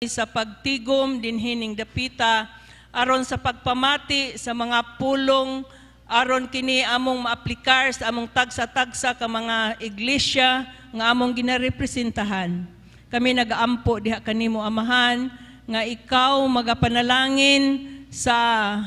Sa pagtigom dinhi ning dapita aron sa pagpamati sa mga pulong, aron kini among maaplikar sa among tagsa-tagsa ka mga iglesia nga among ginarepresentahan. Kami nagaampo diha kanimo, Amahan, nga ikaw magapanalangin sa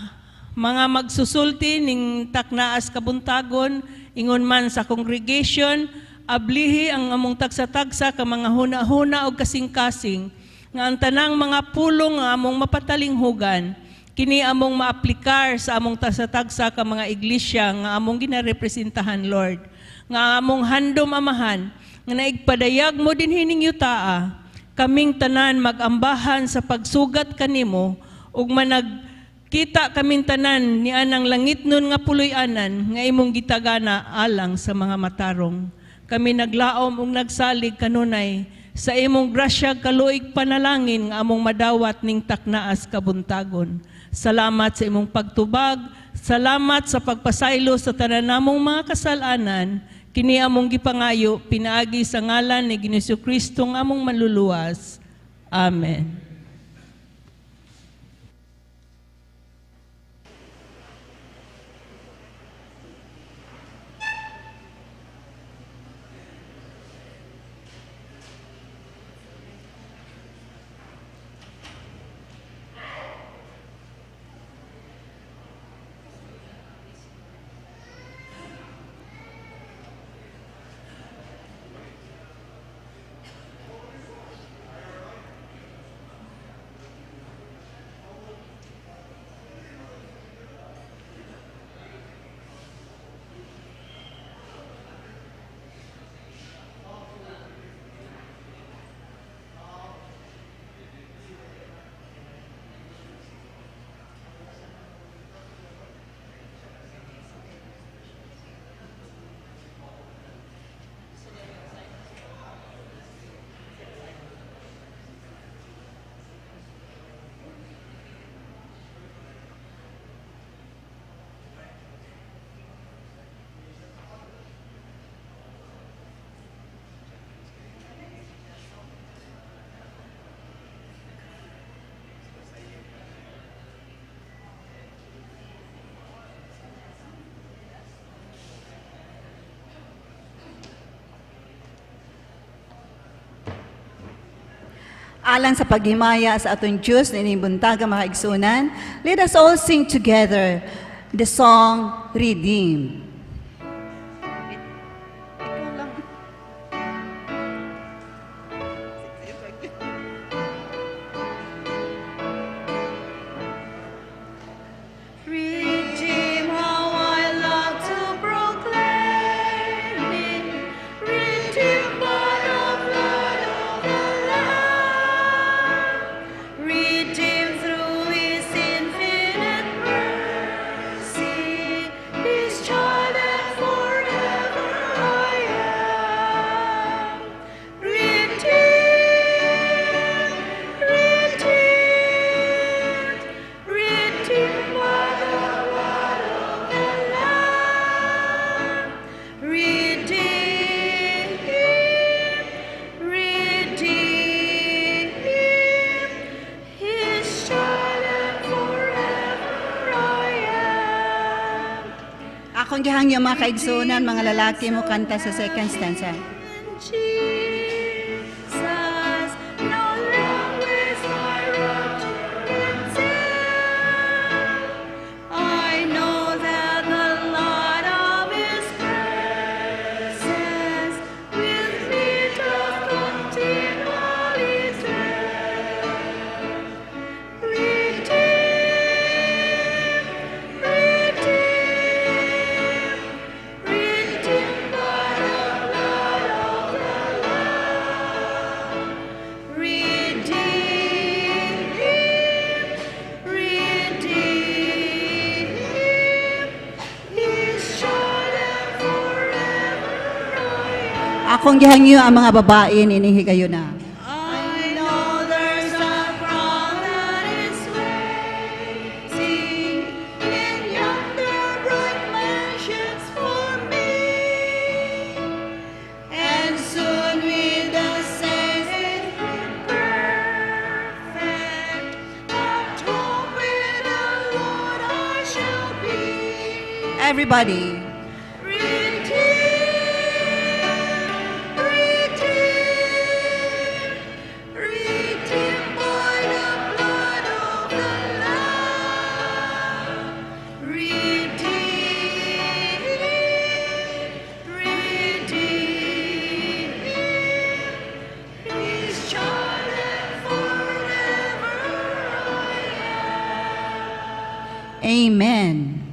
mga magsusulti ning taknaas kabuntagon, ingon man sa congregation. Ablihi ang among tagsa-tagsa ka mga huna-huna og kasing-kasing nga ang tanang mga pulong nga among mapatalinghugan, kini among maaplikar sa among tagsa-tagsa ka mga iglesia nga among ginarepresentahan, Lord. Nga among handom, Amahan, nga naigpadayag mo dinhi ning yutaa, kaming tanan magambahan sa pagsugat kanimo ug manag kita kaming tanan ni anang langitnon nga puloy-anan nga imong gitagana alang sa mga matarong. Kami naglaom ug nagsalig kanunay sa imong grasya, kaluig, panalangin nga among madawat ning taknaas kabuntagon. Salamat sa imong pagtubag, salamat sa pagpasaylo sa tanan namong mga kasalanan. Kini among gipangayo pinaagi sa ngalan ni Ginoong Kristo nga among manluluwas. Amen. Alang sa paghimaya sa atong Diyos niining buntaga, mga igsunan, let us all sing together the song "Redeemed." Ikaw lang. Redeemed, how I love to proclaim it. Redeemed by the blood of the Lamb. Redeemed through His infinite mercy. His child and forever I am. Redeemed, redeemed, redeemed by the blood of the Lamb. Redeemed, redeemed, His child and forever I am. Akong gihangyo, mga kaigsunan, mga lalaki mo kanta sa second stanza. Jesus, no language my rapture can tell. I know that the light of His presence with me doth continually dwell. Redeemed, redeemed, redeemed by the blood of the Lamb. Redeemed, redeemed, His child and forever I am. Akong gihangyo ang mga babae nining higayuna. I know there's a crown that is waiting in yonder bright mansions for me, and soon with the saints in perfect everybody. Redeemed, redeemed, redeemed by the blood of the Lamb. Redeemed, redeemed, His child and forever I am. Amen.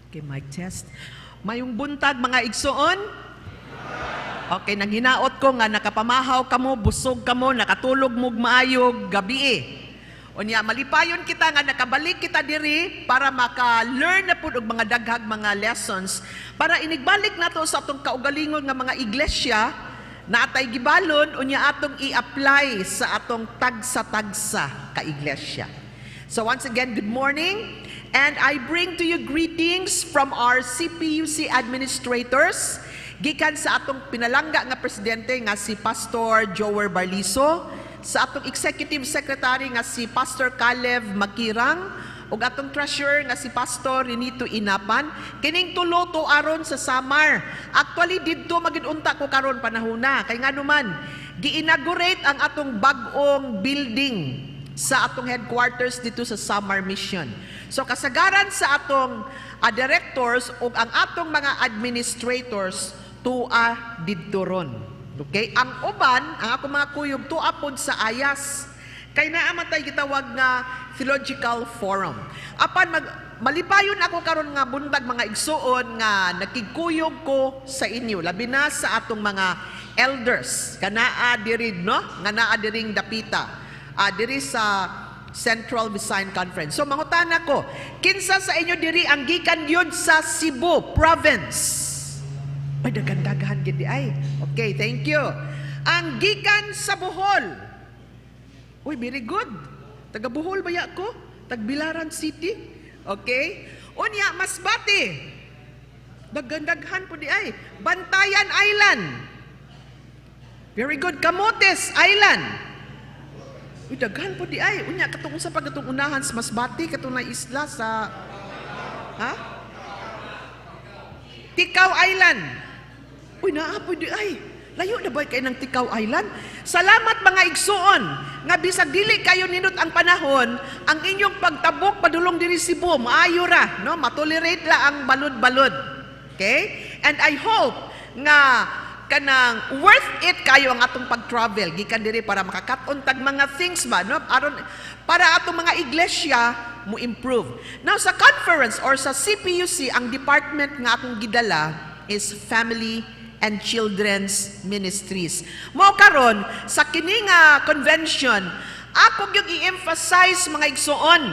Okay, mic test. Mayong buntag, mga igsoon. Okay, nanghinaot ko nga nakapamahaw kamo, busog kamo, nakatulog mog maayog gabi. Unya malipayon kita nga nakabalik kita diri para maka-learn na pud og mga daghag mga lessons para inigbalik nato sa atong kaugalingon nga mga iglesia na atay gibalon, unya atong i-apply sa atong tagsa-tagsa ka iglesia. So once again, good morning. And I bring to you greetings from our CPUC administrators. Gikan sa atong pinalangga nga presidente nga si Pastor Joer Barliso, sa atong executive secretary nga si Pastor Caleb Makirang, ug atong treasurer nga si Pastor Renito Inapan. Kining tulo to aron sa Samar. Actually didto magid unta ko karon panahona kay nganuman gi-inaugurate ang atong bag-ong building sa atong headquarters dito sa Samar Mission. So kasagaran sa atong directors ug ang atong mga administrators tua didto ron. Okay? Ang uban, ang akong mga kuyog tua pod sa Ayas. Kay naa man tay gitawag nga Theological Forum. Apan malipayon ako karon nga buntag, mga igsuon, nga nakigkuyog ko sa inyo, labi na sa atong mga elders kanaa diri, no, nga naa diring dapita diri sa Central Visayan Conference. So mangutana ko, kinsa sa inyo diri ang gikan gyud sa Cebu province? Ay, daghan-daghan gid di ay. Okay, thank you. Ang gikan sa Bohol. Uy, very good. Taga Bohol ba ya ko? Tagbilaran City. Okay? Unya, Masbate. Daghan-daghan po di ay. Bantayan Island. Very good. Camotes Island. Uy, daghan po di ay. Unya, katong usa pa katong unahan sa Masbate, katong na isla sa, ha? Ticao Island. Uy, naa po di ay. Layo na ba kay ng Ticao Island? Salamat, mga igsuon nga bisag dili kayo nindot ang panahon, ang inyong pagtabok padulong diri Cebu, maayo ra, no? Matolerate la ang balud-balud. Okay? And I hope nga kanang worth it kayo ang atong pag-travel gikan diri para makakat-on tag mga things ba, no, aron para atong mga iglesia mo improve. Now sa conference or sa CPUC, ang department nga akong gidala is Family and Children's Ministries. Mao karon sa kini nga convention, ako gyud i-emphasize, mga igsuon,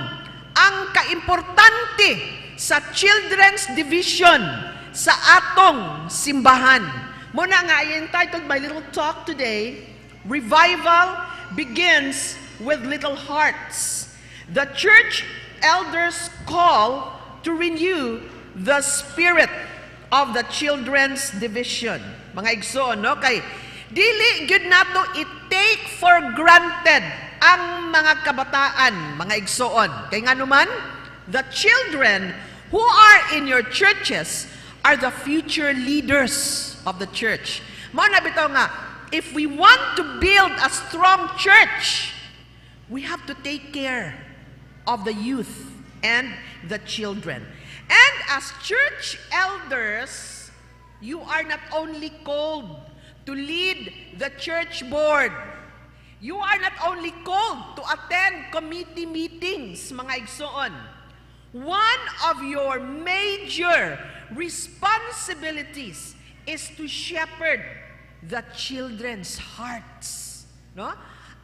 ang kaimportante sa Children's Division sa atong simbahan. Muna nga I entitled my little talk today, "Revival Begins with Little Hearts. The Church Elders Call to Renew the Spirit of the children's division. Mga igsoon, no? Kay dili gyud nato i-take for granted ang mga kabataan, mga igsoon. Kay nganuman, the children who are in your churches are the future leaders of the church. Mao na bitaw nga, if we want to build a strong church, we have to take care of the youth and the children. And as church elders, you are not only called to lead the church board. You are not only called to attend committee meetings, mga igsoon. One of your major responsibilities is to shepherd the children's hearts, no?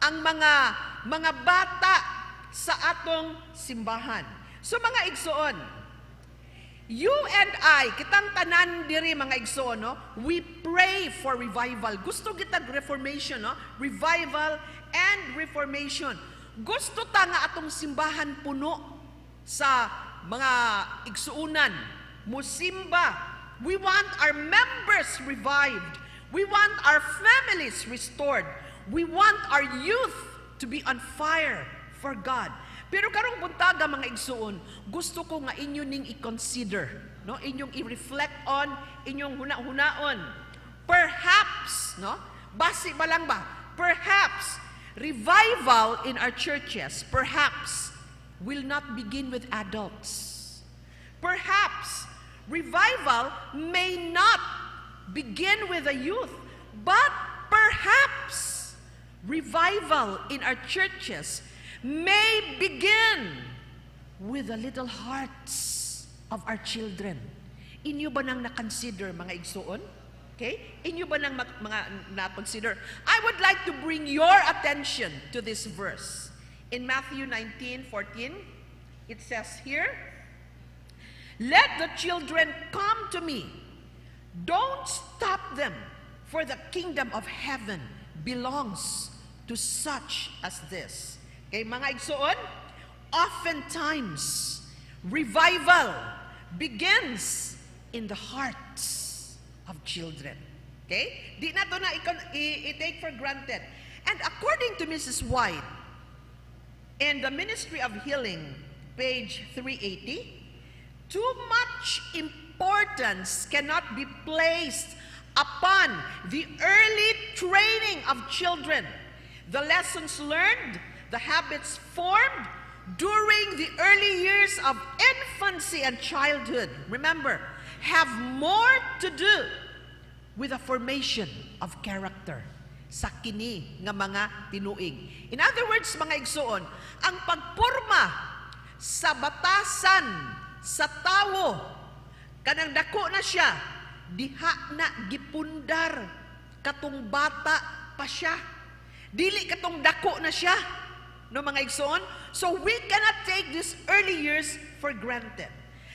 Ang mga bata sa atong simbahan. So mga igsoon, you and I, kitang tanan diri, mga igsoon, no? We pray for revival. Gusto kitag reformation, no? Revival and reformation. Gusto ta nga atong simbahan puno sa mga igsuunan, musimba. We want our members revived. We want our families restored. We want our youth to be on fire for God. Pero karong buntaga, mga igsuon, gusto ko nga inyo ning i-consider, no? Inyong i-reflect on, inyong huna-hunaon. Perhaps, no? Basi ba lang ba? Perhaps revival in our churches, perhaps, will not begin with adults. Perhaps revival may not begin with the youth, but perhaps revival in our churches may begin with the little hearts of our children. Inyo ba nang na-consider, mga igsuon? Okay? Inyo ba nang mga na-consider? I would like to bring your attention to this verse. In Matthew 19:14, it says here, "Let the children come to me. Don't stop them, for the kingdom of heaven belongs to such as this." Okay, mga igsuon, oftentimes, revival begins in the hearts of children. Okay? Di na to na i-take for granted. And according to Mrs. White, in the Ministry of Healing, page 380, too much importance cannot be placed upon the early training of children. The lessons learned, the habits formed during the early years of infancy and childhood, remember, have more to do with the formation of character sa kini nga mga tinuig. In other words, mga igsuon, ang pagporma sa batasan sa tawo kanang dako na siya, diha na gipundar katong bata pa siya. Dili katong dako na siya. No, mga igsoon? So we cannot take these early years for granted.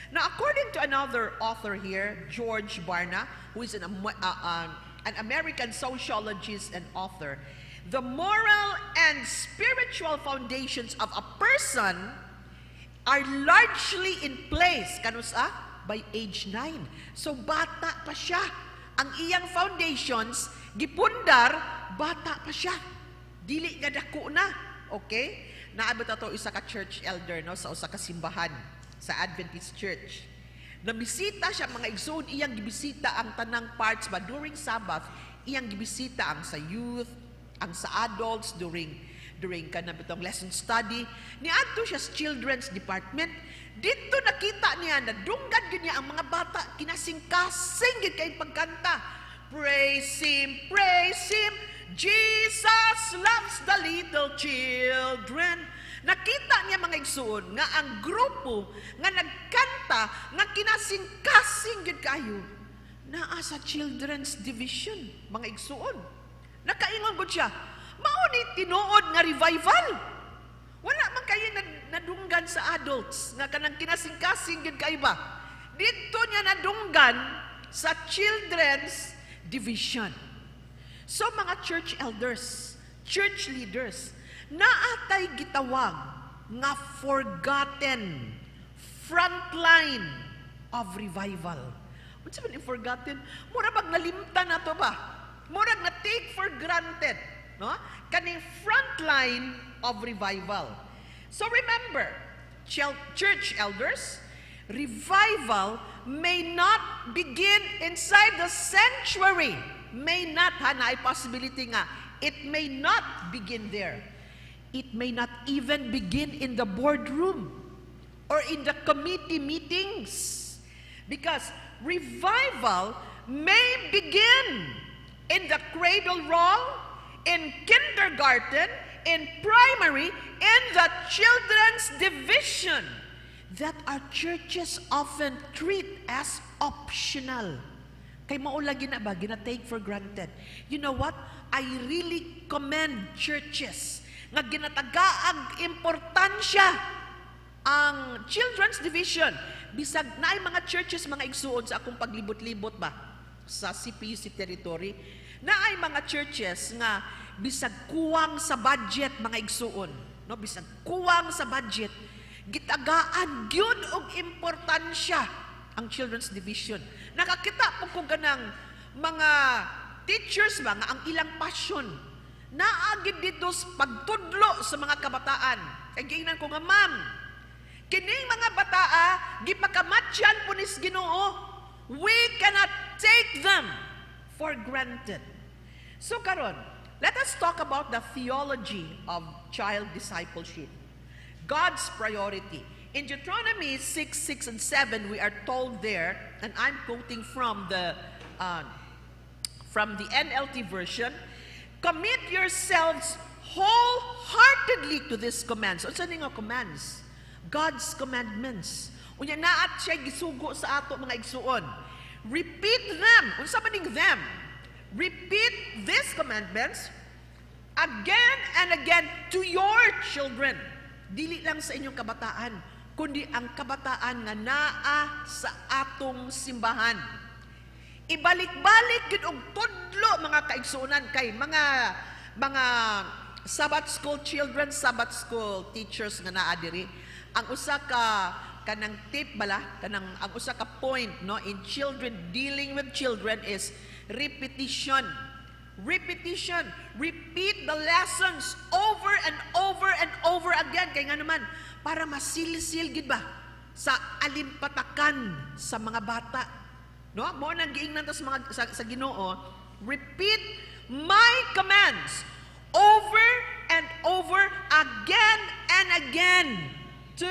Now, according to another author here, George Barna, who is an American sociologist and author, the moral and spiritual foundations of a person are largely in place kanusa by age 9. So bata pa siya. Ang iyang foundations gipundar bata pa siya. Dili nga dako na. Okay? Naabot ato isa ka church elder, no, sa usa ka simbahan sa Adventist Church. Nabisita siya, mga igsoon, iyang gibisita ang tanang parts ba during Sabbath, iyang gibisita ang sa youth, ang sa adults during kanang bitong lesson study. Niadto siya sa children's department. Dito nakita niya, nadunggan gyud niya ang mga bata kinasing-kasing gyud kay pagkanta. "Praise Him, praise Him, Jesus loves the little children." Nakita niya, mga igsuon, nga ang grupo nga nagkanta nga kinasing-kasing gyud kayo naa sa children's division, mga igsuon. Nakaingon gud siya, "Mao ni tinuod nga revival. Wala man kayo nadunggan sa adults nga kanang kinasing-kasing gyud kayo ba." Didto niya nadunggan sa children's division. So mga church elders, church leaders, naatay gitawag nga forgotten frontline of revival. Unsa man yung forgotten? Mura bag nalimtan na to ba? Murag na take for granted, no? Kaning front line of revival. So remember, church elders, revival may not begin inside the sanctuary. May not, ha, naay possibility nga, it may not begin there. It may not even begin in the boardroom or in the committee meetings. Because revival may begin in the cradle roll, in kindergarten, in primary, in the children's division that our churches often treat as optional. Kay mao lagi na ba, gina-take for granted. You know what? I really commend churches nga ginatagaag importansya ang children's division. Bisag naay mga churches, mga igsuon, sa akong paglibot-libot ba sa CPUC territory, naay mga churches nga bisag kuwang sa budget, mga igsuon, no, bisag kuwang sa budget, gitagaan gyud og importansya ang children's division. Nakakita po ko ganang mga teachers ba nga ang ilang passion naa gyud didto sa pagtudlo sa mga kabataan. Kay giingnan ko nga, "Ma'am, kining mga bataa gipakamatyan po nis Ginoo. We cannot take them for granted." So karon, let us talk about the theology of child discipleship. God's priority. In Deuteronomy 6, 6, and 7, we are told there, and I'm quoting from the NLT version, "Commit yourselves wholeheartedly to these commands." Unsa ni nga commands? God's commandments. Unya naa siya gisugo sa ato, mga igsuon. Repeat them. Unsa man ning them? Repeat these commandments again and again to your children. Dili lang sa inyong kabataan, kundi ang kabataan nga naa sa atong simbahan. Ibalik-balik gyud og tudlo, mga kaigsuonan, kay mga Sabbath school children, Sabbath school teachers nga naa diri. Ang usa ka kanang tip bala, kanang ang usa ka point, no, in children, dealing with children, is repetition. Repetition. Repeat the lessons over and over and over again. Kay nga naman, para masilsil gid ba sa alimpatakan sa mga bata. No? Mao nang giingnan ta sa Ginoo, "Repeat my commands over and over again and again to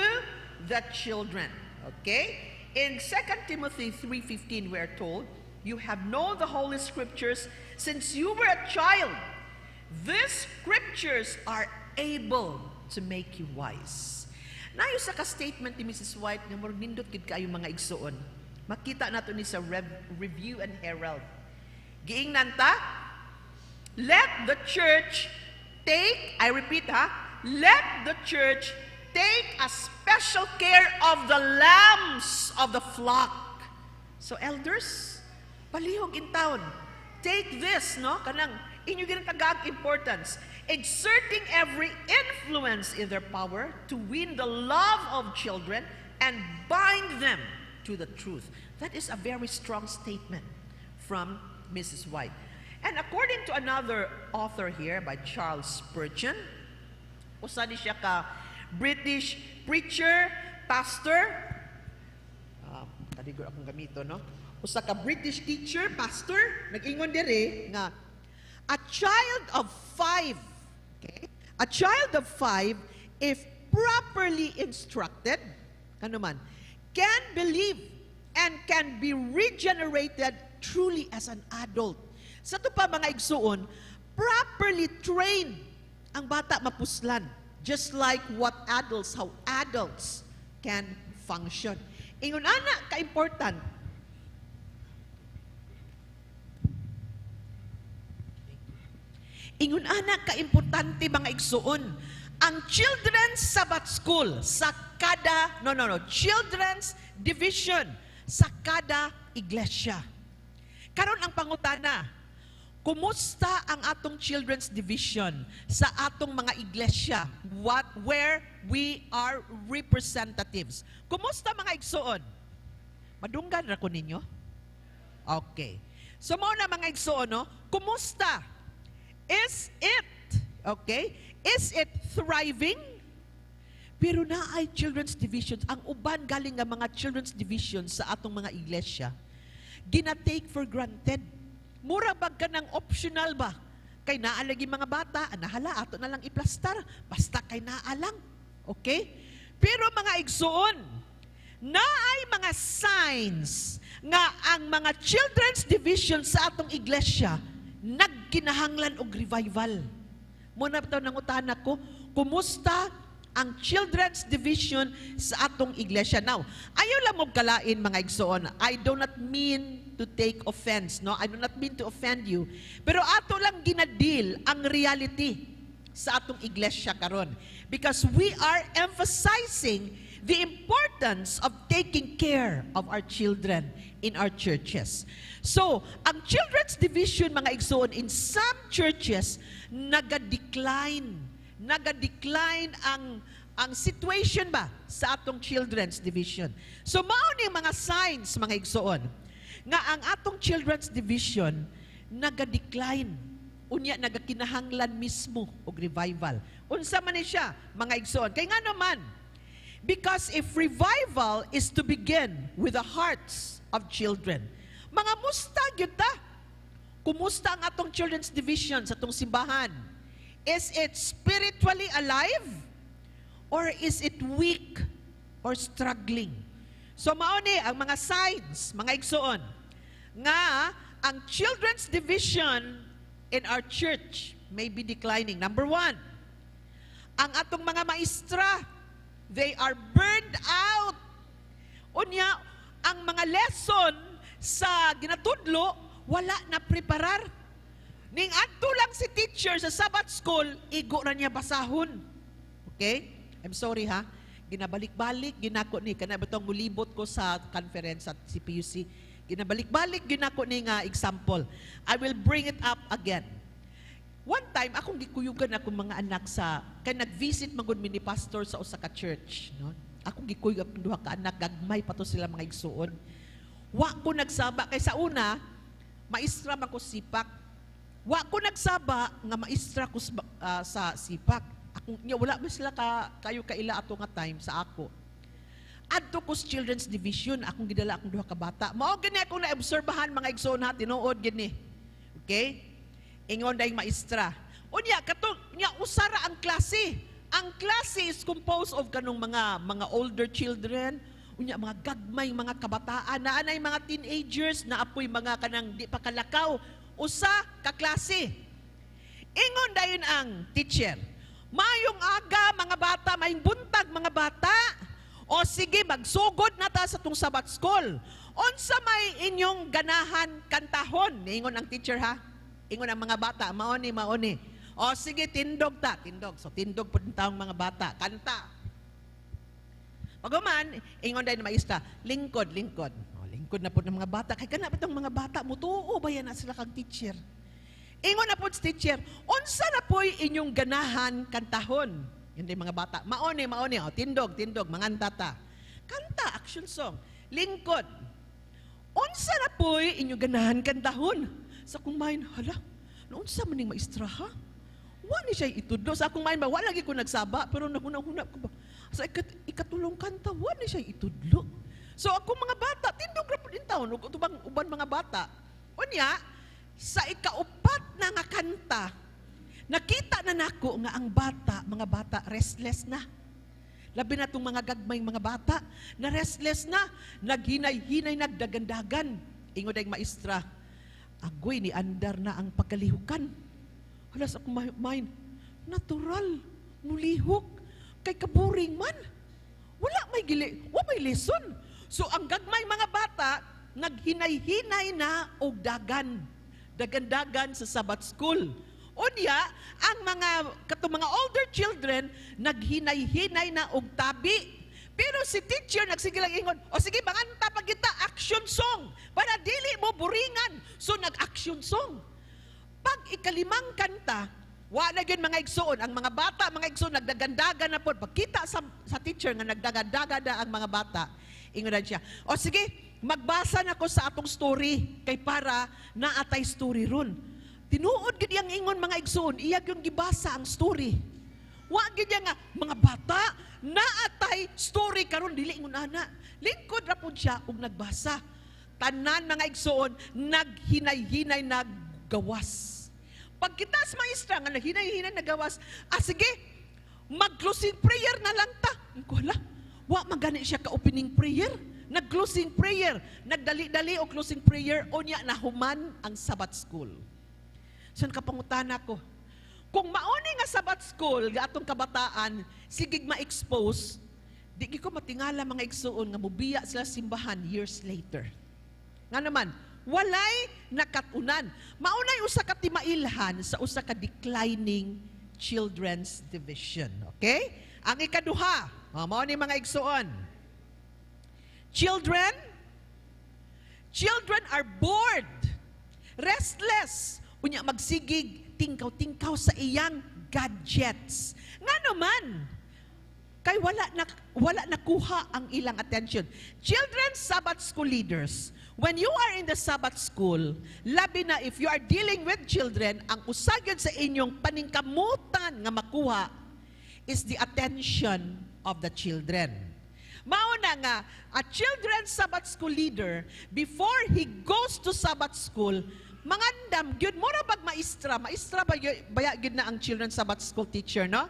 the children." Okay? In 2 Timothy 3:15 we are told, "You have known the holy scriptures since you were a child. These scriptures are able to make you wise." Naay usa ka statement ni Mrs. White nga murag nindot gid kaayo, mga igsuon. Makita nato ni sa Review and Herald. Giingnan ta, "Let the church take," I repeat ha, "let the church take a special care of the lambs of the flock." So elders, palihog in town. Take this, no? Kanang inyo ginatagaag importance. "Exerting every influence in their power to win the love of children and bind them to the truth." That is a very strong statement from Mrs. White. And according to another author here by Charles Spurgeon, usa ni siya ka British preacher, pastor, kaligor akong gamito, no? Usa ka British teacher, pastor, nag-ingon diri nga a child of 5, okay? A child of 5, if properly instructed, ano man, can believe and can be regenerated truly as an adult. Sa ato pa, mga igsuon, properly trained ang bata mapuslan. Just like how adults can function. Ingon ana ka-important. Ingon ana ka-importante, mga igsuon, ang Children's Sabbath School sa kada, no, Children's Division sa kada iglesia. Karon ang pangutana, kumusta ang atong Children's Division sa atong mga iglesia where we are representatives? Kumusta, mga igsuon? Madunggan ra ko ninyo? Okay. So mao na, mga igsoon, no? Kumusta? Is it, okay? Is it thriving? Pero naay children's divisions, ang uban galing nga mga children's divisions sa atong mga iglesia, gina-take for granted. Mura bag ka ng optional ba? Kay naa lagi mga bata, anahala, ato na lang iplastar, basta kay naa lang. Okay? Pero mga igsoon, naay mga signs nga ang mga children's division sa atong iglesia nagkinahanglan og revival. Mao na bitaw nangutana ko, kumusta ang children's division sa atong iglesia? Now, ayaw lang mo kalain, mga igsoon. I do not mean to take offense, no? I do not mean to offend you. Pero ato lang gina-deal ang reality sa atong iglesia karon. Because we are emphasizing the importance of taking care of our children in our churches. So, ang children's division, mga igsoon, in some churches, naga-decline. Naga-decline ang situation ba sa atong children's division. So, mao ni mga signs, mga igsoon, nga ang atong children's division naga-decline. Unya nagakinahanglan mismo og revival. Unsa man ni siya, mga igsoon? Kay nga naman, because if revival is to begin with the hearts of children, mga musta gyud ta? Kumusta ang atong children's division sa atong simbahan? Is it spiritually alive? Or is it weak or struggling? So mao ni ang mga signs, mga igsoon, nga ang children's division in our church may be declining. Number one, ang atong mga maestra, they are burned out. Unya, ang mga lesson sa ginatudlo, wala na preparar. Ning adto lang si teacher sa Sabbath school, igo na niya basahon. Okay? I'm sorry ha. Ginabalik-balik ginako ni kana bitong mulibot ko sa conference at CPUC. Ginabalik-balik ginako ni nga example. I will bring it up again. One time akong gikuyugan akong mga anak sa kay nag-visit man gud mi ni pastor sa usa ka church, no? Akong gikuyog akong duha ka anak, gagmay pa to sila, mga igsuon. Wa ko nagsaba kay sa una maestra man ko sipak. Wa ko nagsaba nga maestra ko sa sipak. Akong nya wala man sila ka kayo kaila ato nga time sa ako. Adto ko sa children's division, akong gidala akong duha ka bata. Mao gani akong naobserbahan, mga igsoon ha, tinuod gini. Okay? Ingon dayong maestra. Unya kato nya usara ang klase. Ang klase is composed of kanong mga older children, unya mga gagmay mga kabataan, naa nay mga teenagers, naa poy mga kanang di pa kalakaw. Usa ka klase. Ingon dayon ang teacher. "Mayong aga, mga bata, mayong buntag, mga bata. O sige, magsugod na ta sa tong Sabbath school. Unsa may inyong ganahan kantahon?" Ingon ang teacher ha. Ingon ang mga bata, "Maoni, maoni." "O sige, tindog ta, tindog." So tindog pud taong mga bata, kanta. Paghuman, ingon dayon maestra, "Lingkod, lingkod." O, lingkod na pud ng mga bata. Kay kana bitong mga bata, mutuo ba yan na sila kang teacher? Ingon na pud si teacher, "Unsa na po'y inyong ganahan kantahon?" Yun din mga bata, "Maoni, maoni." "O, tindog, tindog, manganta ta." Kanta, action song. Lingkod. "Unsa na po'y inyong ganahan kantahon?" Sa akong mind, hala, unsa man ning maestra ha? Wa ni siya itudlo. Sa akong mind ba, wala lagi ko nagsaba, pero naghuna-huna ko ba? Sa ikatulong kanta, wa ni siya itudlo. So ako mga bata, tindog ra pud taon, ug tubang uban mga bata. Unya, sa ikaupat na nga kanta, nakita na nako nga ang bata, mga bata, restless na. Labi na itong mga gagmay mga bata, na restless na, naghinay-hinay, nagdagandagan. Ingon dayong maestra, "Agoy, ni andar na ang pagkalihukan." Hala, sa akong mind, natural, mulihok, kay kaboring man. Wala may gili, wa may lesson. So ang gagmay mga bata, naghinay-hinay na og dagan. Dagan-dagan sa Sabbath school. Unya, ang mga katong mga older children naghinay-hinay na og tabi. Pero si teacher nagsige lang ingon, "O sige, manganta pa kita action song para dili mo buringan." So nag-action song. Pag ikalimang kanta, wa na gyud, mga igsoon, ang mga bata, mga igsoon, nagdagandagan na po. Pagkita sa teacher nga nagdagandagan na ang mga bata, Ingon siya, "O sige, magbasa na ko sa atong story kay para naatay story ron." Tinuod gid yang ingon, mga igsoon, iya yung gibasa ang story. Wa gid nga mga bata, naatay story karon, dili ingon ana. Lingkod ra pud siya ug nagbasa. Tanan, mga igsoon, naghinay-hinay naggawas. Pagkita sa maestra nga naghinay-hinay nagawas, "Ah sige, mag-closing prayer na lang ta." Ko, hala, wa magani siya ka opening prayer. Nag-closing prayer, nagdali-dali o closing prayer, unya nahuman ang Sabbath school. So kapangutana ko, kung mauni nga Sabbath school ga atong kabataan sigig ma-expose, di ko matingala, mga igsuon, nga mubiya sila simbahan years later. Nga naman, walay nakatunan. Maunay usa ka timailhan sa usa ka declining children's division. Okay? Ang ikaduha, mao ni, mga igsuon. Children are bored, restless, unya magsigig tingkaw-tingkaw sa iyang gadgets. Nga naman, kay wala nakuha ang ilang attention. Children Sabbath school leaders, when you are in the Sabbath school, labi na if you are dealing with children, ang usa gyud sa inyong paningkamutan nga makuha is the attention of the children. Mao na nga, a children's Sabbath school leader, before he goes to Sabbath school, mangandam gyud, mura bag maestra, maestra ba baya gyud na ang children's Sabbath school teacher, no?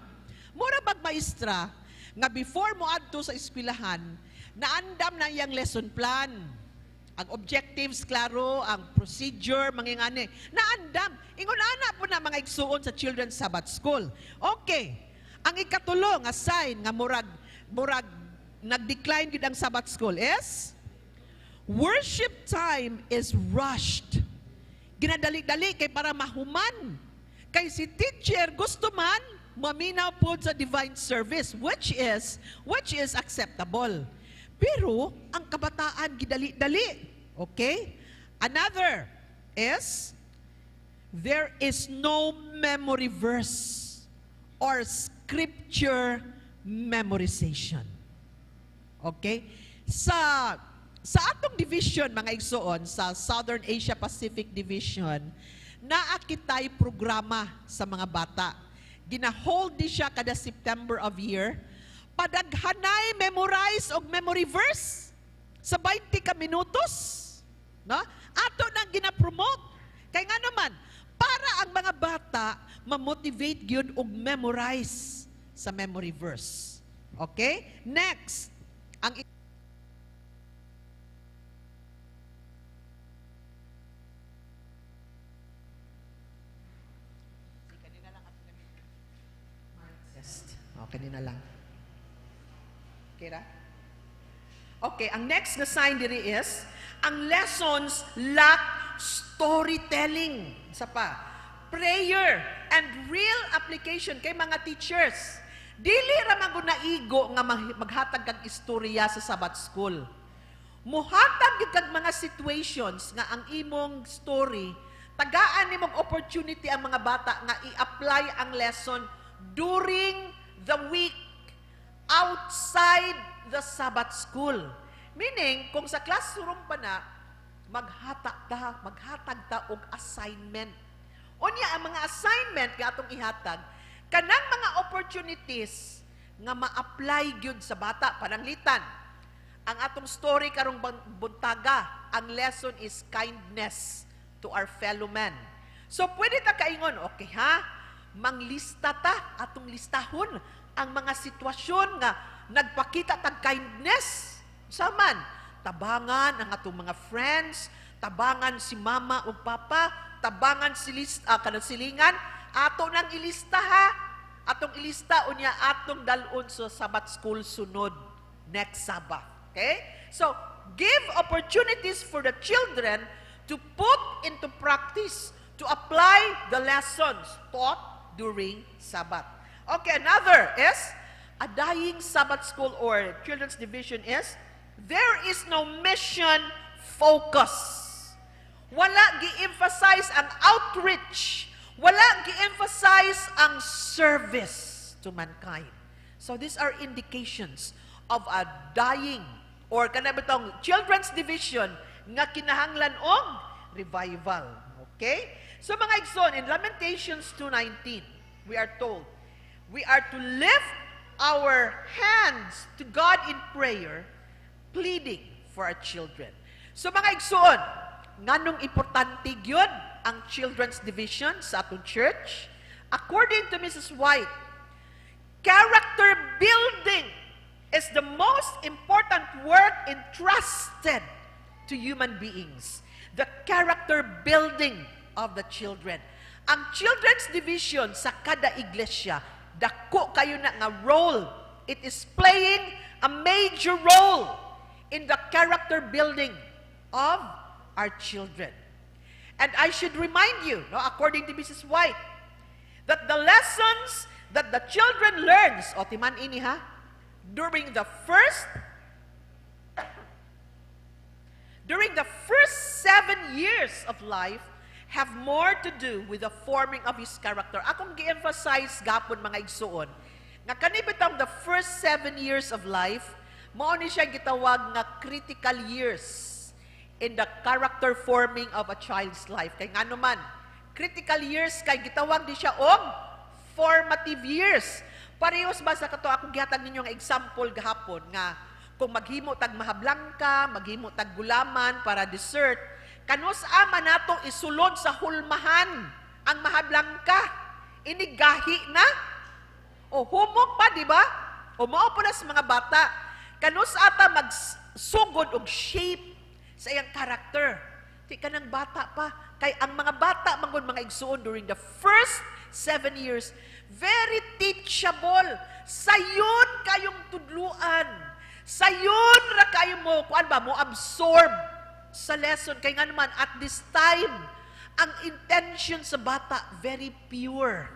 Mura bag maestra, nga before mo adto sa eskwelahan, naandam na iyang lesson plan. Ang objectives, klaro, ang procedure, mga ingani. Naandam. Ingon ana po na, mga igsuon, sa Children's Sabbath School. Okay. Ang ikatulo nga sign nga murag nag-decline gid ang Sabbath school is worship time is rushed. Ginadali-dali kay para mahuman. Kay si teacher gusto man maminaw po sa divine service, which is acceptable. Pero ang kabataan gidali-dali. Okay? Another is there is no memory verse or scripture memorization. Okay? Sa atong division, mga igsoon, sa Southern Asia Pacific Division, naa kitay programa sa mga bata. Gina-hold di siya kada September of year. Padaghanay memorize og memory verse sa 20 ka minutos. No? Ato nang gina-promote. Kay nga naman, para ang mga bata ma-motivate gyud og memorize sa memory verse. Okay? Next, ang test. Okay na lang. Okay ra? Okay, ang next na sign diri is, ang lessons lack storytelling. Isa pa, prayer and real application kay mga teachers. Dili ra man gud naigo nga maghatag kag istorya sa Sabbath school. Muhatag gyud kag mga situations nga ang imong story tagaan nimong opportunity ang mga bata nga i-apply ang lesson during the week outside the Sabbath school. Meaning, kung sa classroom pa na, maghatag ta og assignment. Unya ang mga assignment nga atong ihatag, kanang mga opportunities nga ma-apply gyud sa bata, pananglitan. Ang atong story karong buntaga, ang lesson is kindness to our fellow man. So pwede ta kaingon, "Okay ha, manglista ta, atong listahon ang mga sitwasyon nga nagpakita tag kindness." Saman, tabangan ang atong mga friends, tabangan si mama ug papa, tabangan si list, kanang silingan, ato nang ilista ha. Atong ilista unya atong dalon sa Sabbath school sunod next Sabbath. Okay? So, give opportunities for the children to put into practice, to apply the lessons taught during Sabbath. Okay, another is a dying Sabbath school or children's division is there is no mission focus. Wala gi-emphasize ang outreach. Wala gi-emphasize ang service to mankind. So these are indications of a dying or kana bitong children's division nga kinahanglan og revival. Okay? So mga igsoon, in Lamentations 2:19, we are told we are to lift our hands to God in prayer, pleading for our children. So mga igsoon, nganong importante gyud ang children's division sa atong church? According to Mrs. White, character building is the most important work entrusted to human beings. The character building of the children. Ang children's division sa kada iglesia, dako kayo na nga role. It is playing a major role in the character building of our children. And I should remind you, no, according to Mrs. White, that the lessons that the children learns, o timan ini ha, during the first 7 years of life have more to do with the forming of his character. Akong gi-emphasize gapon, mga igsuon, nga kani bitong the first 7 years of life, mao ni siya gitawag nga critical years in the character forming of a child's life. Kay ngano man, critical years kay gitawag di siya og formative years. Parehas ba sa kato akong gihatag ninyo nga example gahapon nga kung maghimo tag mahablangka, maghimo tag gulaman para dessert, kanus ama nato isulod sa hulmahan ang mahablangka? Inig gahi na. O humok pa, di ba? O mao po na sa mga bata. Kanus ata magsugod og shape sa iyang character? Ti kanang bata pa. Kay ang mga bata, manggod mga igsuon, during the first 7 years, very teachable. Sayon kayong tudluan. Sayon ra kayo mo, kuan ba, mo absorb sa lesson. Kay nga naman, at this time, ang intention sa bata, very pure.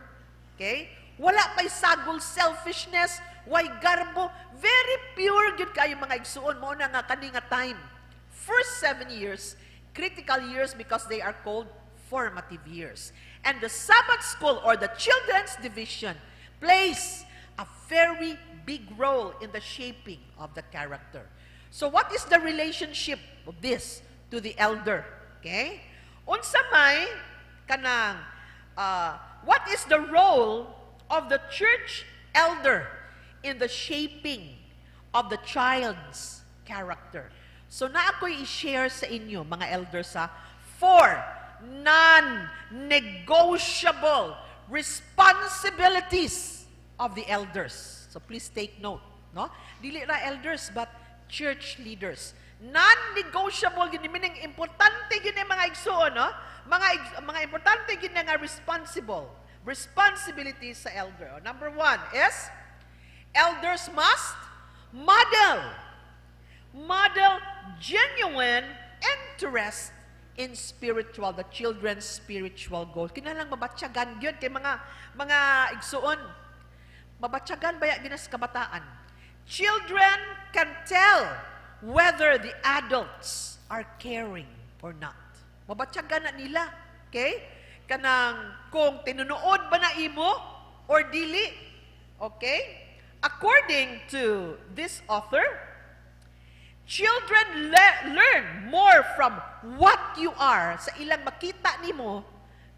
Okay? Wala pa'y sagol selfishness, way garbo, very pure gyud kayo mga igsuon mo na nga kani nga time. First 7 years, critical years because they are called formative years. And the Sabbath school or the children's division plays a very big role in the shaping of the character. So what is the relationship of this to the elder? Okay? Unsa may kanang what is the role of the church elder in the shaping of the child's character? So na ako'y i-share sa inyo, mga elders, sa four non-negotiable responsibilities of the elders. So please take note, no? Dili ra elders but church leaders. Non-negotiable gyud, meaning importante gyud ni mga igsuon, no? Mga importante gyud nga responsibilities sa elder. Number one is elders must model genuine interest in spiritual, the children's spiritual goal. Kinahanglan mabatyagan gyud kay mga igsuon. Mabatyagan baya ginas kabataan. Children can tell whether the adults are caring or not. Mabatyagan na nila. Okay? Kanang kung tinunood ba na imo or dili. Okay? According to this author, children learn more from what you are sa ilang makita nimo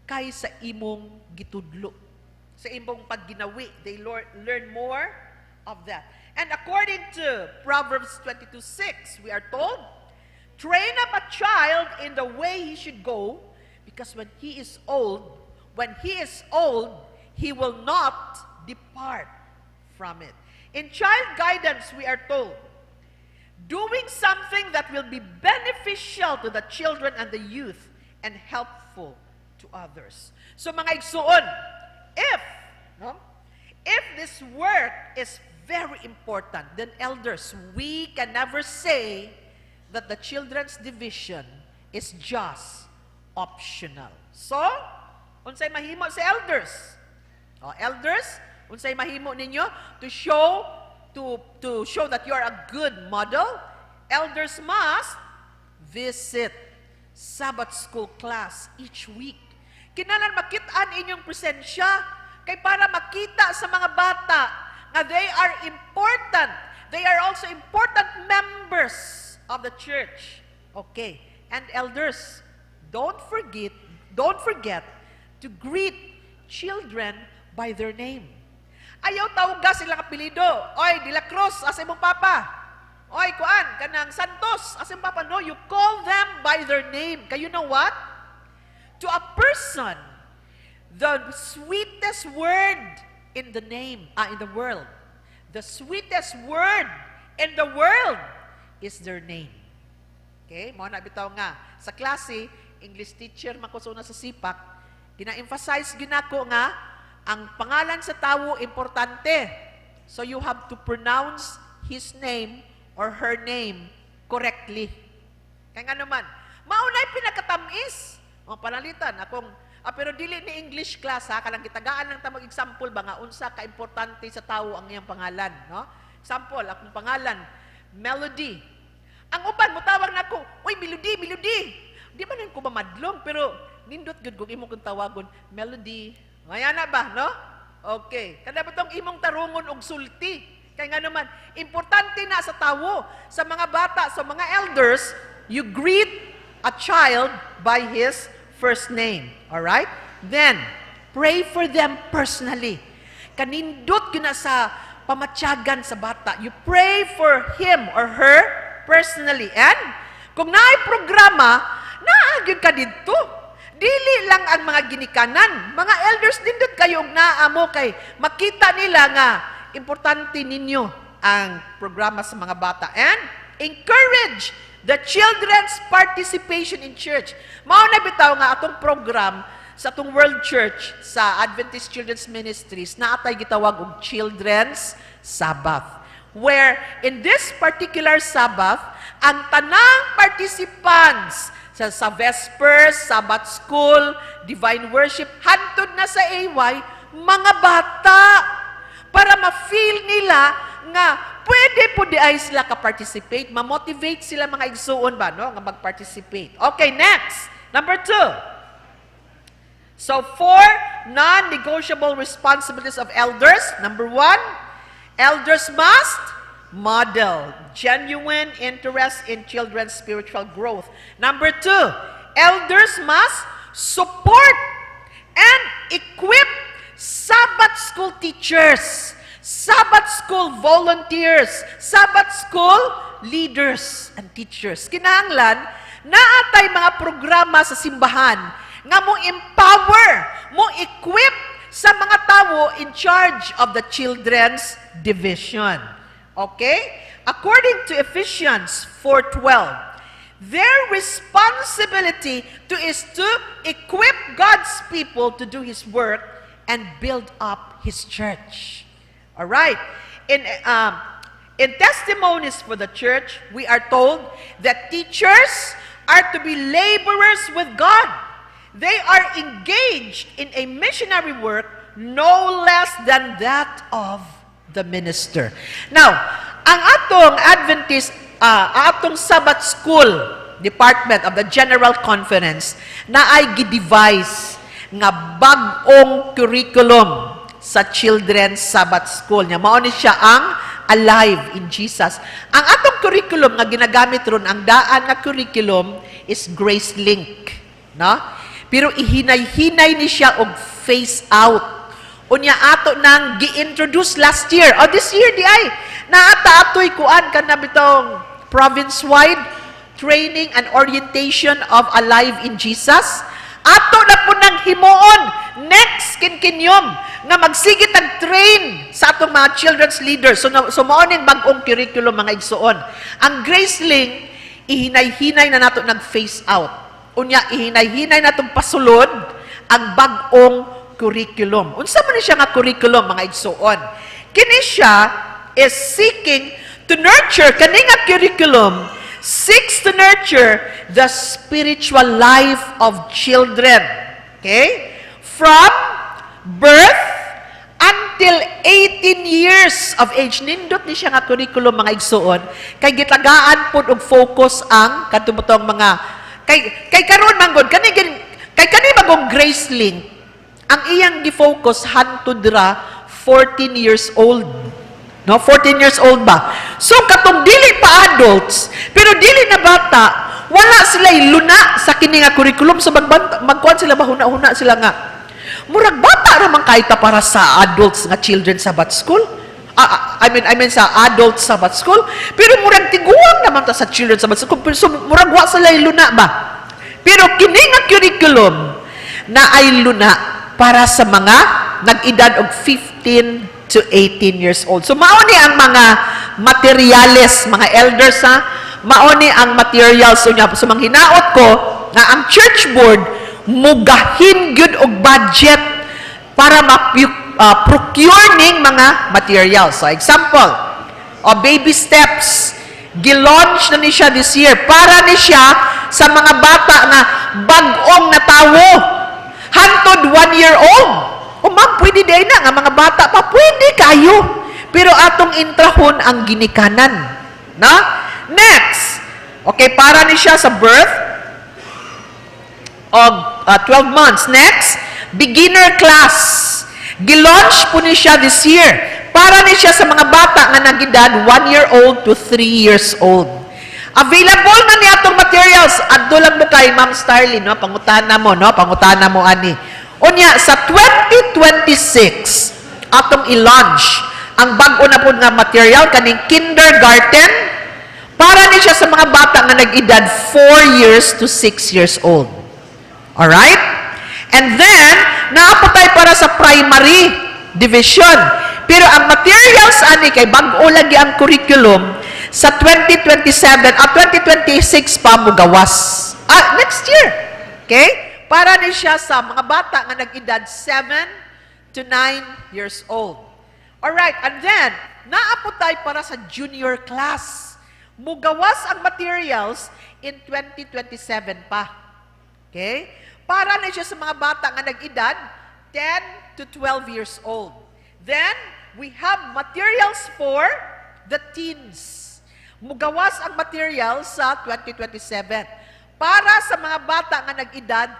kaysa imong gitudlo. Sa imong pagginawi, they learn more of that. And according to Proverbs 22:6, we are told, "Train up a child in the way he should go, because when he is old, he will not depart from it." In child guidance, we are told, doing something that will be beneficial to the children and the youth and helpful to others. So mga igsuon, if, no, if this work is very important, then elders, we can never say that the children's division is just optional. So, unsay mahimo sa elders? O, elders, unsay mahimo ninyo to show that you are a good model? Elders must visit Sabbath school class each week. Kinahanglan makit-an inyong presensya kay para makita sa mga bata nga they are important. They are also important members of the church. Okay. And elders, don't forget to greet children by their name. Ayaw tawga silang apelyido. "Oy, De La Cruz, asa imong papa? Oy, kuan, kanang Santos, asa imong papa?" No, you call them by their name. Kay you know what? To a person, the sweetest word in the world, the sweetest word in the world is their name. Okay? Mao na bitaw nga sa klase, English teacher man ko sa una sa CPAC, gina-emphasize ginako nga ang pangalan sa tawo importante. So you have to pronounce his name or her name correctly. Kaya nga naman, mao na'y pinakatamis. O panalitan, akong pero dili ni English class ha, kanang gitagaan lang ta mag-example ba nga unsa ka importante sa tawo ang iyang pangalan, no? Example, akong pangalan, Melody. Ang uban motawag nako, "Uy, Melody, Melody." Di man ko mamadlong, pero nindot gyud kung imo kong tawagon, "Melody." Maya na ba, no? Okay. Kada ba tong imong tarungon og sulti? Kay nga naman, importante na sa tawo, sa mga bata, sa mga elders, you greet a child by his first name. All right? Then, pray for them personally. Kanindot gyud na sa pamatyagan sa bata. You pray for him or her personally. And kung naay programa, naa gyud ka didto. Dili lang ang mga ginikanan, mga elders, nindot kayo og naa mo kay makita nila nga importante ninyo ang programa sa mga bata. And encourage the children's participation in church. Mao na bitaw nga atong program sa atong World Church sa Adventist Children's Ministries naa tay gitawag og Children's Sabbath, where in this particular Sabbath, ang tanang participants sa Vespers, Sabbath School, Divine Worship, hantod na sa AY, mga bata, para ma-feel nila nga pwede po diay sila ka-participate, ma-motivate sila, mga igsuon ba, no, nga mag-participate. Okay, next. Number 2. So, four non-negotiable responsibilities of elders. Number 1, elders must model genuine interest in children's spiritual growth. Number 2, elders must support and equip Sabbath school teachers, Sabbath school volunteers, Sabbath school leaders and teachers. Kinahanglan, naa tay mga programa sa simbahan nga mo empower, mo equip sa mga tawo in charge of the children's division. Okay? According to Ephesians 4:12, their responsibility to is to equip God's people to do His work and build up His church. All right. In Testimonies for the Church, we are told that teachers are to be laborers with God. They are engaged in a missionary work no less than that of the minister. Now, ang atong Adventist, atong Sabbath School Department of the General Conference naay gi-devise nga bag-ong curriculum sa Children's Sabbath School niya. Mao ni siya ang Alive in Jesus. Ang atong curriculum nga ginagamit ron, ang daan nga curriculum is Grace Link, no? Pero ihinay-hinay ni siya og phase out. Unya ato nang gi-introduce last year. O this year diay. Naa ta atoy kuan kana bitong province-wide training and orientation of Alive in Jesus. Ato na po nang himuon next quinquennium nga magsige tag train sa atong mga children's leaders. So, na, so mao ning bag-ong curriculum, mga igsuon. Ang Grace Link, ihinay-hinay na nato nag-phase out. Unya, ihinay-hinay natong pasulod ang bag-ong curriculum. Unsa man ni siya nga curriculum, mga igsuon? Kini siya is seeking to nurture, kani nga curriculum seeks to nurture the spiritual life of children. Okay? From birth until 18 years of age. Nindot ni siya nga curriculum, mga igsuon, kay gitagaan pod og focus ang kadto mga kay karon man gud kani kay kani bagong Grace Link, ang iyang gi-focus hantod ra 14 years old. No, 14 years old ba? So katong dili pa adults, pero dili na bata, wala sila luna sa kini nga curriculum, so magkuan sila ba, huna-huna sila nga murag bata ra man kay ta para sa adults nga children Sabbath school. I mean sa adult Sabbath school, pero murag tiguang naman ta sa children Sabbath school. Pero so murag wa sila luna ba? Pero kini nga curriculum na ay luna para sa mga nag-edad og 15 to 18 years old. So mao ni ang mga materyales, mga elders ha, mao ni ang materials. So, nya, so manghinaot ko nga ang church board mugahin gyud og budget para ma-procure ning mga materials. So example, o Baby Steps, gilaunch na ni siya this year para ni siya sa mga bata nga bag-ong natawo hantod 1 year old. O ma'am, pwede din na nga mga bata pa, pwede kayo. Pero atong intrahon ang ginikanan. Na? Next. Okay, para ni siya sa birth og 12 months. Next, beginner class. Gilaunch po ni siya this year. Para ni siya sa mga bata nga nagedad 1 year old to 3 years old. Available na ni atong materials. Adto lang mo kay Ma'am Starlin, no? Pangutana mo, no? Pangutana mo ani. Unya sa 2026 atong i-launch ang bag-o na pud nga material, kaning kindergarten, para ni siya sa mga bata nga nag-edad 4 years to 6 years old. Alright? And then, naa po tay para sa primary division. Pero ang materials ani kay bag-o lagi ang curriculum, sa 2027 at 2026 pa mugawas. Ah, next year. Okay? Para ni siya sa mga bata nga nag-edad 7 to 9 years old. Alright, and then, naa po tay para sa junior class. Mugawas ang materials in 2027 pa. Okay? Para na siya sa mga bata nga nag-edad 10 to 12 years old. Then, we have materials for the teens. Mugawas ang materials sa 2027. Para sa mga bata nga nag-edad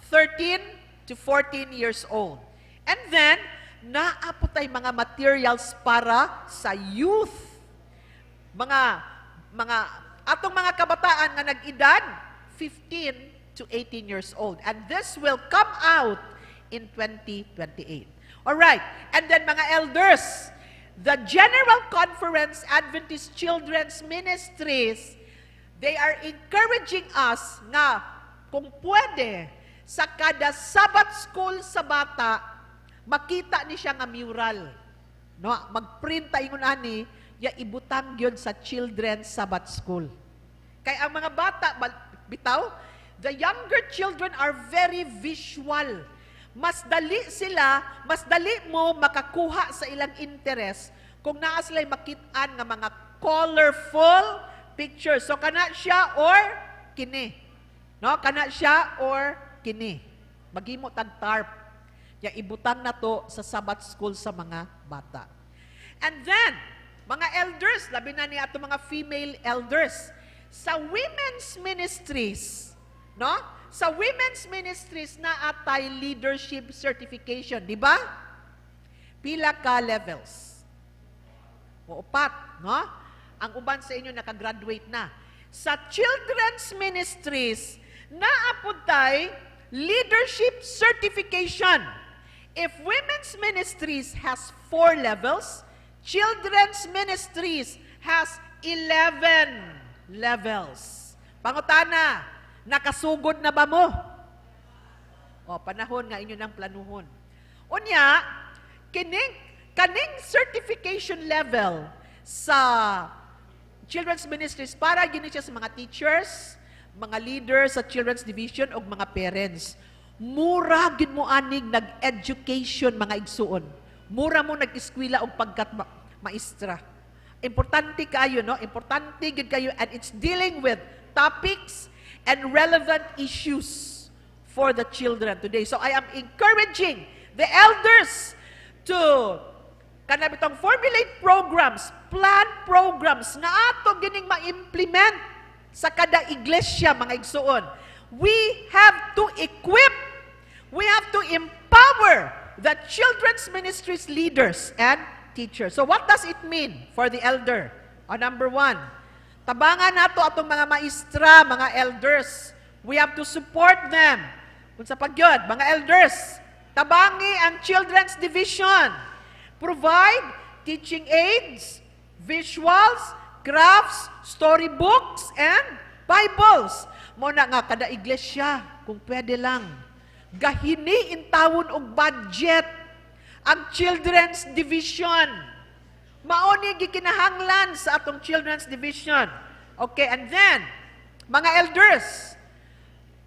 13 to 14 years old. And then, naa po tay mga materials para sa youth. Mga atong mga kabataan nga nag-edad 15 to 18 years old. And this will come out in 2028. All right. And then mga elders, the General Conference Adventist Children's Ministries, they are encouraging us nga kung pwede sa kada Sabbath school sa bata, makita ni siya nga mural. No, magprint ta ingon ani, ya ibutang gyud sa Children's Sabbath School. Kay ang mga bata bitaw, the younger children are very visual. Mas dali sila, mas dali mo makakuha sa ilang interest kung naa sila'y makit-an nga mga colorful pictures. So kana siya or kini. No, kana siya or kini. Maghimo tag tarp. Ya ibutang na to sa Sabbath school sa mga bata. And then, mga elders, labi na ni ato mga female elders, sa women's ministries, no? Sa women's ministries naa tay leadership certification, di ba? Pila ka levels? O upat, no? Ang uban sa inyo nakagraduate na. Sa children's ministries, naa pud tay leadership certification. If women's ministries has four levels, children's ministries has 11 levels. Pangutana, nakasugod na ba mo? O, panahon nga inyo ng planuhon. Unya, kining certification level sa children's ministries para gini siya sa mga teachers, mga leaders sa children's division ug mga parents. Mura gid mo anig nag-education, mga igsuon. Mura mo nag-eskwela og pagkat maestra. Importante kayo, no? Importante gid kayo and it's dealing with topics and relevant issues for the children today. So I am encouraging the elders to kana bitong formulate programs, plan programs nga ato gining ma-implement sa kada iglesia, mga igsuon. We have to equip, we have to empower the children's ministries leaders and teachers. So what does it mean for the elder? O, number one, tabangan nato atong mga maestra, mga elders. We have to support them. Unsa pa gyud, mga elders, tabangi ang children's division. Provide teaching aids, visuals, crafts, storybooks, and Bibles. Mao na nga kada iglesia, kung pwede lang, gahini intawon og budget ang children's division. Mao ni gikinahanglan sa atong children's division. Okay, and then, mga elders,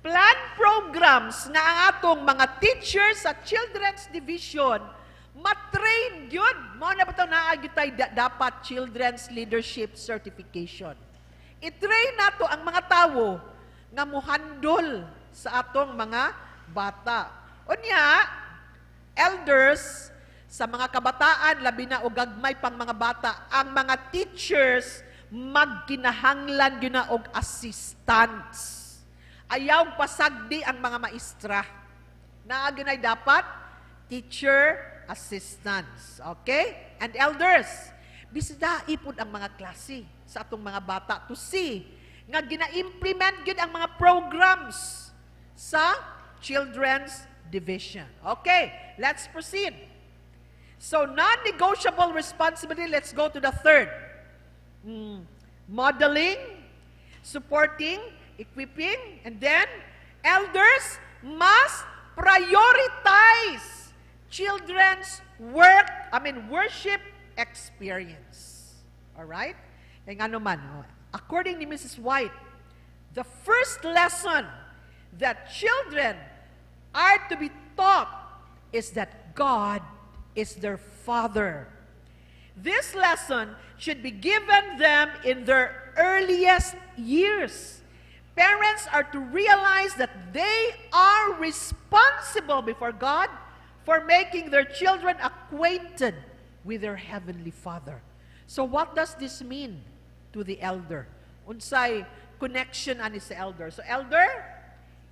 plan programs nga ang atong mga teachers sa children's division ma-train gyud. Mao na ba naa gyud tay dapat children's leadership certification. I-train nato ang mga tawo nga muhandol sa atong mga bata. Unya, elders, sa mga kabataan, labi na og gagmay pang mga bata, ang mga teachers magkinahanglan gyud na og assistants. Ayaw pasagdi ang mga maestra. Naa gyud dapat teacher assistants. Okay? And elders, bisita ipod ang mga klase sa atong mga bata to see nga gina-implement gyud ang mga programs sa children's division. Okay, let's proceed. So, non-negotiable responsibility, let's go to the third. Modeling, supporting, equipping, and then elders must prioritize children's work, I mean worship experience. All right? Kaya nga naman, oh, according ni Mrs. White, the first lesson that children are to be taught is that God is their Father. This lesson should be given them in their earliest years. Parents are to realize that they are responsible before God for making their children acquainted with their heavenly Father. So what does this mean to the elder? Unsay connection ani sa elder? So elder,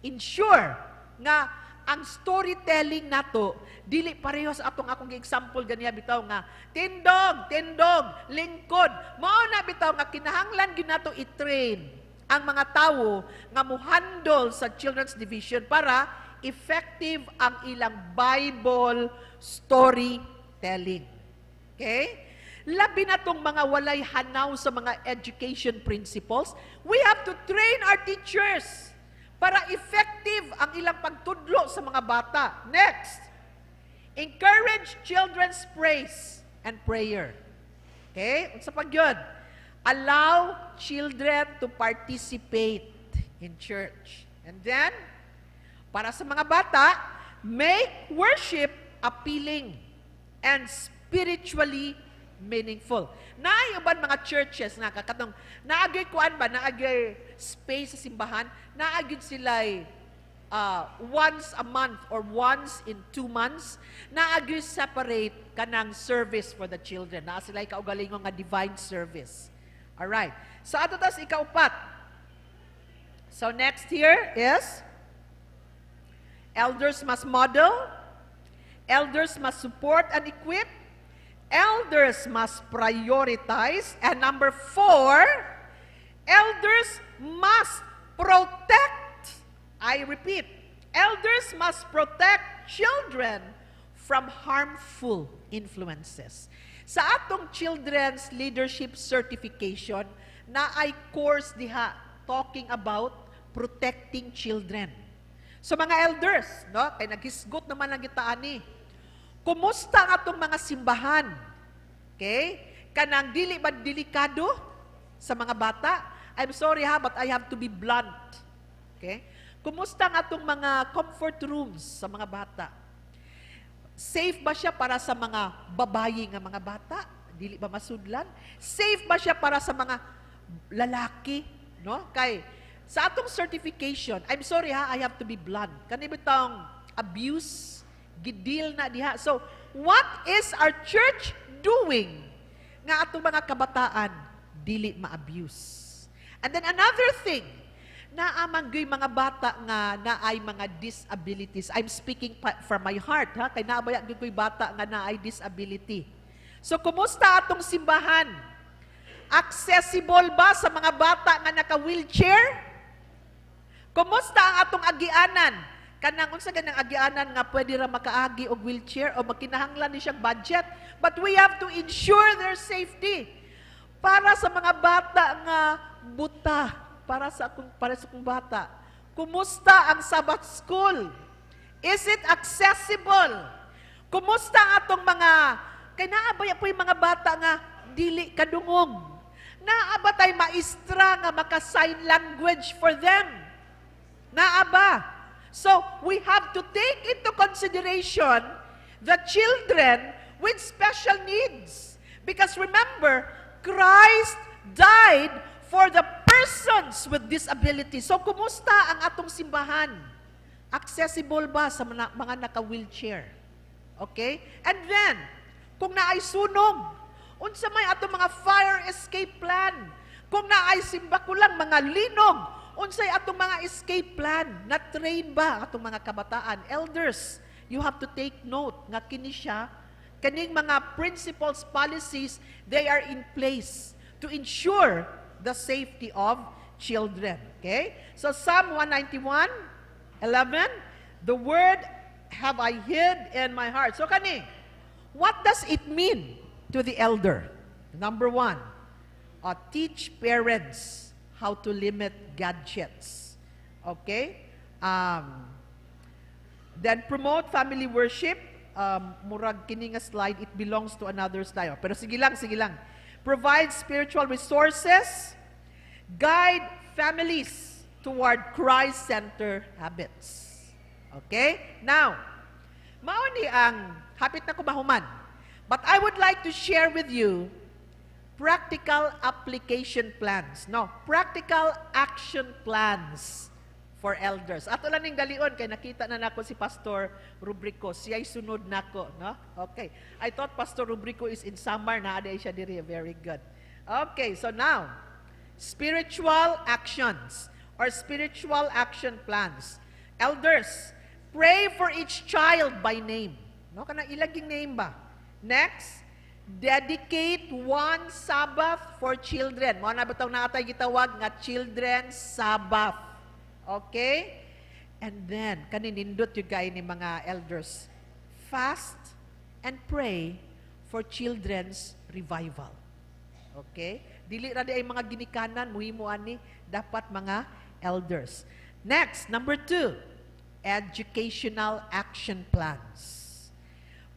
ensure nga ang storytelling nato dili pareho sa atong akong example ganiha bitaw nga tindog, tindog, lingkod. Mao na bitaw nga kinahanglan gyud nato i-train ang mga tawo nga muhandle sa children's division para effective ang ilang Bible storytelling. Okay? Labi na tong mga walay hanaw sa mga education principles, we have to train our teachers para effective ang ilang pagtudlo sa mga bata. Next, encourage children's praise and prayer. Okay? Unsa pa gyud? Allow children to participate in church. And then, para sa mga bata, make worship appealing and spiritually meaningful. Naay uban mga churches nga katong naagay kuan ba, naagay space sa simbahan, naagay sila once a month or once in 2 months, naagay separate kanang service for the children. Naa sila kaugalingon nga divine service. Alright. So ato tas ikaupat. So next here is elders must model, elders must support and equip, elders must prioritize, and number four, elders must protect. I repeat, elders must protect children from harmful influences. Sa atong Children's Leadership Certification, naay course diha talking about protecting children. So mga elders, no, kay naghisgot naman ang kita ani. Kumusta ang atong mga simbahan? Okay? Kanang dili ba delikado sa mga bata? I'm sorry ha, but I have to be blunt. Okay? Kumusta ang atong mga comfort rooms sa mga bata? Safe ba siya para sa mga babayi nga mga bata? Dili ba masudlan? Safe ba siya para sa mga lalaki? No? Kay sa atong certification, I'm sorry ha, I have to be blunt. Kani bitong abuse, gi-deal na diha. So, what is our church doing nga atong mga kabataan dili ma-abuse? And then another thing, naa man gyud mga bata nga naay mga disabilities. I'm speaking from my heart ha, kay naa baya gyud ko'y bata nga naay disability. So, kumusta atong simbahan? Accessible ba sa mga bata nga naka-wheelchair? Kumusta ang atong agianan? Kanang unsa ganang agianan nga pwede ra makaagi og wheelchair o makinahanglan ni siyang budget? But we have to ensure their safety. Para sa mga bata nga buta, para sa akong bata. Kumusta ang Sabbath school? Is it accessible? Kumusta ang atong mga kay naa ba po yung mga bata nga dili kadungog? Naa ba tay maestra nga maka-sign language for them? Naa ba? So, we have to take into consideration the children with special needs. Because remember, Christ died for the persons with disabilities. So, kumusta ang atong simbahan? Accessible ba sa mga naka-wheelchair? Okay? And then, kung naay sunog, unsa may atong mga fire escape plan? Kung naay simbako lang, mga linog, unsay atong mga escape plan? Na-train ba ang atong mga kabataan? Elders, you have to take note nga kini siya, kaning mga principles, policies, they are in place to ensure the safety of children. Okay? So Psalm 191:11, "The word have I hid in my heart." So kani, what does it mean to the elder? Number one, teach parents how to limit gadgets. Okay? Then promote family worship. Murag kini nga slide, it belongs to another slide. Pero sige lang, sige lang. Provide spiritual resources. Guide families toward Christ-centered habits. Okay? Now, mao ni ang hapit na ko mahuman. But I would like to share with you practical application plans. No, practical action plans for elders. Ato lang ning dalion kay nakita na nako si Pastor Rubrico. Siya'y sunod nako, no? Okay. I thought Pastor Rubrico is in Samar na siya diri. Very good. Okay, so now, spiritual actions or spiritual action plans. Elders, pray for each child by name. No, kanang ilaging name ba? Next, dedicate one Sabbath for children. Mao na bitong naa tay gitawag nga Children's Sabbath. Okay? And then, kaninindot yung kay ni mga elders, fast and pray for children's revival. Okay? Dili ra di ay mga ginikanan, muhimo ani, dapat mga elders. Next, number two, educational action plans.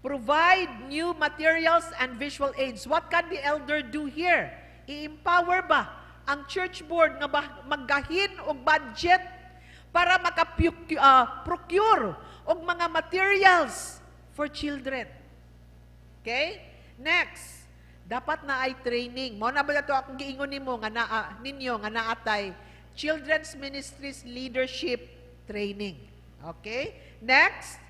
Provide new materials and visual aids. What can the elder do here? I-empower ba ang church board nga ba maggahin og budget para maka-procure og mga materials for children? Okay? Next, dapat na ay training. Mao na ba to akong giingon nimo nga naa ninyo nga naatay Children's Ministries Leadership Training. Okay? Next,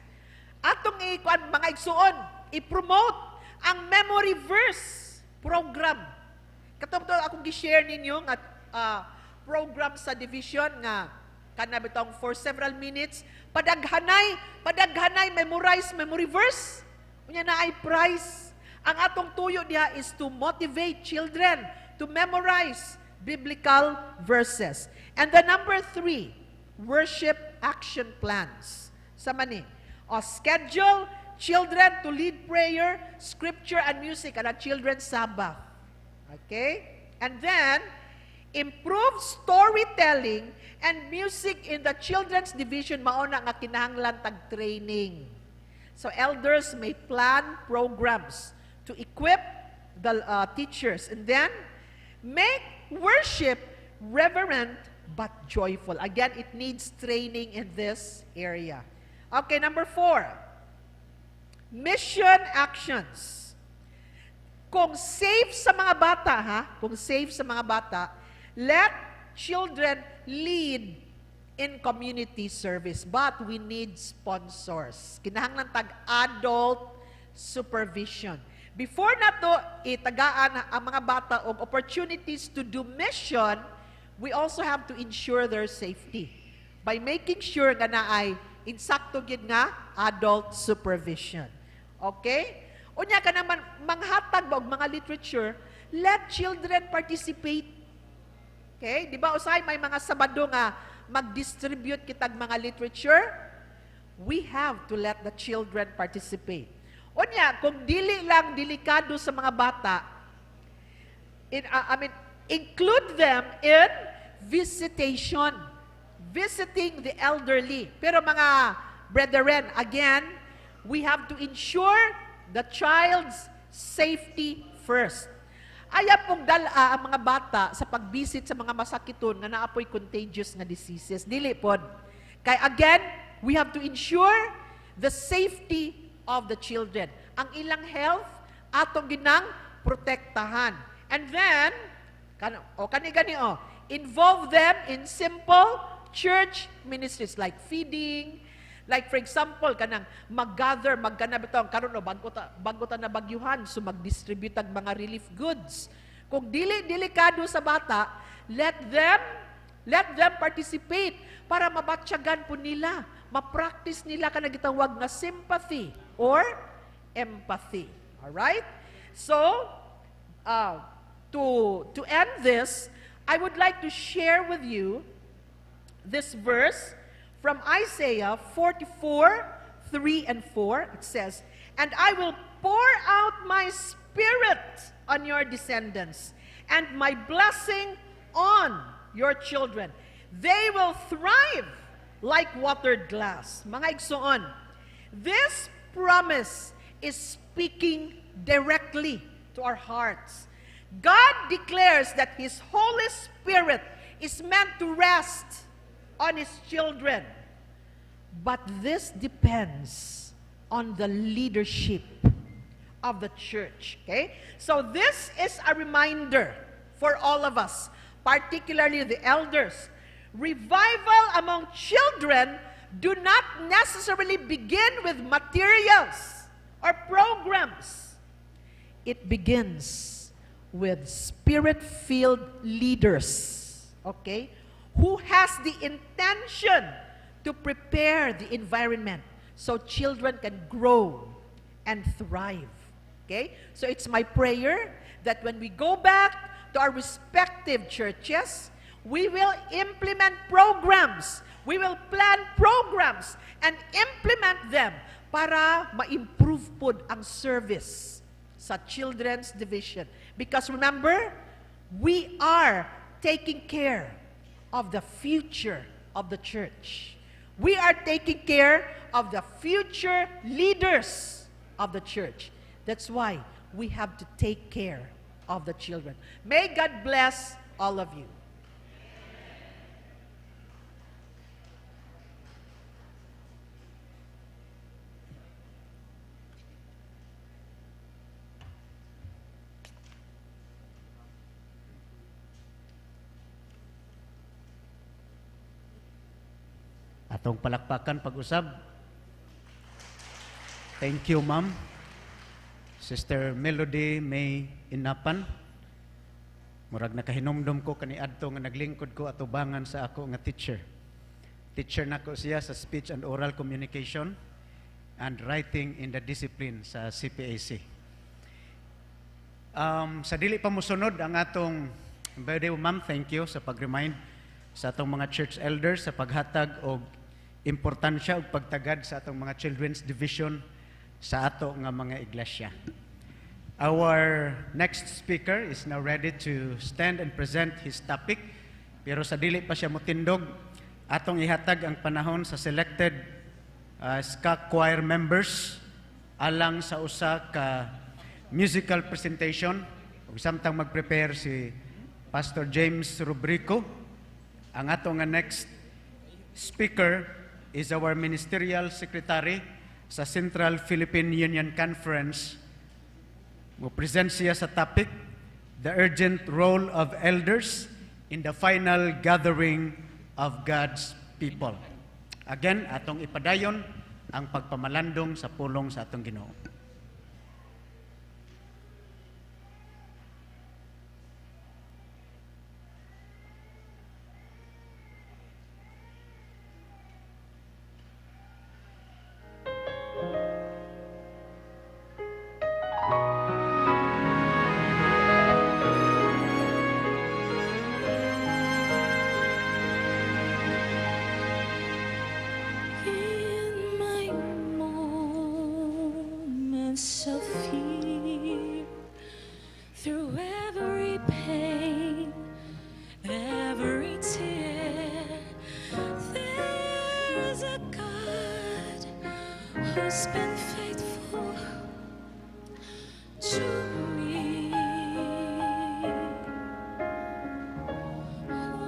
atong ikuan, mga igsuon, i-promote ang memory verse program. Katong to akong gi-share ninyo nga program sa division nga kana bitong for several minutes padaghanay padaghanay memorize memory verse, unya na ay prize. Ang atong tuyo diha is to motivate children to memorize biblical verses. And the number three, worship action plans. Sa mani o schedule children to lead prayer, scripture, and music at a Children's Sabbath. Okay? And then, improve storytelling and music in the children's division. Mao na nga kinahanglan tag training. So elders may plan programs to equip the teachers and then make worship reverent but joyful. Again, it needs training in this area. Okay, number four. Mission actions. Kung safe sa mga bata, ha? Kung safe sa mga bata, let children lead in community service. But we need sponsors. Kinahanglan tag adult supervision. Before nato itagaan ang mga bata og opportunities to do mission, we also have to ensure their safety by making sure nga naay insakto gid nga adult supervision. Okay? Unya ka naman manghatag ba og mga literature, let children participate. Okay? Di ba usay may mga Sabado nga mag-distribute kitag mga literature? We have to let the children participate. Unya, kung dili lang delikado sa mga bata, I mean, include them in visitation. Visiting the elderly. Pero mga brethren, again, we have to ensure the child's safety first. Ayaw pong dala ang mga bata sa pagbisit sa mga masakiton nga naapoy contagious nga diseases. Dili pod. Kay again, we have to ensure the safety of the children. Ang ilang health, atong ginang protektahan. And then, o kani gani o, involve them in simple church ministries like feeding, like for example, kanang mag-gather, magkana bitaw karon o bago ta na bagyuhan, so mag-distribute ang mga relief goods. Kung dili delikado sa bata, let them participate para mabatyagan po nila, ma-practice nila kanang gitawag nga sympathy or empathy. All right? So, to end this, I would like to share with you this verse from Isaiah 44:3 and 4. It says, "And I will pour out my spirit on your descendants and my blessing on your children. They will thrive like watered grass." Mga igsoon, this promise is speaking directly to our hearts. God declares that His Holy Spirit is meant to rest on His children. But this depends on the leadership of the church. Okay? So this is a reminder for all of us, particularly the elders. Revival among children do not necessarily begin with materials or programs. It begins with spirit-filled leaders, okay, who has the intention to prepare the environment so children can grow and thrive. Okay? So it's my prayer that when we go back to our respective churches, we will implement programs. We will plan programs and implement them para ma-improve pod ang service sa children's division. Because remember, we are taking care of the future of the church. We are taking care of the future leaders of the church. That's why we have to take care of the children. May God bless all of you. Atong palakpakan pag-usab. Thank you, ma'am. Sister Melody May Inapan. Murag nakahinumdum ko kaniadto nga naglingkod ko atubangan sa ako nga teacher. Teacher nako siya sa speech and oral communication and writing in the discipline sa CPAC. Sa dili pa mosunod ang atong, by the way, ma'am, thank you sa pag-remind sa atong mga church elders sa paghatag og importansya og pagtagad sa atong mga children's division sa ato nga mga iglesia. Our next speaker is now ready to stand and present his topic. Pero sa dili pa siya mutindog, atong ihatag ang panahon sa selected SCAC choir members alang sa usa ka musical presentation. Ug samtang mag-prepare si Pastor James Rubrico, ang ato nga next speaker is our ministerial secretary sa Central Philippine Union Conference. Mo present siya sa topic, "The Urgent Role of Elders in the Final Gathering of God's People." Again, atong ipadayon ang pagpamalandong sa pulong sa atong Ginoo. Who's been faithful to me.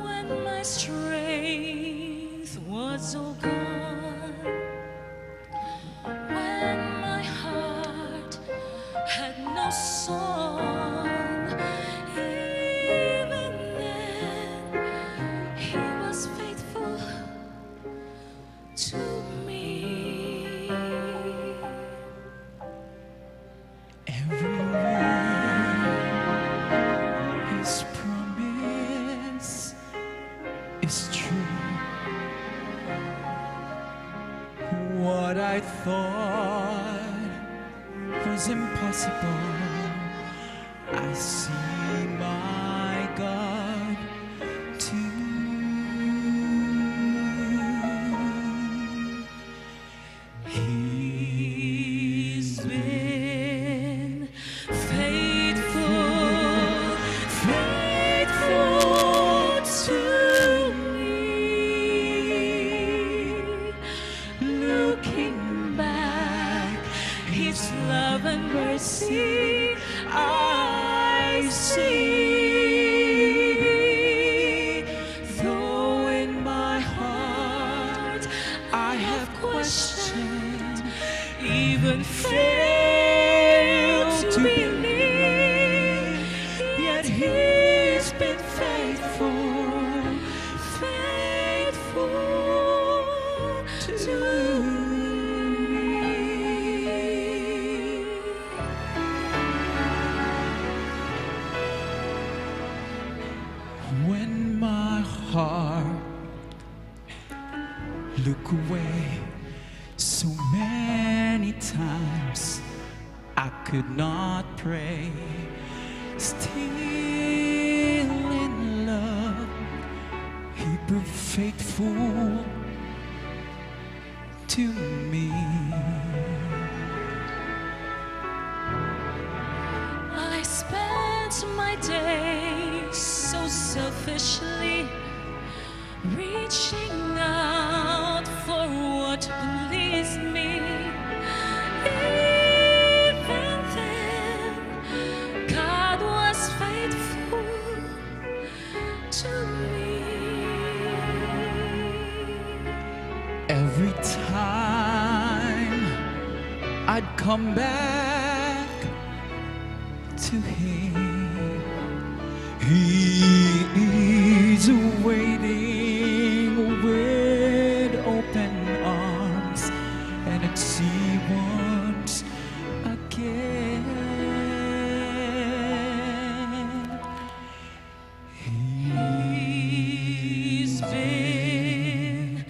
When my strength was all gone, when my heart had no song, even then He was faithful to me. Every word, His promise is true. What I thought was impossible, I see my God do. He's been faithful, faithful to me. Looking back, His love and mercy I see. Though in my heart I have questioned, even failed to believe, yet He's been faithful, faithful to me. When my heart looked away so many times, I could not pray. Still in love, He proved faithful to me. I spent my days so selfishly, reaching out for what pleased me. Even then, God was faithful to me. Every time I'd come back to Him, He is waiting with open arms, and I'd see once again. He's been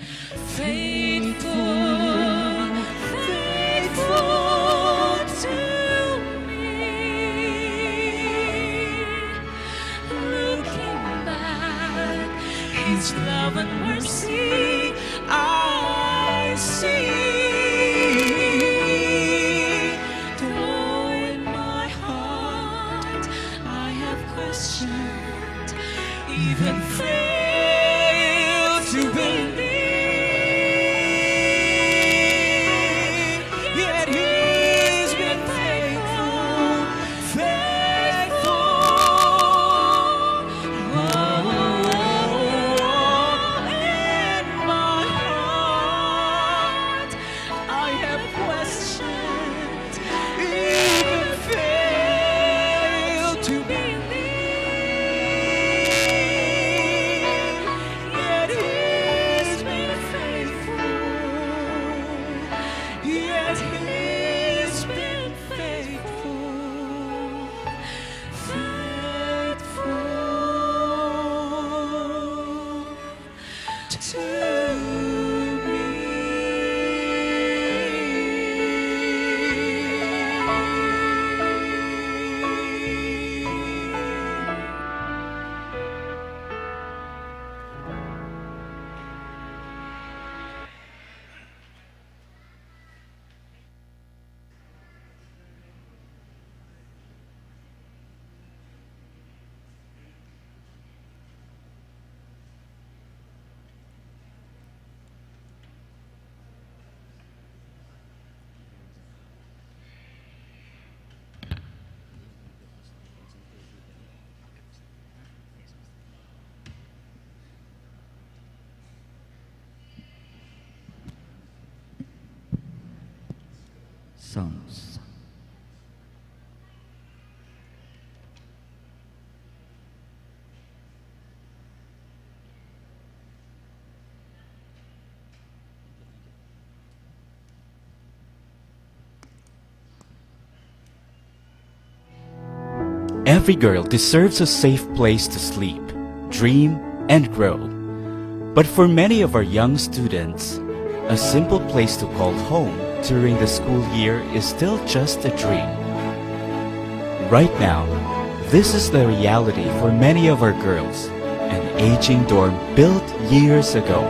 faithful, faithful to me. Looking back, Songs. Every girl deserves a safe place to sleep, dream, and grow. But for many of our young students, a simple place to call home during the school year is still just a dream. Right now, this is the reality for many of our girls, an aging dorm built years ago,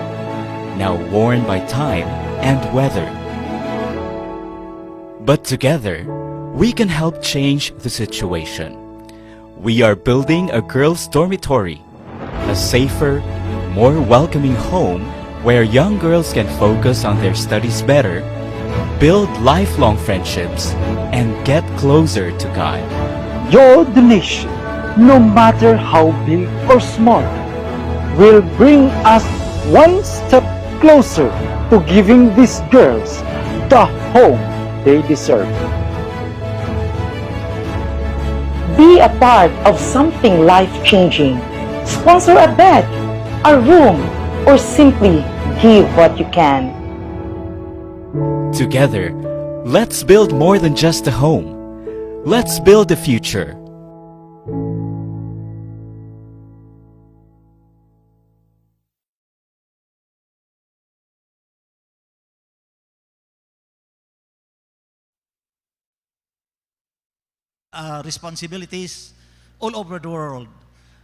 now worn by time and weather. But together, we can help change the situation. We are building a girls' dormitory, a safer, more welcoming home where young girls can focus on their studies better, build lifelong friendships, and get closer to God. Your donation, no matter how big or small, will bring us one step closer to giving these girls the home they deserve. Be a part of something life-changing. Sponsor a bed, a room, or simply give what you can. Together, let's build more than just a home. Let's build the future. Responsibilities all over the world.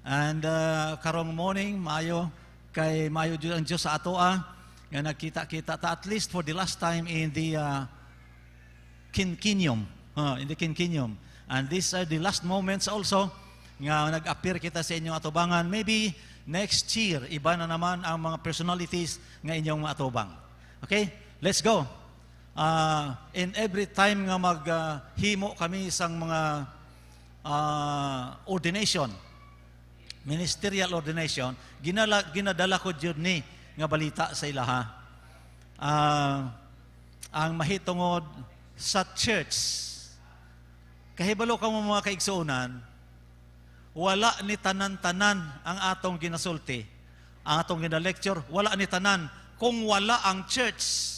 And karong morning, maayo kay maayo jud ang Dios sa atoa nga nagkita-kita ta at least for the last time in the quinquennium, in the quinquennium. And these are the last moments also nga nag-appear kita sa inyong atubangan. Maybe next year, iba na naman ang mga personalities nga inyong atubang. Okay? Let's go. In every time nga maghimo kami isang mga ordination, ministerial ordination, ginadala ko jud ni nga balita sa ilaha. Ang mahitungod sa church, kahibalo ka mo mga kaigsuonan, wala ni tanan-tanan ang atong ginasulti, ang atong gina-lecture, wala ni tanan kung wala ang church.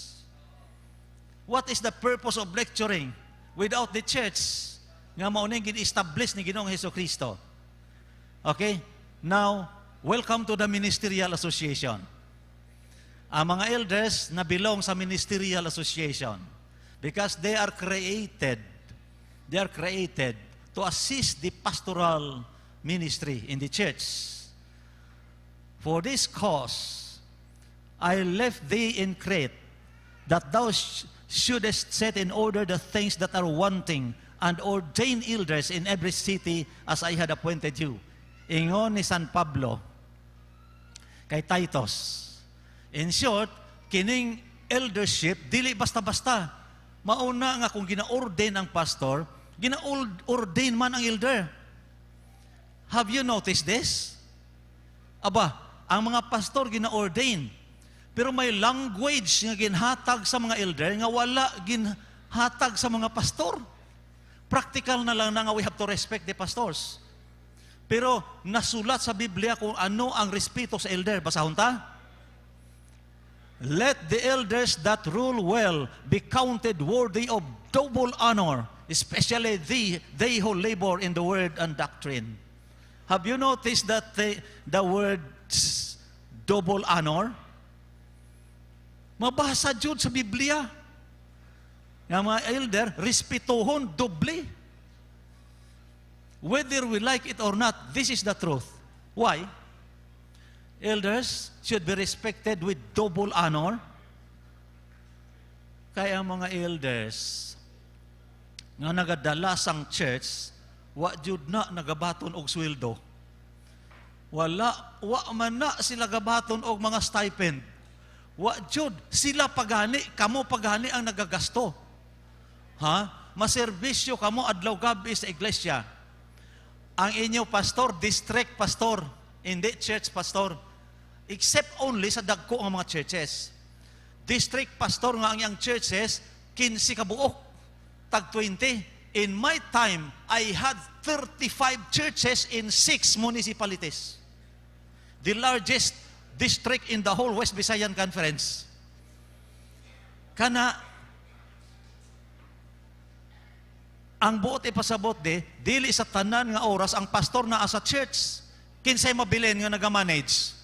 What is the purpose of lecturing without the church? Nga mao ning gin-establish ni Ginoong Hesukristo. Okay? Now, welcome to the Ministerial Association. Ang mga elders na belong sa Ministerial Association because they are created to assist the pastoral ministry in the church. For this cause, I left thee in Crete, that thou shouldest set in order the things that are wanting, and ordain elders in every city as I had appointed you. Ingon ni San Pablo kay Titus. In short, kining eldership, dili basta-basta. Mauna nga kung gina-ordain ang pastor, gina-ordain man ang elder. Have you noticed this? Aba, ang mga pastor gina-ordain. Pero may language nga ginhatag sa mga elder nga wala ginhatag sa mga pastor. Practical na lang na nga we have to respect the pastors. Pero nasulat sa Biblia kung ano ang respeto sa elder. Basahon ta? Let the elders that rule well be counted worthy of double honor, especially they who labor in the word and doctrine. Have you noticed that the word double honor? Mabasa jud sa Biblia. Nga mga elder, respetuhon doble. Whether we like it or not, this is the truth. Why? Elders should be respected with double honor. Kaya ang mga elders nga nagadala sang church, wa jud na nagabaton og sweldo. Wala, wa man na sila gabaton og mga stipend. Wa jud sila pagani, kamo pagani ang nagagasto. Ha? Maserbisyo kamo adlaw gabi sa iglesia. Ang inyo pastor, district pastor, hindi church pastor. Except only sa dagko ang mga churches. District pastor nga ang iyang churches, 15 ka buok. Tag 20. In my time, I had 35 churches in six municipalities. The largest district in the whole West Visayan Conference. Kana, ang buot ipasabot de, dili sa tanan nga oras ang pastor naa sa church. Kinsay mabilin nga naga-manage?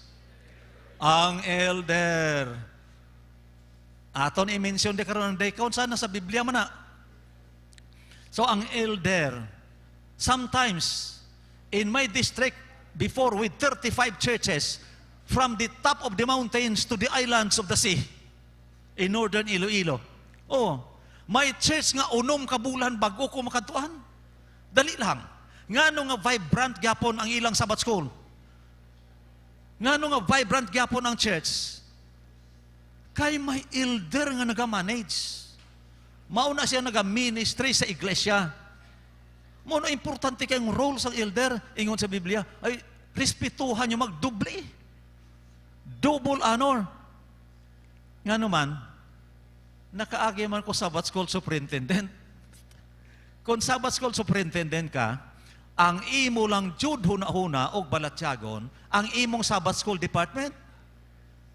Ang elder. Aton i-mention de karon ang deacon sana sa Biblia man na. So ang elder, sometimes in my district before with 35 churches from the top of the mountains to the islands of the sea in northern Iloilo. Oh, may church nga 6 ka bulan bago ko makadtuan. Dali lang. Ngano nga vibrant gyapon ang ilang Sabbath school? Ngano nga vibrant gyapon ang church? Kay may elder nga naga-manage. Mao na siya naga-ministry sa iglesia. Mao na importante kayong role sa elder ingon sa Biblia ay respetuhan niyo magdoble. Double honor. Ngano man, nakaagi man ko Sabbath school superintendent. Kung Sabbath school superintendent ka, ang imo lang jud huna-huna og balatyagon ang imong Sabbath school department.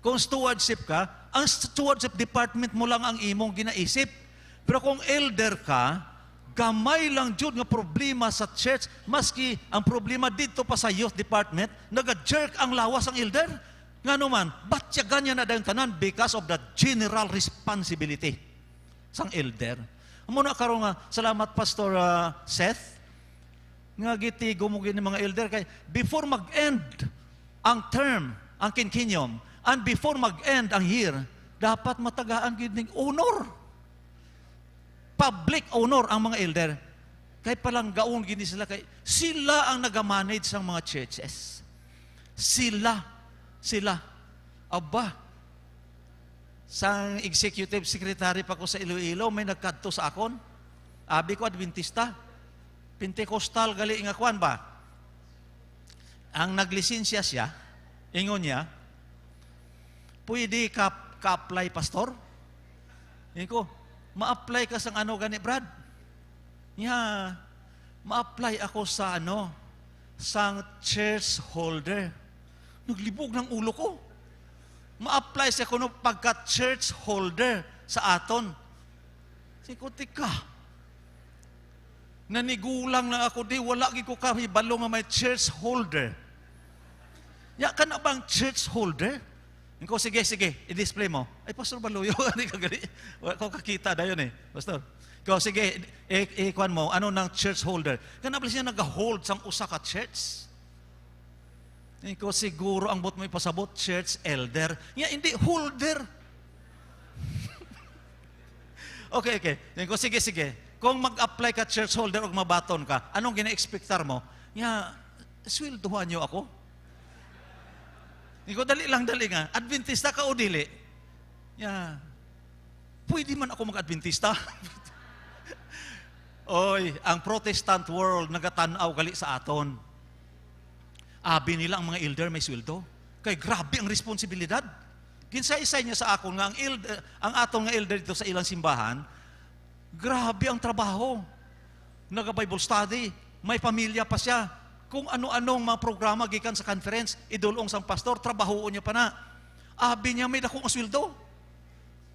Kung stewardship ka, ang stewardship department mo lang ang imong ginaisip. Pero kung elder ka, gamay lang jud nga problema sa church, maski ang problema dito pa sa youth department, naga-jerk ang lawas ang elder. Ngano man, batyagan niya na dayon tanan because of the general responsibility sang elder. Muna karon nga, salamat Pastor Seth, nga gitigo mo gini mga elder kay before mag-end ang term, ang quinquennium, and before mag-end ang year, dapat matagaan gid ning honor. Public honor ang mga elder. Kay palanggaon gini sila kay sila ang naga-manage sang mga churches. Sila, sila. Aba, sang executive secretary pa ko sa Iloilo, may nagkadto sa akon. Abi ko Adventista. Pentecostal gali nga kwan ba? Ang naglisensya siya, ingon niya, pwede ka ka-apply, pastor? Ingon ko, ma-apply ka sa ano gani, Brad? Ya, ma-apply ako sa ano, sa church holder. Naglibog ng ulo ko. Ma-apply siya kuno pagka church holder sa aton. Siko, tika. Nanigulang na ako di, wala gi ko kahibalo nga may church holder. Ya ka na bang church holder? Ko, sige, sige, i-display mo. Ay, Pastor Baluyo, ano ka gali? Wala ko kakita dayon eh, Pastor. Ko, sige, i-kuan mo, ano ng church holder? Kana ba siya nag-hold sang usa ka church? Ko, siguro ang buot mo ipasabot, church elder. Ya, hindi, holder. Okay. Ko, sige, sige. Kung mag-apply ka church holder o mabaton ka, anong gina-expectar mo? Ya, swelduhan niyo ako. Ikaw, dali lang, dali nga. Adventista ka o dili? Ya, pwede man ako mag-Adventista. Oy, ang Protestant world nagatanaw gali sa aton. Abi nila ang mga elder may sweldo. Kay grabe ang responsibilidad. Kinsa-isay niya sa akon nga ang elder, ang atong nga elder dito sa ilang simbahan, grabe ang trabaho. Naga-Bible study, may pamilya pa siya. Kung ano-anong mga programa gikan sa conference, idulong sang pastor, trabahoon niya pa na. Abi niya may dakong sweldo.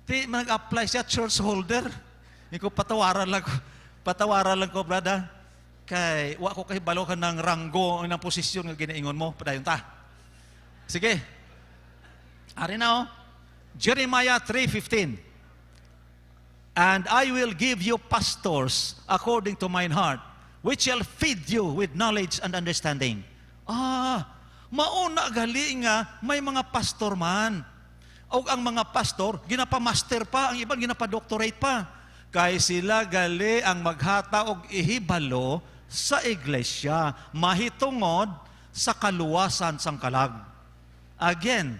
Ti nag-apply siya church holder. Iko patawaran lang ko, brother. Kay wa ko kahibalo ka ng ranggo ng posisyon nga ginaingon mo, padayon ta. Sige. Ari na oh. Jeremiah 3:15. And I will give you pastors according to mine heart, which shall feed you with knowledge and understanding. Ah, mauna gali nga may mga pastor man. O ang mga pastor, ginapa-master pa, ang iban ginapa-doctorate pa. Kay sila gali ang maghata og ihibalo sa iglesia, mahitungod sa kaluwasan sang kalag. Again,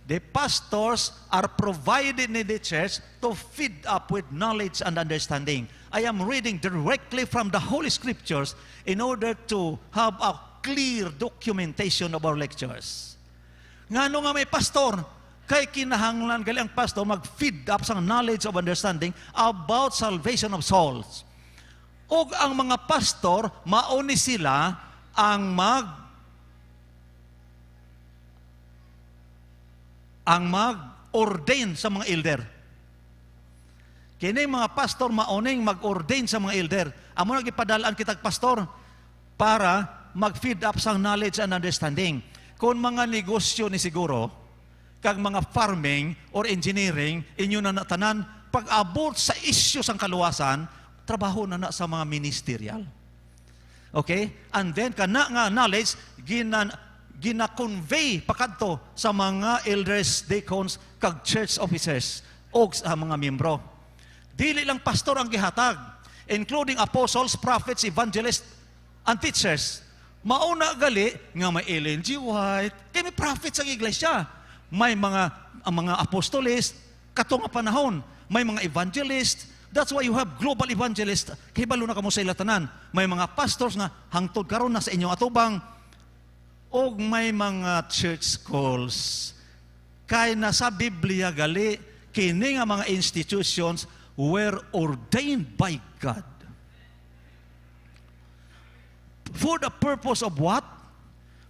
the pastors are provided in the church to feed up with knowledge and understanding. I am reading directly from the Holy Scriptures in order to have a clear documentation of our lectures. Ngano nga may pastor, kay kinahanglan gali ang pastor mag-feed up sa knowledge of understanding about salvation of souls. Og ang mga pastor, mauni sila ang mag-ordain sa mga elder. Kini mga pastor mauning mag-ordain sa mga elder. Amo na gipadalaan kitag pastor para mag-feed up sang knowledge and understanding. Kung mga negosyo ni siguro, kag mga farming or engineering, inyo na natanan, pag-abot sa issue sang kaluwasan, trabaho na na sa mga ministerial. Okay? And then, kana nga knowledge, gina-convey pakadto sa mga elders, deacons, kag church officers, o sa mga miyembro. Dili lang pastor ang gihatag, including apostles, prophets, evangelists, and teachers. Mauna gali nga may Ellen G. White, kay may prophets ang iglesia. May mga ang mga apostoles, kato nga panahon, may mga evangelist. That's why you have global evangelist. Kay balo na kamo sa ila tanan. May mga pastors nga hangtod karon na sa inyong atubang og may mga church schools. Kay nasa Biblia gali kini nga mga institutions were ordained by God. For the purpose of what?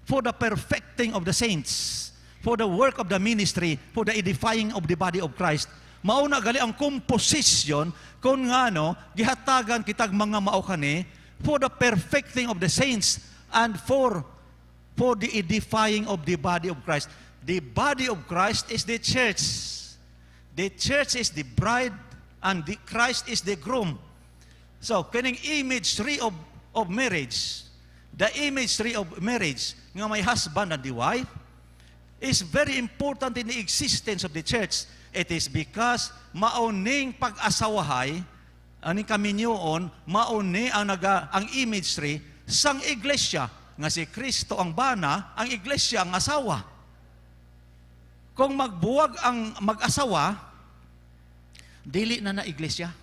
For the perfecting of the saints, for the work of the ministry, for the edifying of the body of Christ. Mauna gali ang composition kung ngano gihatagan kitag mga mao kani for the perfecting of the saints and for the edifying of the body of Christ. The body of Christ is the church. The church is the bride and the Christ is the groom. So, kining imagery of marriage, the imagery of marriage, nga may husband and the wife, is very important in the existence of the church. It is because mauning pag-asawahay, aning kaminyoon, mauni ang imagery sang iglesia, nga si Kristo ang bana, ang iglesia ang asawa. Kung magbuwag ang mag-asawa, dili na na iglesia.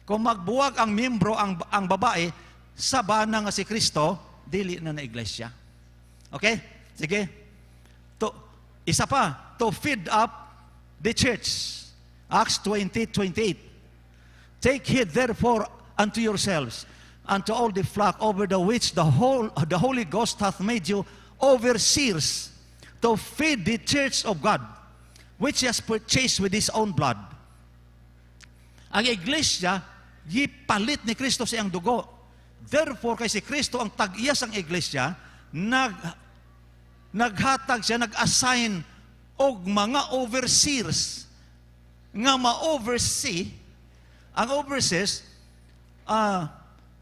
Kung magbuwag ang membro, ang babae, sa bana nga si Kristo, dili na na iglesia. Okay? Sige. To, isa pa, to feed up the church. Acts 20:28. "Take heed therefore unto yourselves, unto all the flock over the which the Holy Ghost hath made you overseers, to feed the church of God, which he has purchased with his own blood." Ang iglesia, gipalit ni Kristo sa iyang dugo. Therefore, kay si Kristo ang tag-iya sang iglesia, naghatag siya, nag-assign og mga overseers nga ma-oversee. Ang overseers,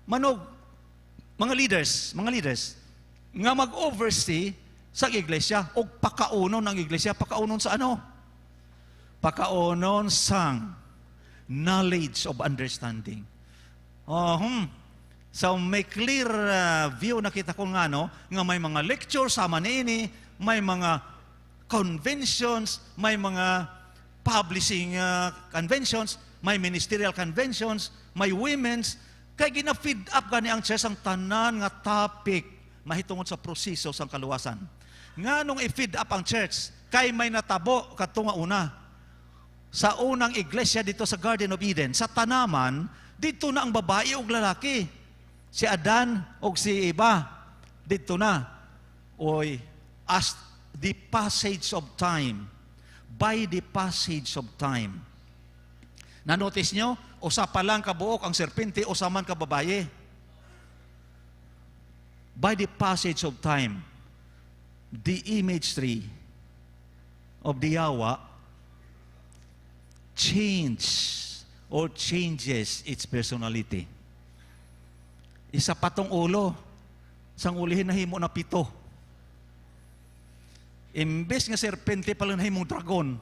manog mga leaders nga mag-oversee sa iglesia og pakaunon ng iglesia. Pakaunon sa ano? Pakaunon sang knowledge of understanding. Oh. So may clear view na kita kung ano, nga may mga lecture sama niini, may mga conventions, may mga publishing conventions, may ministerial conventions, may women's, kay gina-feed up gani ang church ang tanan nga topic mahitungod sa proseso sang kaluwasan. Nga nung i-feed up ang church, kay may natabo kadto nga una. Sa unang iglesia dito sa Garden of Eden, sa tanaman, dito na ang babae ug lalaki. Si Adan ug si Eva, dito na. Oy, as the passage of time, by the passage of time. Na-notice nyo, usa pa lang kabuok ang serpente, usa man ka babaye. By the passage of time, the imagery of the yawa change or changes its personality. Isa pa tong ulo, sang ulihin nahimo na pito. Imbes nga serpente pala, nahimong dragon.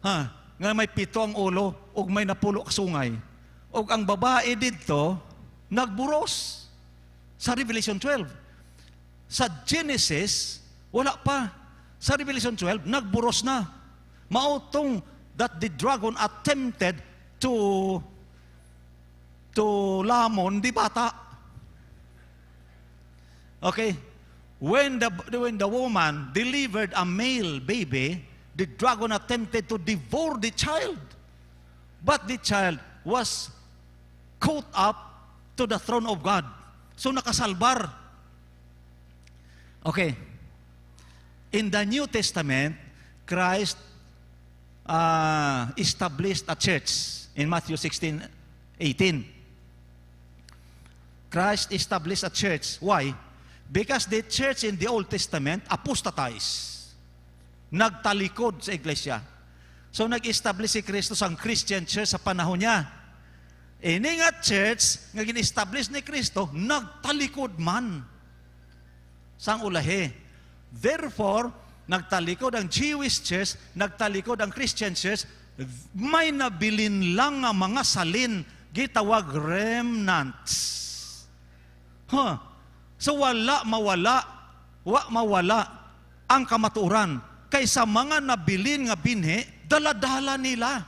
Ha, nga may pito ang ulo ug may napulo ka sungay. Ug ang babae didto nagburos sa Revelation 12. Sa Genesis wala pa. Sa Revelation 12 nagburos na. Mao tong that the dragon attempted to lamon di bata. Okay? When the woman delivered a male baby, the dragon attempted to devour the child. But the child was caught up to the throne of God. So nakasalbar. Okay. In the New Testament, Christ established a church in Matthew 16:18. Christ established a church. Why? Because the church in the Old Testament apostatized. Nagtalikod sa iglesia. So nag-establish si Kristo ang Christian church sa panahon niya. Ini nga church nga gin-establish ni Kristo, nagtalikod man sang ulahi. Therefore, nagtalikod ang Jewish church, nagtalikod ang Christian church, may nabilin lang nga mga salin, gitawag remnants. Huh. So wala mawala, wa mawala ang kamatuoran. Kaysa mga nabilin nga binhi, daladala nila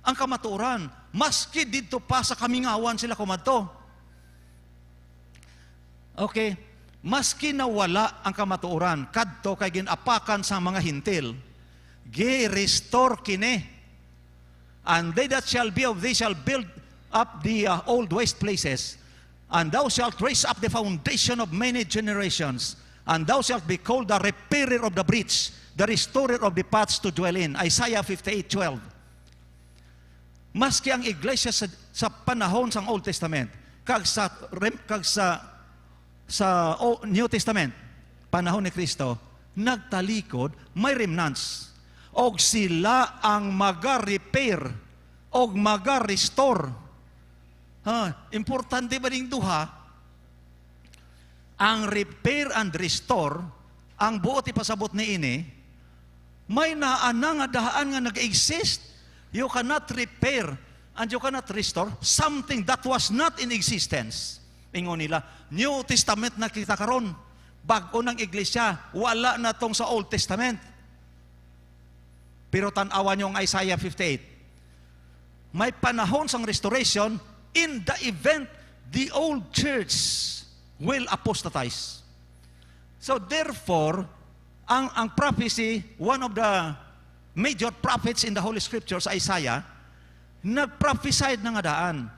ang kamatuoran. Maski didto pa sa kamingawan sila kumadto. Okay, maski nawala ang kamatuoran, kadto kay ginapakan sa mga Hentil, gi-restore kini. And they that shall be of thee shall build up the old waste places, and thou shalt raise up the foundation of many generations, and thou shalt be called the repairer of the breach, the restorer of the paths to dwell in. Isaiah 58:12. Maski ang iglesia sa panahon sang Old Testament, kag sa New Testament, panahon ni Kristo, nagtalikod, may remnants. Og sila ang maga-repair og maga-restore. Ha, importante ba ning duha? Ang repair and restore, ang buot ipasabot ni ini, may naana nga daan nga nag-exist. You cannot repair and you cannot restore something that was not in existence. Ingon nila, New Testament na kita karon. Bag-o ng iglesia, wala na tong sa Old Testament. Pero tan-awan niyo ang Isaiah 58. May panahon sang restoration in the event the old church will apostatize. So therefore, ang prophecy, one of the major prophets in the Holy Scriptures, Isaiah, nag-prophesied na nga daan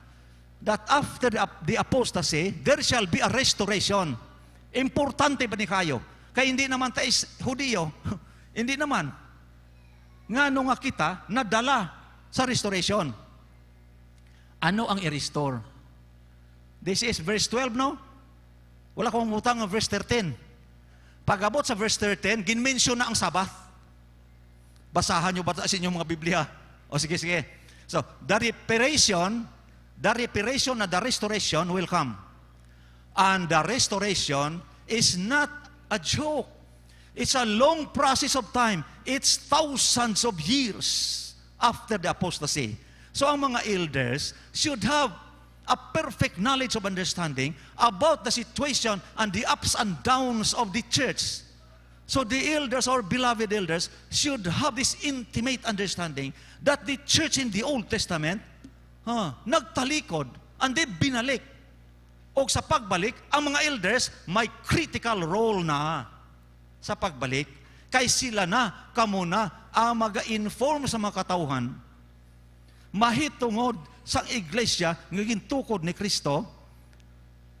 that after the apostasy, there shall be a restoration. Importante ba ni kayo? Kaya hindi naman tayo Hudiyo. Hindi naman. Ngano nga kita nadala sa restoration? Ano ang i-restore? This is verse 12, no? Wala kong utang ang verse 13. Pag-abot sa verse 13, gin-mention na ang Sabbath. Basahan nyo ba sa inyong mga Biblia? O sige, sige. So, the reparation and the restoration will come. And the restoration is not a joke. It's a long process of time. It's thousands of years after the apostasy. So ang mga elders should have a perfect knowledge of understanding about the situation and the ups and downs of the church. So the elders, our beloved elders, should have this intimate understanding that the church in the Old Testament, nagtalikod and then binalik. O sa pagbalik, ang mga elders may critical role na sa pagbalik. Kay sila na, kamo na, ang maga-inform sa mga katawhan mahitungod sa iglesia nga gintukod ni Kristo,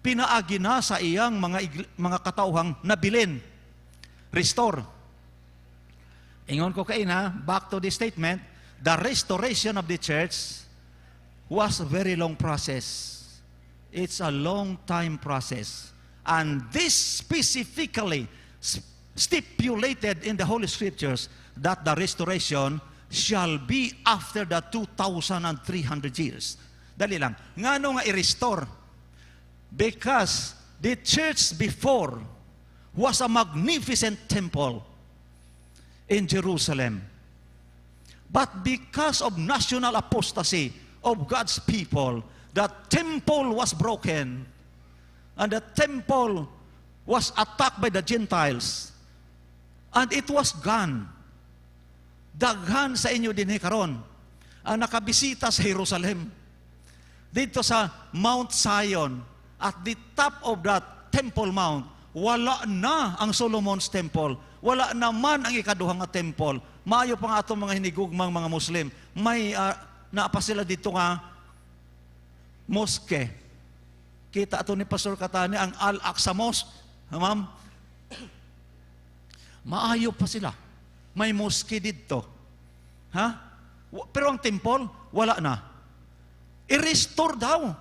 pinaagi na sa iyang mga katawhang nabilin. Restore. Ingon ko kay na, back to the statement, the restoration of the church was a very long process. It's a long time process. And this specifically stipulated in the Holy Scriptures that the restoration shall be after the 2,300 years. Dali lang. Ngano nga i-restore? Because the church before was a magnificent temple in Jerusalem. But because of national apostasy of God's people, the temple was broken and the temple was attacked by the Gentiles and it was gone. Daghan sa inyo dinhi karon ang nakabisita sa Jerusalem. Dito sa Mount Zion, at the top of that Temple Mount, wala na ang Solomon's Temple. Wala naman ang ikaduhang nga temple. Maayo pa nga atong mga hinigugmang mga Muslim. May naa pa sila dito nga Mosque. Kita ato ni Pastor Katani ang Al-Aqsa Mosque. Ha, ma'am? Maayo pa sila. May mosque didto. Ha? Pero ang temple, wala na. I-restore daw.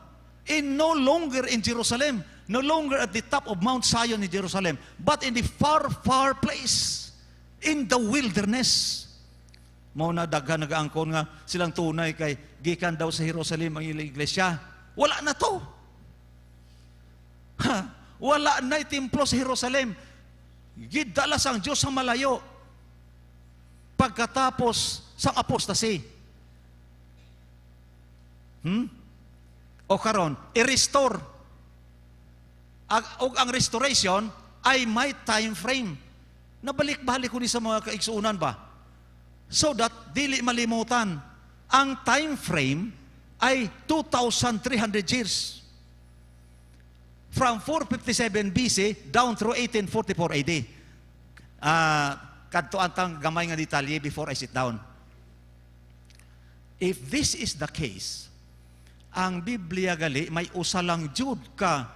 In no longer in Jerusalem, no longer at the top of Mount Zion in Jerusalem, but in the far, far place, in the wilderness. Mao na daghan nagaangkon nga silang tunay kay gikan daw sa Jerusalem ang ilang iglesia. Wala na to. Ha? Wala na templo sa Jerusalem. Gidala sang Diyos sa malayo. Pagkatapos sa apostasy. O karon, i-restore. Og ang restoration ay may time frame. Nabalik-balik ko ni sa mga kaigsuunan ba? So that dili malimutan, ang time frame ay 2,300 years. From 457 BC down through 1844 AD. Kadto tang gamay nga detalye before I sit down. If this is the case, ang Biblia gali may usa lang jud ka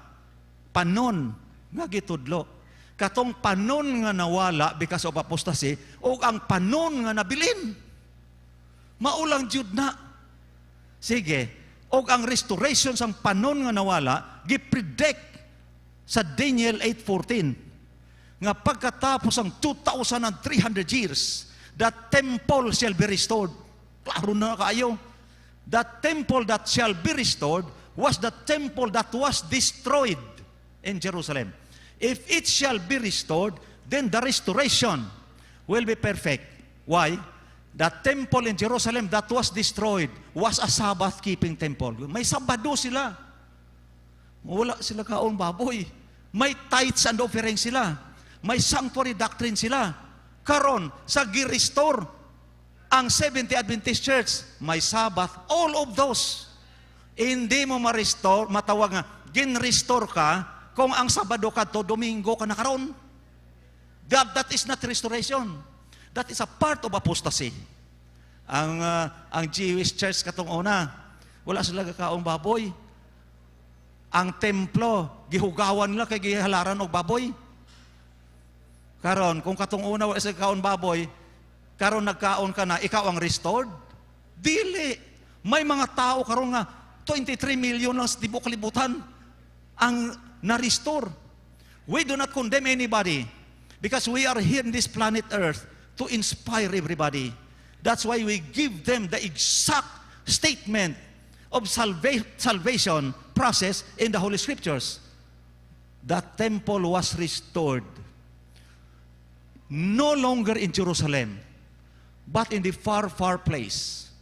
panon nga gitudlo. Katong panon nga nawala because of apostasy o ang panon nga nabilin. Mao lang jud na. Sige, og ang restoration sang panon nga nawala gipredict sa Daniel 8:14 nga pagkatapos ang 2,300 years, the temple shall be restored. Klaro na kaayo. The temple that shall be restored was the temple that was destroyed in Jerusalem. If it shall be restored, then the restoration will be perfect. Why? The temple in Jerusalem that was destroyed was a Sabbath-keeping temple. May Sabado sila. Wala sila kaon baboy. May tithes and offering sila. May sanctuary doctrine sila. Karon, sa gi-restore ang Seventh Adventist Church, may Sabbath, all of those. Hindi mo ma-restore, matawag nga, gin-restore ka kung ang Sabado ka to, Domingo ka na karon. That is not restoration. That is a part of apostasy. Ang Jewish Church katong una, wala sila kakaong baboy. Ang templo, gihugawan nila kay gihalaran og baboy. Karon, kung katong una wala sila kaon baboy, karon nagkaon ka na, ikaw ang restored? Dili. May mga tao karon nga 23 million lang sa tibuok kalibutan ang na-restore. We do not condemn anybody because we are here in this planet Earth to inspire everybody. That's why we give them the exact statement of salvation process in the Holy Scriptures. The temple was restored no longer in Jerusalem, but in the far, far place.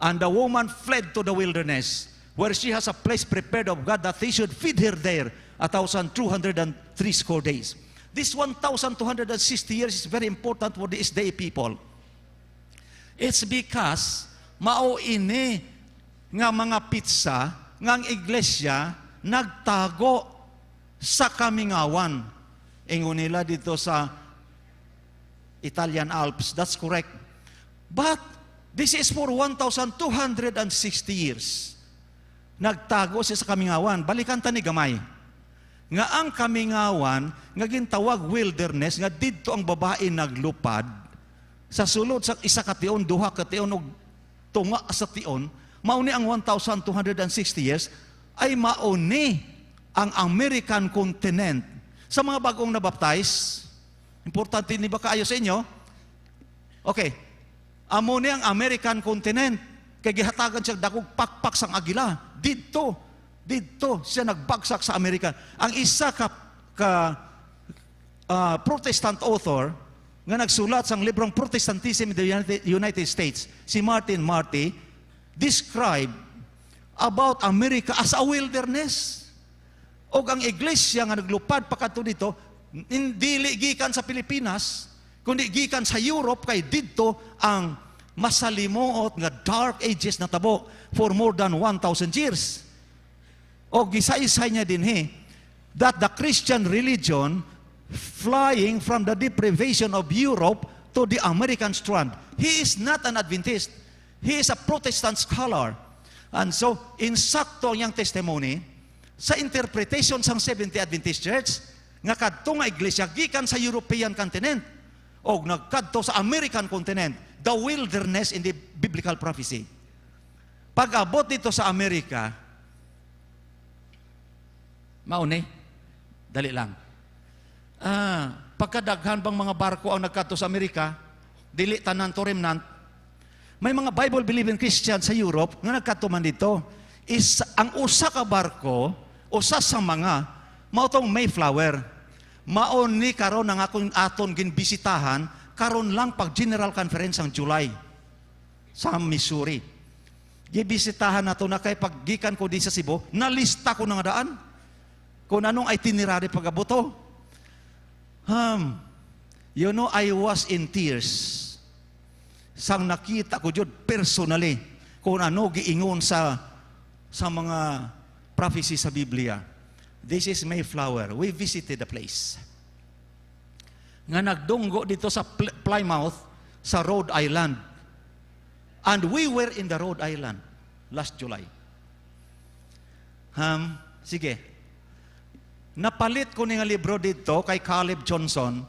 And the woman fled to the wilderness, where she has a place prepared of God that he should feed her there 1,260 days. This 1,260 years is very important for the SDA people. It's because mao ini nga mga petsa nga ang iglesia nagtago sa kamingawan. Ingon nila didto sa Italian Alps. That's correct. But this is for 1,260 years. Nagtago siya sa kamingawan. Balikan ta ni gamay. Nga ang kamingawan, nga gintawag wilderness, nga didto ang babae naglupad, sa sulod sa isa ka tion, duha ka tion, og tunga sa tion, mao ni ang 1,260 years, ay mao ni ang American continent. Sa mga bagong nabaptize, importante ni ba kaayo sa inyo? Okay. Amo ni ang American continent. Kay gihatagan siya dakog pakpak sang agila. Didto siya nagbagsak sa Amerika. Ang isa ka Protestant author nga nagsulat sang librong Protestantism in the United States, si Martin Marty, describe about America as a wilderness. Og ang iglesia nga naglupad pa kadto didto, hindi gikan sa Pilipinas, kundi gikan sa Europe kay didto ang masalimuot nga Dark Ages na tabo for more than 1,000 years. O gisaysay niya dinhi that the Christian religion flying from the deprivation of Europe to the American strand. He is not an Adventist. He is a Protestant scholar. And so, insakto ang iyang testimony sa interpretation sang Seventh-day Adventist Church nga kadto nga iglesia gikan sa European continent o nagkadto sa American continent, the wilderness in the biblical prophecy. Pag-abot dito sa Amerika, mauni, dali lang. Pagkadaghan bang mga barko ang nagkadto sa Amerika, dili tanan to remnant, may mga Bible believing Christian sa Europe nga nagkadto man dito. Is ang usa ka barko, usa sa mga mao tong Mayflower. Mao ni karon ang akong aton ginbisitahan karon lang pag General Conference ang July sa Missouri. Gibisitahan nato na kay paggikan ko di sa Cebu, nalista ko na nga daan kung anong itinerary pag-abuto. I was in tears sang nakita ko jud personally kung ano giingon sa mga prophecy sa Biblia. This is Mayflower. We visited the place. Nga nagdunggo dito sa Plymouth sa Rhode Island. And we were in the Rhode Island last July. Sige. Napalit ko ni nga libro dito kay Caleb Johnson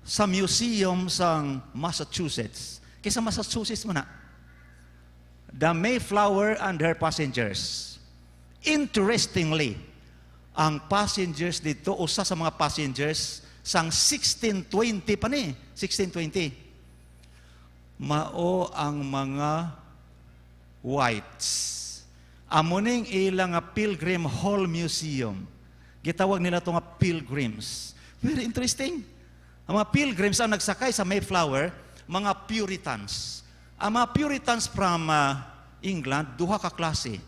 sa museum sa Massachusetts. Kaysa Massachusetts man na. The Mayflower and Her Passengers. Interestingly, ang passengers dito, usa sa mga passengers, sang 1620 pa ni, 1620. Mao ang mga whites. Amo ning ilang nga Pilgrim Hall Museum. Gitawag nila ito nga pilgrims. Very interesting. Ang mga pilgrims ang nagsakay sa Mayflower, mga Puritans. Ang mga Puritans from England, duha ka klase.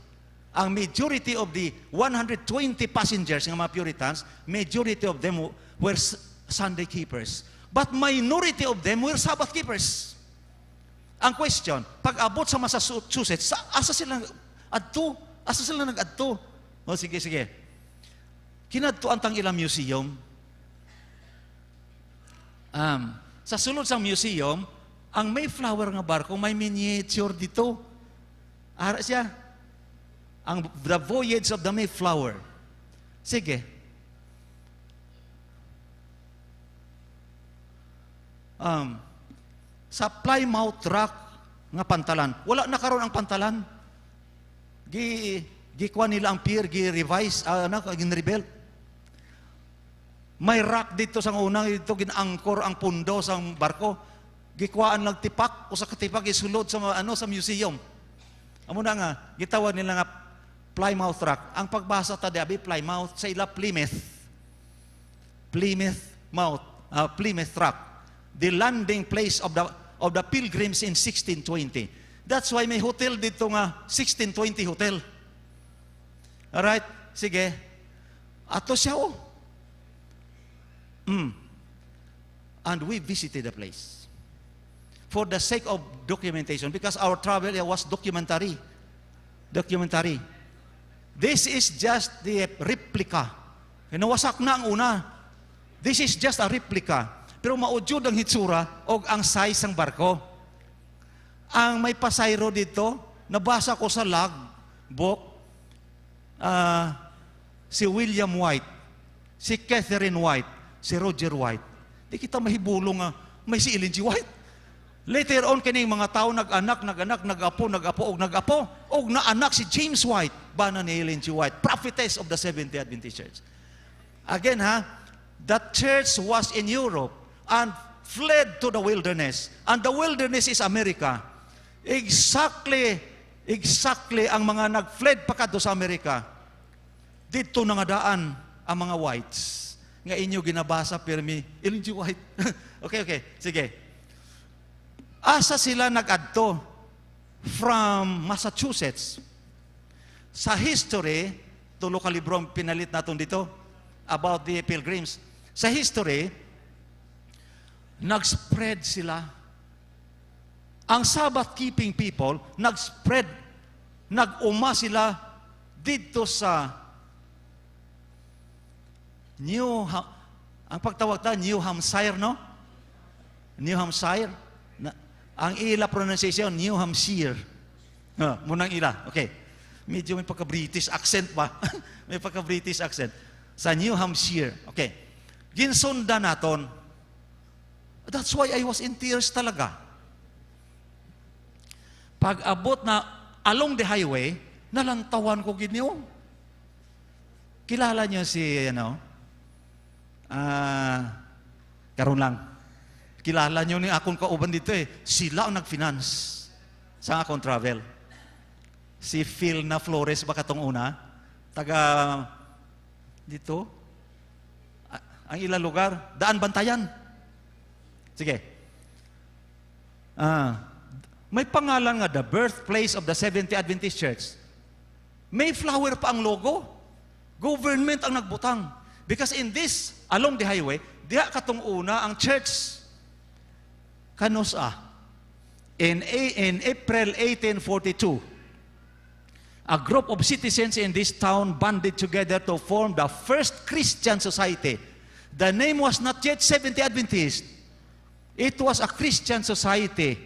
Ang majority of the 120 passengers ng mga Puritans, majority of them were Sunday keepers. But minority of them were Sabbath keepers. Ang question, pag abot sa Massachusetts, asa sila adto? Asa sila nag-adto? O sige, sige. Kinadtuan tang ilang museum. Sa sulod sa museum, ang Mayflower nga barko may miniature dito. Ara siya. Ang The Voyage of the Mayflower. Sige. Sa Plymouth Rock nga pantalan. Wala na karon ang pantalan. Gikuha nila ang pier, gi-revise, ano, gin-rebuild. May rock dito sa unang dito gin-angkor ang pundo sa barko. Gikuhaan lang tipak, usa ka tipak isulod sa ano sa museum. Amo na nga gitawag nila nga Plymouth Rock. Ang pagbasa ta diabi Plymouth sa ila Plymouth. Plymouth Mouth, Plymouth Rock. The landing place of the pilgrims in 1620. That's why may hotel dito nga 1620 hotel. Alright? Sige. Ato siya oh. And we visited the place for the sake of documentation because our travel was documentary. Documentary. This is just the replica. Nawasak na ang una. This is just a replica. Pero mao jud ang hitsura o ang size ng barko. Ang may pasayro dito, nabasa ko sa log book, si William White, si Catherine White, si Roger White. Di kita mahibulong nga may si Ellen G. White. Later on, kining mga tao nag-anak, nag-anak, nag-apo, nag-apo, og nag-apo, og naanak si James White, bana ni Ellen G. White, prophetess of the Seventh-day Adventist Church. Again ha, the church was in Europe and fled to the wilderness. And the wilderness is America. Exactly, exactly ang mga nag-fled pa kadto sa Amerika. Dito na nga daan ang mga whites. Nga inyo ginabasa pirmi, Ellen G. White. Okay. Sige. Asa sila nag-adto? From Massachusetts. Sa history, tulo ka libro ang pinalit naton dito about the pilgrims. Sa history, nag-spread sila. Ang Sabbath-keeping people, nag-spread, nag-uma sila dito sa New, ang pagtawag ta, New Hampshire, no? New Hampshire. Na, ang ila pronunciation, New Hampshire. Munang ila. Okay. Medyo may pagka-British accent ba? May pagka-British accent. Sa New Hampshire. Okay. Ginsunda naton. That's why I was in tears talaga. Pag abot na along the highway, nalantawan ko gid niyo. Kilala niyo si, ano, karon lang. Kilala niyo ni akong kauban dito eh. Sila ang nag-finance sa akong travel. Si Phil na Flores ba katong una? Taga dito? Ang ilang lugar? Daan Bantayan. Sige. May pangalan nga, the birthplace of the Seventh Adventist Church. May flower pa ang logo. Government ang nagbutang. Because in this, along the highway, diha katong una ang church. Kanus ah. In April 1842, a group of citizens in this town banded together to form the first Christian society. The name was not yet Seventh Adventist. It was a Christian society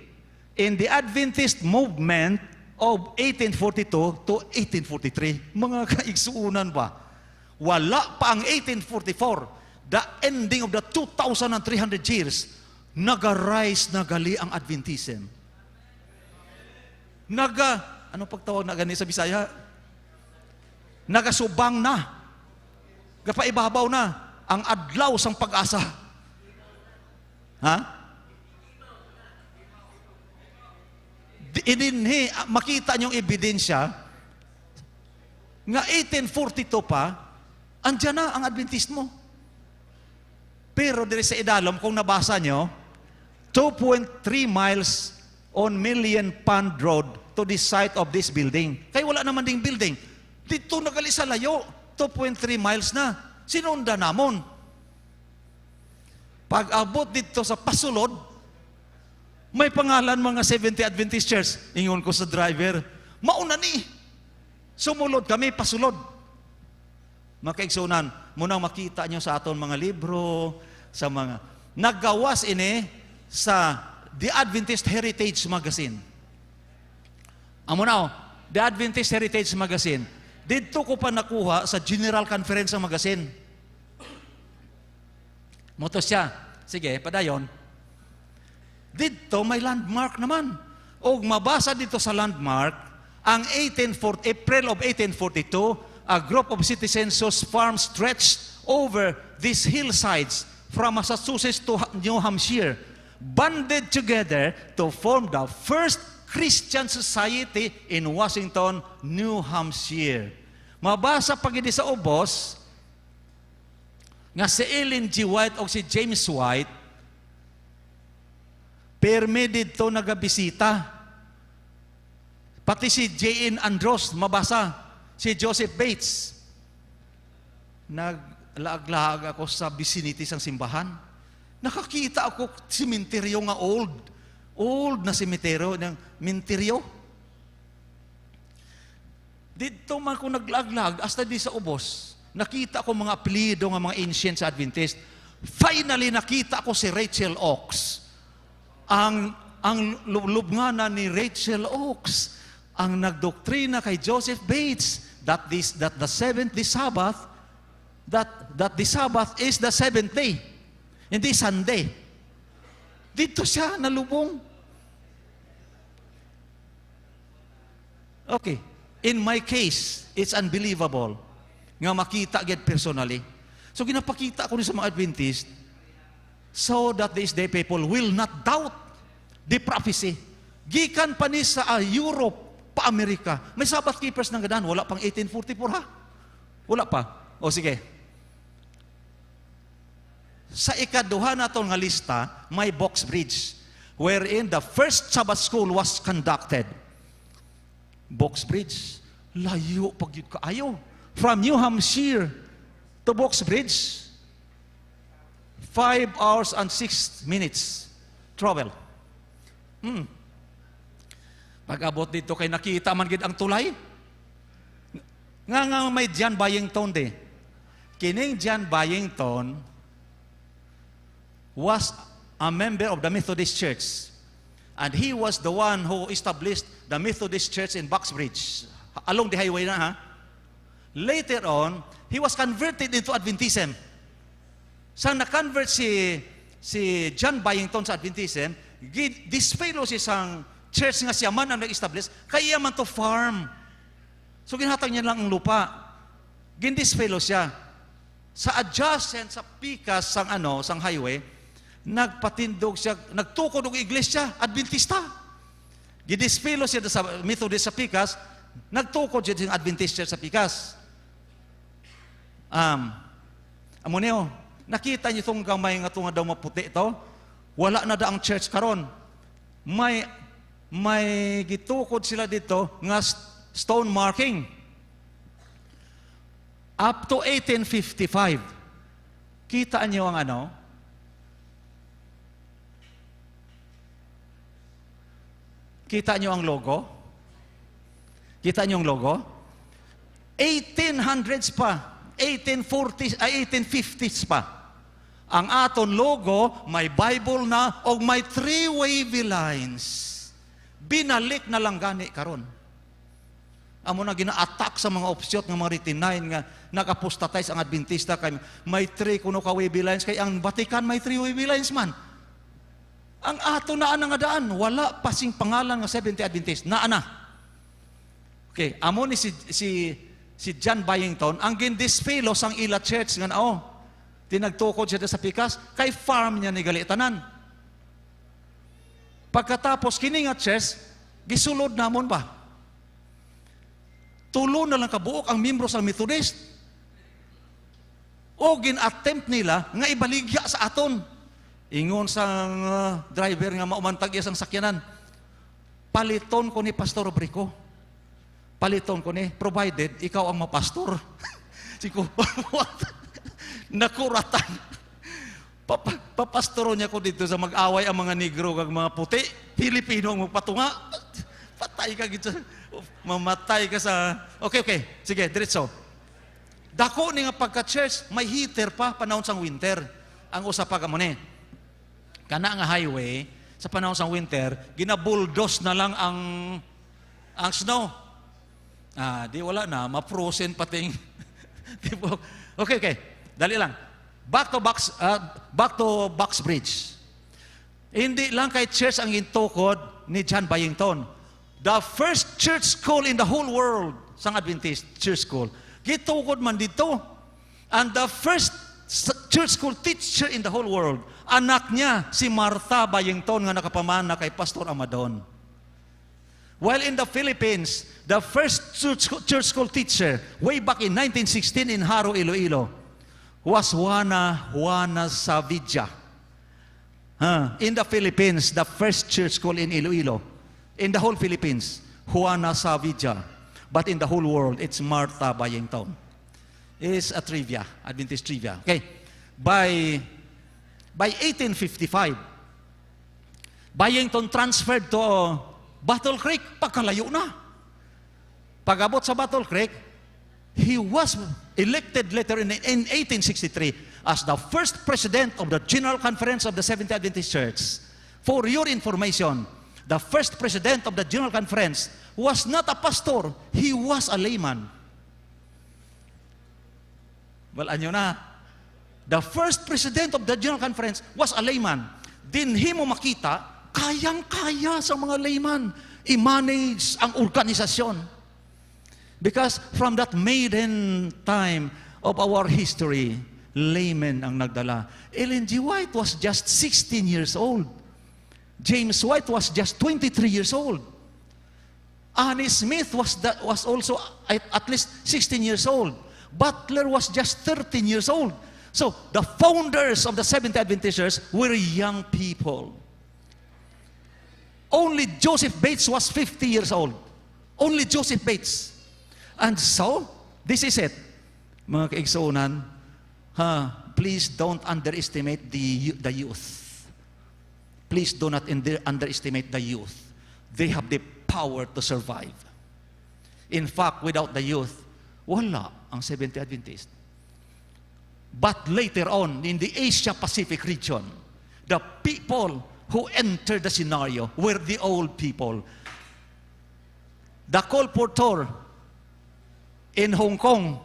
in the Adventist movement of 1842 to 1843. Mga kaigsuunan ba? Wala pa ang 1844, the ending of the 2,300 years, naga-rise na gali ang Adventism. Naga, ano pagtawag na gani sa Bisaya? Nagasubang na. Gapaibabaw na ang adlaw sang pag-asa. Ha? Ininhi, makita niyong ebidensya nga 1842 pa, andyan na ang Adventismo. Pero diri sa idalom, kung nabasa nyo, 2.3 miles on Million Pond Road to the site of this building. Kaya wala naman ding building. Dito nagali sa layo, 2.3 miles na. Sinunda namon. Pag abot dito sa pasulod, may pangalan mga 70 Adventist Church. Ingon ko sa driver, mauna ni. Sumulod kami, pasulod. Mga kaigsunan, munang makita nyo sa aton mga libro, sa mga naggawas ini sa The Adventist Heritage Magazine. Amo na, oh, The Adventist Heritage Magazine. Didto ko pa nakuha sa General Conference ang magazine. Moto siya. Sige, padayon. Didto may landmark naman. O mabasa dito sa landmark, ang 1840, April of 1842, a group of citizens whose farms stretched over these hillsides from Massachusetts to New Hampshire, banded together to form the first Christian society in Washington, New Hampshire. Mabasa pag hindi sa ubos, nga si Ellen G. White o si James White, perme dito nagabisita. Pati si J.N. Andros, mabasa. Si Joseph Bates. Naglaag-laag ako sa vicinity sang simbahan. Nakakita ako simenteryo nga old. Old na simenteryo, ng menteryo. Dito man ko naglaag-laag, hasta di sa ubos. Nakita ko mga apelyido nga mga ancient sa Adventist. Finally, nakita ko si Rachel Oakes. Ang lubnganan ni Rachel Oakes, ang nagdoktrina kay Joseph Bates that the seventh day Sabbath, that the Sabbath is the seventh day, hindi Sunday. Dito siya nalubong. Okay. In my case, it's unbelievable nga makita gid personally. So ginapakita ko ni sa mga Adventist so that these day people will not doubt the prophecy. Gikan pa ni sa Europe, pa Amerika. May Sabbath keepers ng gadan. Wala pang 1844 ha. Wala pa. O sige. Sa ikaduha naton nga lista, may Boxbridge, wherein the first Sabbath school was conducted. Boxbridge, layo pag yun kaayo. From New Hampshire to Boxbridge, 5 hours and 6 minutes travel. Pag-abot dito kay nakita man gid ang tulay. Nga nga may John Byington de. Kining John Byington was a member of the Methodist Church. And he was the one who established the Methodist Church in Boxbridge, Along the highway na ha. Later on, he was converted into Adventism. Sa na-convert si John Byington sa Adventism, disfellow siya sang church nga siya man ang nag-establish, kaya man to farm. So ginhatag niya lang ang lupa. Gindisfellow siya. Sa adjacent sa pikas sang ano, sang highway, nagpatindog siya, nagtukod og iglesia, Adventista. Gidisfellow siya sa Methodist sa Pikas, nagtukod siya sa Adventist Church sa Pikas. Amo niyo, nakita niyo itong gamay nga itong daw maputi ito? Wala na da ang church karon. May gitukod sila dito nga stone marking. Up to 1855. Kita niyo ang ano? Kita niyo ang logo? Kita niyo ang logo? 1800s pa. 1840s, ay 1850s pa. Ang aton logo, may Bible na o may three wavy lines. Binalik na lang gani karon. Amo na gina-attack sa mga offshoot nga mga written nga nakapostatize ang Adventista kay may three kuno ka wavy lines, kay ang Vatican may three wavy lines man. Ang ato na nga daan, wala pa sing pangalan nga Seventh-day Adventist. Naa na. Okay, amo ni si John Byington ang gindisfelo sang ila church nga nao. Tinagtukod siya sa pikas kay farm niya ni galitanan. Pagkatapos kini nga church gisulod namon ba? Tulo na lang kabuok ang miyembro sa Methodist. O gin-attempt nila nga ibaligya sa aton. Ingon sang driver nga maumantag iya sang sakyanan. Paliton ko ni Pastor Brico. Paliton ko ni, provided ikaw ang mapastor. Siko, what? Nakuratan. Papastoro niya ko dito sa mag-away ang mga Negro kag mga puti. Pilipino ang magpatunga. Patay ka gito. Mamatay ka sa... Okay. Sige, diretso. Dako ni nga pagka-church, may heater pa panahon sang winter. Ang usa pa kamo ni. Kana nga highway, sa panahon sang winter, ginabuldos na lang ang snow. Ah, di wala na, ma-frozen pating. Okay. Dali lang. Back to Box Bridge. Hindi lang kay church ang intukod ni John Byington. The first church school in the whole world, sang Adventist church school. Gitukod man dito. And the first church school teacher in the whole world, anak niya si Martha Byington nga nakapamana kay Pastor Amadon. While in the Philippines, the first church school teacher way back in 1916 in Haro, Iloilo, was Juana Savilla. In the Philippines, the first church school in Iloilo, in the whole Philippines, Juana Savilla. But in the whole world, it's Martha Byington. It's a trivia, Adventist trivia. Okay. By 1855, Byington transferred to Battle Creek, pagkalayo na. Pag-abot sa Battle Creek, he was elected later in 1863 as the first president of the General Conference of the Seventh-day Adventist Church. For your information, the first president of the General Conference was not a pastor, he was a layman. Well, anyo na. The first president of the General Conference was a layman. Dinhi mo makita, kayang-kaya sa mga layman i-manage ang organisasyon. Because from that maiden time of our history, laymen ang nagdala. Ellen G. White was just 16 years old. James White was just 23 years old. Annie Smith was also at least 16 years old. Butler was just 13 years old. So the founders of the Seventh-day Adventist Church were young people. Only Joseph Bates was 50 years old. Only Joseph Bates. And so, this is it. Mga kaigsuonan, please don't underestimate the youth. Please do not underestimate the youth. They have the power to survive. In fact, without the youth, wala ang Seventh-day Adventist. But later on, in the Asia-Pacific region, the people who entered the scenario were the old people. The colporteur, In Hong Kong,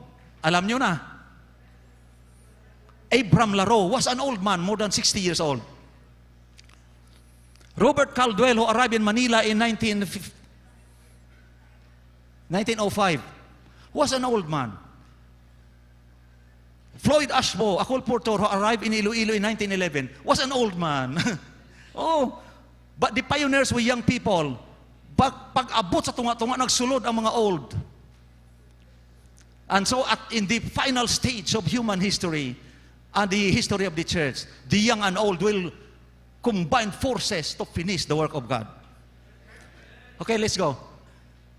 alam nyo na, Abraham Laro was an old man, more than 60 years old. Robert Caldwell, who arrived in Manila in 19, 1905, was an old man. Floyd Ashbaugh, a colporteur who arrived in Iloilo in 1911, was an old man. Oh, but the pioneers were young people. Pag abot sa tunga-tunga, nagsulod ang mga old. And so in the final stage of human history and the history of the church, the young and old will combine forces to finish the work of God. Okay, let's go.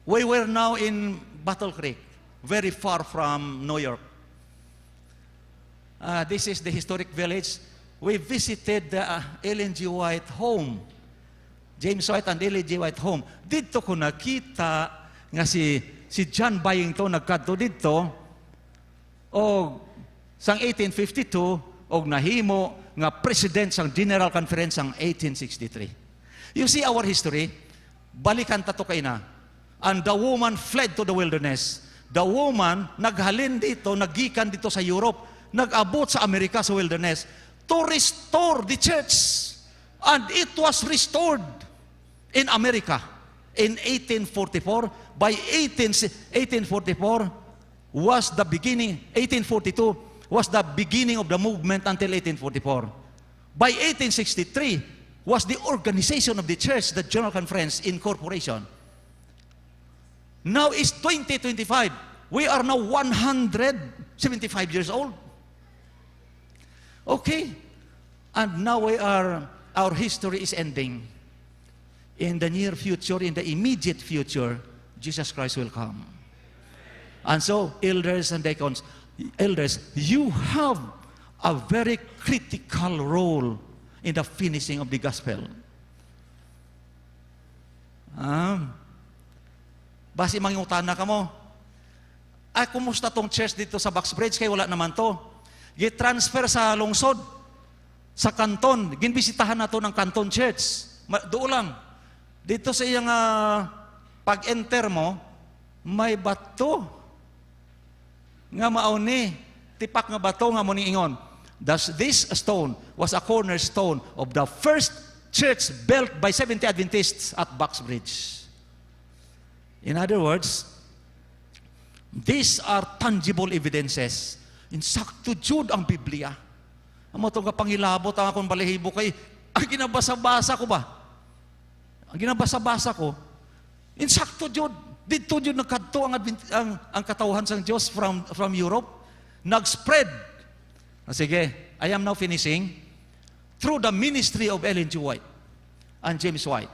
We were now in Battle Creek, very far from New York. This is the historic village. We visited the Ellen G. White home. James White and Ellen G. White home. Didto ko nakita nga si John Byington nagkadto didto o sang 1852 og nahimo nga president sang General Conference sang 1863. You see our history, balikan ta to kay na. And the woman fled to the wilderness. The woman naghalin didto, nagikan didto sa Europe, nag-abot sa Amerika sa wilderness to restore the church. And it was restored in America in 1844. By 1844 was the beginning, 1842 was the beginning of the movement until 1844. By 1863 was the organization of the church, the General Conference Incorporation. Now is 2025. We are now 175 years old. Okay. And now our history is ending. In the near future, in the immediate future, Jesus Christ will come. And so, elders and deacons, elders, you have a very critical role in the finishing of the gospel. Basi mangutana kamo, "Ay, kumusta tong church didto sa Bucksbridge? Kay wala naman to. Gi-transfer sa lungsod, sa kanton." Ginbisitahan nato ng Canton Church. Doon lang. Didto sa iyang pag-enter mo, may bato nga mao ni tipak nga bato nga mao ni ingon. Thus, this stone was a cornerstone of the first church built by 70 Adventists at Bucksbridge. In other words, these are tangible evidences. Insakto jud ang Biblia. Amo to nga pangilabot ang akong balahibo kay ang ginabasa-basa ko ba? Ang ginabasa-basa ko, insakto jud. Didto jud nagkadto ang katawhan sang Dios from Europe. Nag-spread. Ah, sige, I am now finishing. Through the ministry of Ellen G. White and James White.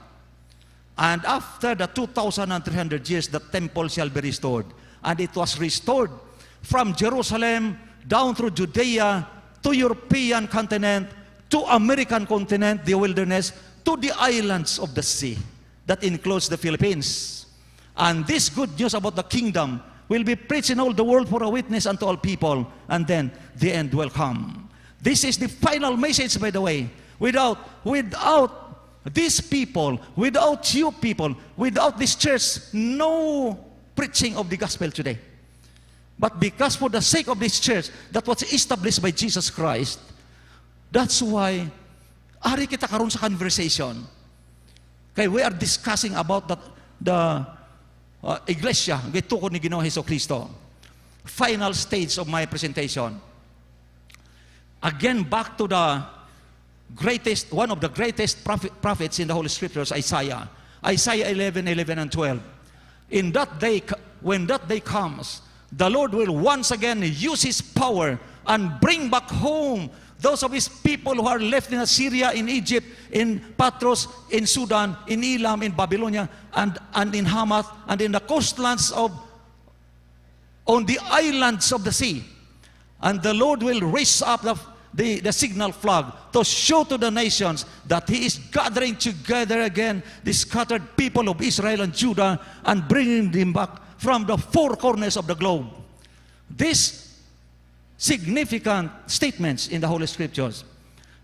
And after the 2,300 years, the temple shall be restored. And it was restored from Jerusalem down through Judea to European continent, to American continent, the wilderness, to the islands of the sea that includes the Philippines. And this good news about the kingdom will be preached in all the world for a witness unto all people, and then the end will come. This is the final message, by the way. Without these people, without you people, without this church, no preaching of the gospel today. But because for the sake of this church that was established by Jesus Christ, that's why ari kita karon sa conversation. Kay we are discussing about the iglesia, gitukod ni Ginoong Hesus Kristo. Final stage of my presentation. Again, back to the greatest, one of the greatest prophets in the Holy Scriptures, Isaiah. Isaiah 11, 11 and 12. In that day, when that day comes, the Lord will once again use His power and bring back home those of His people who are left in Assyria, in Egypt, in Pathros, in Sudan, in Elam, in Babylonia, and in Hamath, and in the coastlands of, on the islands of the sea. And the Lord will raise up the signal flag to show to the nations that He is gathering together again the scattered people of Israel and Judah and bringing them back from the four corners of the globe. These significant statements in the Holy Scriptures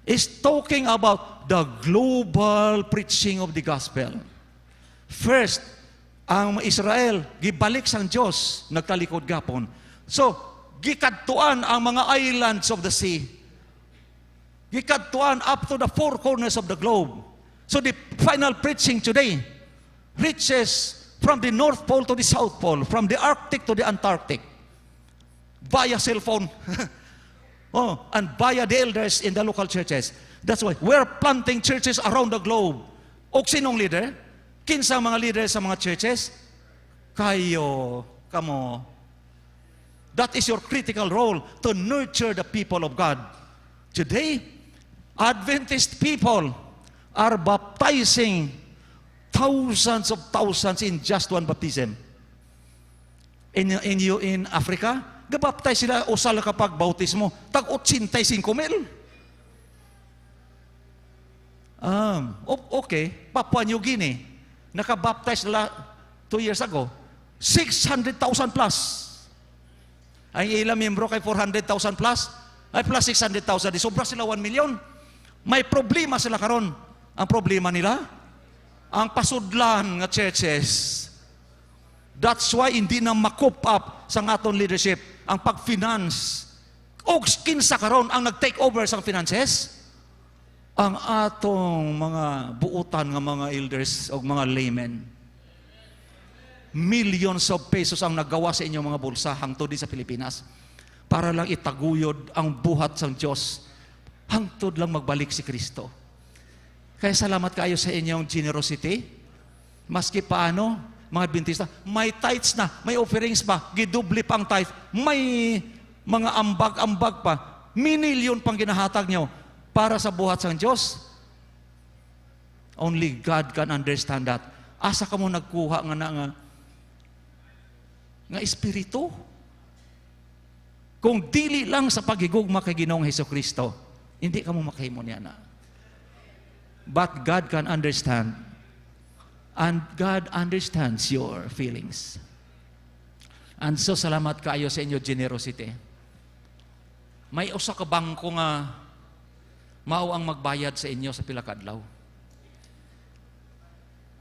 is talking about the global preaching of the gospel. First, Ang Israel, gibalik sang Dios, nagtalikod gapon. So, gikadtuan ang mga islands of the sea. Gikadtuan up to the four corners of the globe. So the final preaching today reaches from the North Pole to the South Pole, from the Arctic to the Antarctic, via cell phone, oh, and via the elders in the local churches. That's why we're planting churches around the globe. Og sinong leader? Kinsa ang mga leader sa mga churches? Kayo, kamo. That is your critical role to nurture the people of God. Today, Adventist people are baptizing thousands of thousands in just one baptism. In Africa, gabaptize sila usa lang kapag bautismo, tag 85 mil. Okay, Papua New Guinea, nakabaptize nila 2 years ago, 600,000 plus. Ang ilang miyembro kay 400,000 plus, ay plus 600,000, di sobra sila 1 million. May problema sila karon. Ang problema nila, ang pasudlan nga churches. That's why hindi na ma-cope up sa aton leadership ang pag-finance. O kinsa karon ang nag-take over sa finances? Ang atong mga buutan nga mga elders o mga laymen. Millions of pesos ang nagawa sa inyong mga bulsa hangtod di sa Pilipinas para lang itaguyod ang buhat sang Diyos hangtod lang magbalik si Kristo. Kaya salamat kayo sa inyong generosity. Maski paano, mga Adventista, may tithes na, may offerings pa, gidoble pa ang tithe, may mga ambag-ambag pa, minilyon pang ginahatag nyo para sa buhat sang Diyos. Only God can understand that. Asa ka mo nagkuha nga na nga espiritu? Kung dili lang sa paghigugma kay Ginoong Hesus Kristo, hindi ka mo makahimo niya na. But God can understand. And God understands your feelings. And so salamat kaayo sa inyo generosity. May usa ka bangko nga mao ang magbayad sa inyo sa pila ka adlaw.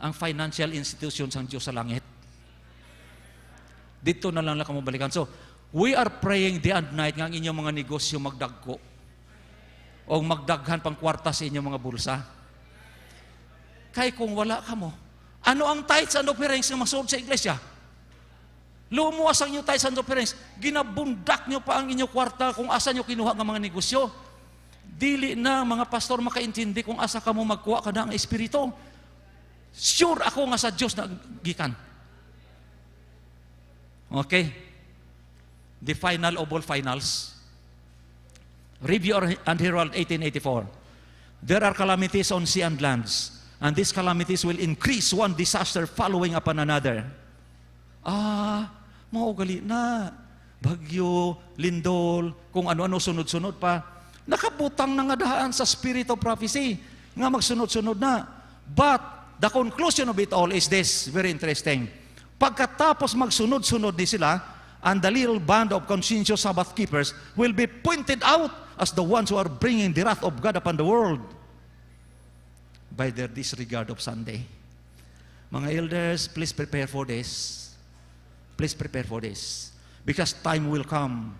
Ang financial institution sang Diyos sa langit. Dito na lang lang kamo balikan. So, we are praying day and night nga ang inyong mga negosyo magdagko o magdaghan pang kwarta sa inyong mga bulsa. Kay kung wala kamo, ano ang tithes and offerings nga masulod sa iglesia? Lumuwas ang inyong tithes and offerings. Ginabundak nyo pa ang inyong kwarta kung asa nyo kinuha ng mga negosyo. Dili na mga pastor makaintindi kung asa ka mo magkuha ka na ang espiritu. Sure ako nga sa Diyos na gikan. Okay? The final of all finals. Review and Herald 1884. There are calamities on sea and lands, and these calamities will increase, one disaster following upon another. Ah, mao gali na. Bagyo, lindol, kung ano-ano sunod-sunod pa. Nakabutang na nga daan sa spirit of prophecy nga magsunod-sunod na. But the conclusion of it all is this, very interesting. Pagkatapos magsunod-sunod ni sila, and the little band of conscientious Sabbath keepers will be pointed out as the ones who are bringing the wrath of God upon the world by their disregard of Sunday. Mga elders, please prepare for this. Please prepare for this. Because time will come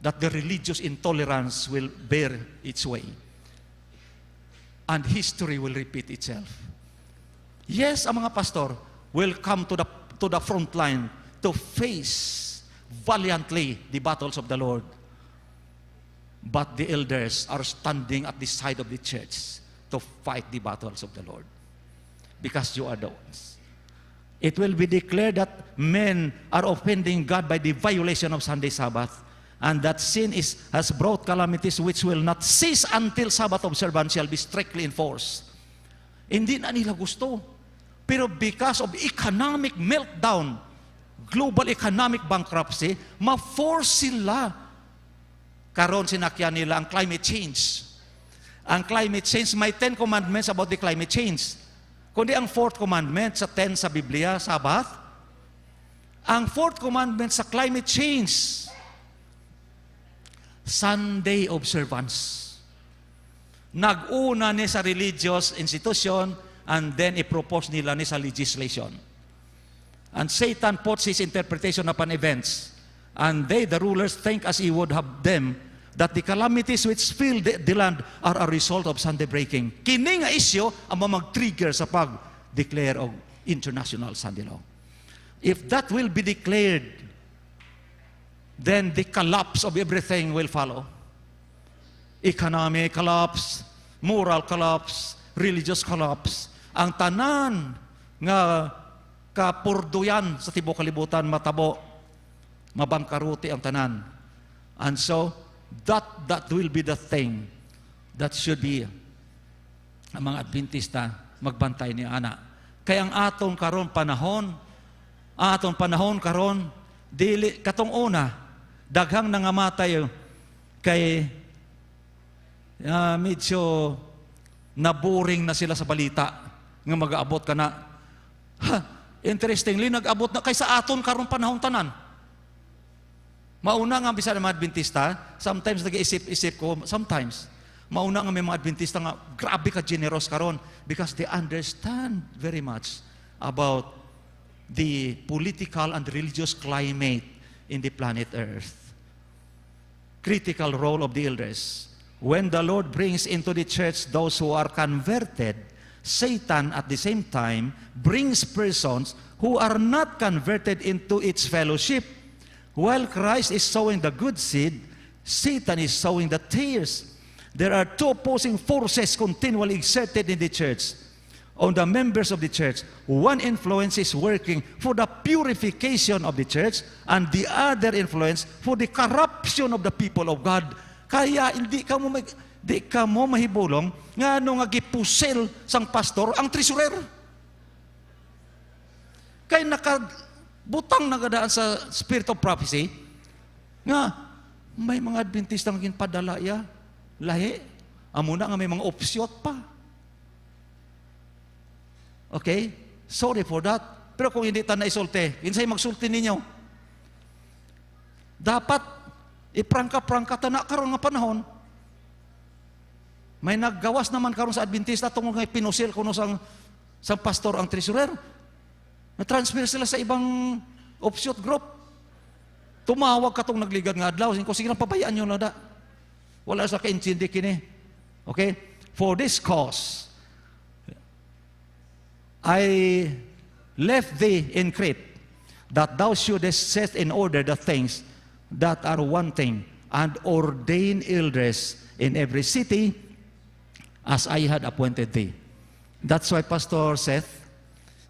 that the religious intolerance will bear its way. And history will repeat itself. Yes, ang mga pastor will come to the front line to face valiantly the battles of the Lord. But the elders are standing at the side of the church to fight the battles of the Lord. Because you are the ones. It will be declared that men are offending God by the violation of Sunday Sabbath, and that sin has brought calamities which will not cease until Sabbath observance shall be strictly enforced. Hindi na nila gusto. Pero because of economic meltdown, global economic bankruptcy, ma-force sila. Karon sinakyan nila ang climate change. Ang climate change, may 10 commandments about the climate change. Kundi ang fourth commandment sa 10 sa Biblia, Sabbath. Ang fourth commandment sa climate change, Sunday observance. Nag-una ni sa religious institution and then i-propose nila ni sa legislation. And Satan puts his interpretation upon events. And they, the rulers, think as he would have them, that the calamities which fill the land are a result of Sunday breaking. Kini nga isyu ang mag-trigger sa pag-declare of international Sunday law. If that will be declared, then the collapse of everything will follow. Economic collapse, moral collapse, religious collapse. Ang tanan nga kapurduyan sa tibuok kalibutan matabo, mabangkarote ang tanan. And so, that will be the thing that should be ang mga Adventista magbantay ni ana. Kaya ang atong karon panahon, atong panahon karon dili katong una, daghang nangamatay kay medyo naboring na sila sa balita nga mag-aabot ka na. Ha, interestingly, nag-abot na kay sa aton karon panahon tanan. Mauna nga bisan ang mga Adventista, sometimes nag-iisip-isip ko, sometimes, mauna nga may mga Adventista nga grabe ka generous karon because they understand very much about the political and religious climate in the planet Earth. Critical role of the elders. When the Lord brings into the church those who are converted, Satan at the same time brings persons who are not converted into its fellowship. While Christ is sowing the good seed, Satan is sowing the tares. There are two opposing forces continually exerted in the church on the members of the church. One influence is working for the purification of the church, and the other influence for the corruption of the people of God. Kaya hindi ka mo mag, di ka mo mahibulong nga ano nga gipusil sang pastor ang treasurer. Kay nakabutang nagadaan sa spirit of prophecy nga may mga Adventista nga ginpadala ya lahi amo na nga may mga offshoot pa. Okay? Sorry for that. Pero kung hindi ta naisulti, kinsay magsulti ninyo? Dapat iprangka-prangka ta na karon nga panahon. May naggawas naman karon sa Adventista tungod nga pinusil kuno sang pastor ang treasurer. Na-transfer sila sa ibang offshoot group. Tumawag katong nagligad nga adlaw, ko sige lang, pabayaan nyo lang da. Wala sa kaintindi kini. Okay? For this cause, I left thee in Crete, that thou shouldest set in order the things that are wanting, and ordain elders in every city as I had appointed thee. That's why Pastor Seth,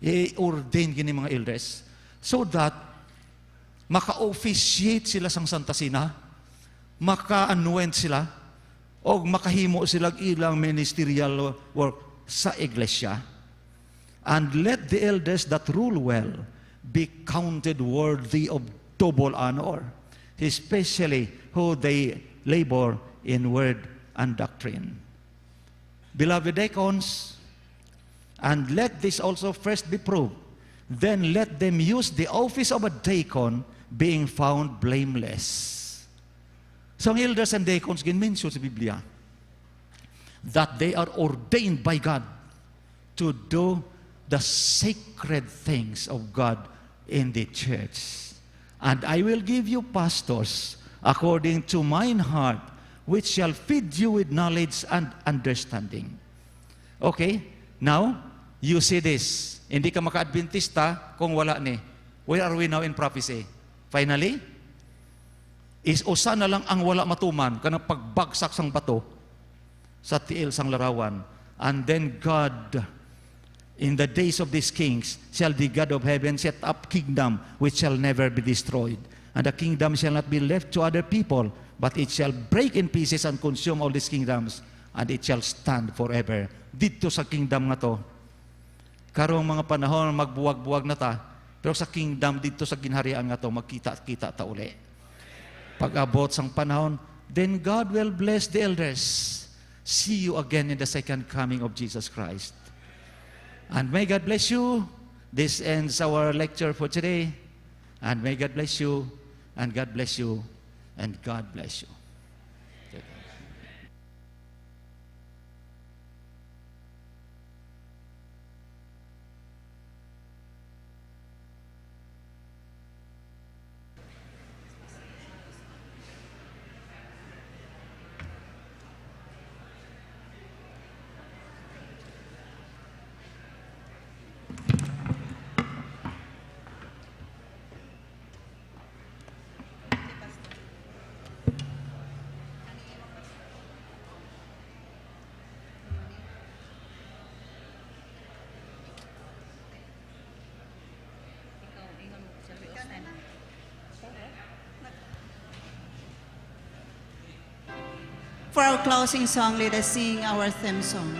i-ordain gini mga elders so that maka-officiate sila sang Santa Cena, maka-anoint sila, o makahimo sila ilang ministerial work sa iglesia. And let the elders that rule well be counted worthy of double honor, especially who they labor in word and doctrine. Beloved deacons, and let this also first be proved, then let them use the office of a deacon, being found blameless. So ang elders and deacons, gin-mention sa Biblia, that they are ordained by God to do the sacred things of God in the church. And I will give you pastors according to mine heart, which shall feed you with knowledge and understanding. Okay? Now, you see this. Hindi ka maka-Adventista kung wala ni. Where are we now in prophecy? Finally, is usa na lang ang wala matuman kanang pagbagsak sang bato sa tiil sang larawan. And then God, in the days of these kings, shall the God of heaven set up kingdom which shall never be destroyed. And the kingdom shall not be left to other people, but it shall break in pieces and consume all these kingdoms, and it shall stand forever. Dito sa kingdom nga to, karong mga panahon, magbuwag-buwag na ta, pero sa kingdom, dito sa ginharian nga to, magkita-kita ta uli. Pag-abot sang panahon, then God will bless the elders. See you again in the second coming of Jesus Christ. And may God bless you. This ends our lecture for today. And may God bless you, and God bless you, and God bless you. For our closing song, let us sing our theme song.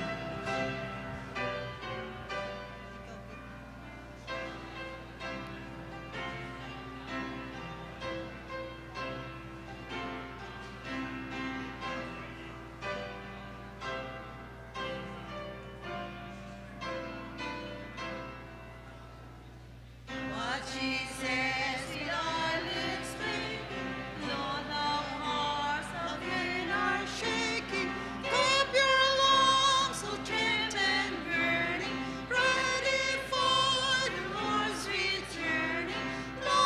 What she says with eyelids blinking, though the hearts of men are shaking. Keep your lungs so gentle and burning, ready for the Lord's returning. Lo,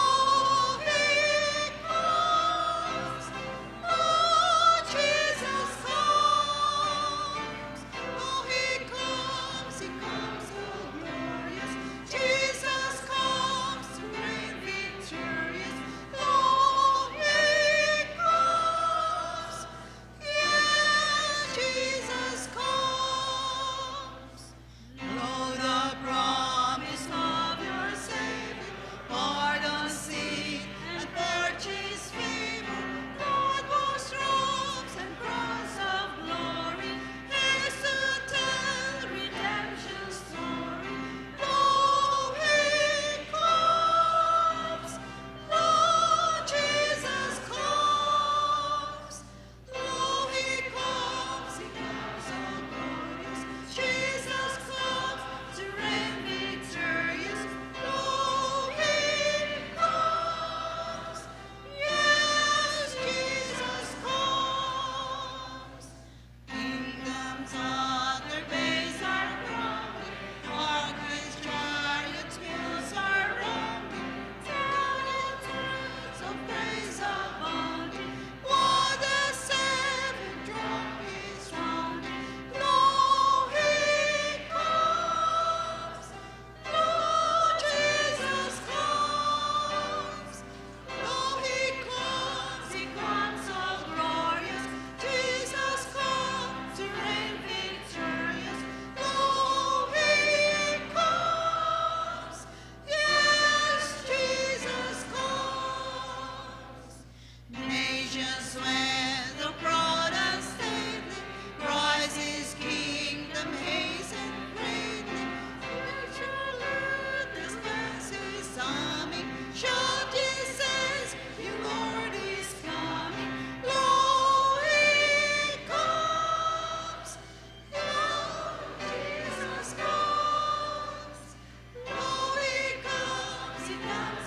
he comes! Lo, Jesus comes! Lo, he comes so glorious. Jesus comes to reign victorious. Lo, he comes! Yes, Jesus comes. Lo, the promise of your Savior, pardon sin and purchase favor. God most robes and crowns of glory, is to tell redemption's story. Lo, he comes! Lo, Jesus comes! Lo, he comes so glorious. Jesus comes to reign victorious. Lo, he comes! Yes, Jesus comes. Kingdoms on their base are crumbling. Hark, his chariots' wheels are rumbling. Down truths of grace abounding. What the seventh trump is sounding. Lo, he comes! Lo, Jesus comes! Lo, he comes so glorious. Jesus comes to reign victorious. Lo, he comes! Yes, Jesus comes. Nations when the proud and stately, Christ his kingdom hasten greatly. Future Lord, this mass is coming. Shout ye saints, your Lord is coming. Lo, he comes. Lo, Jesus comes. Lo, he comes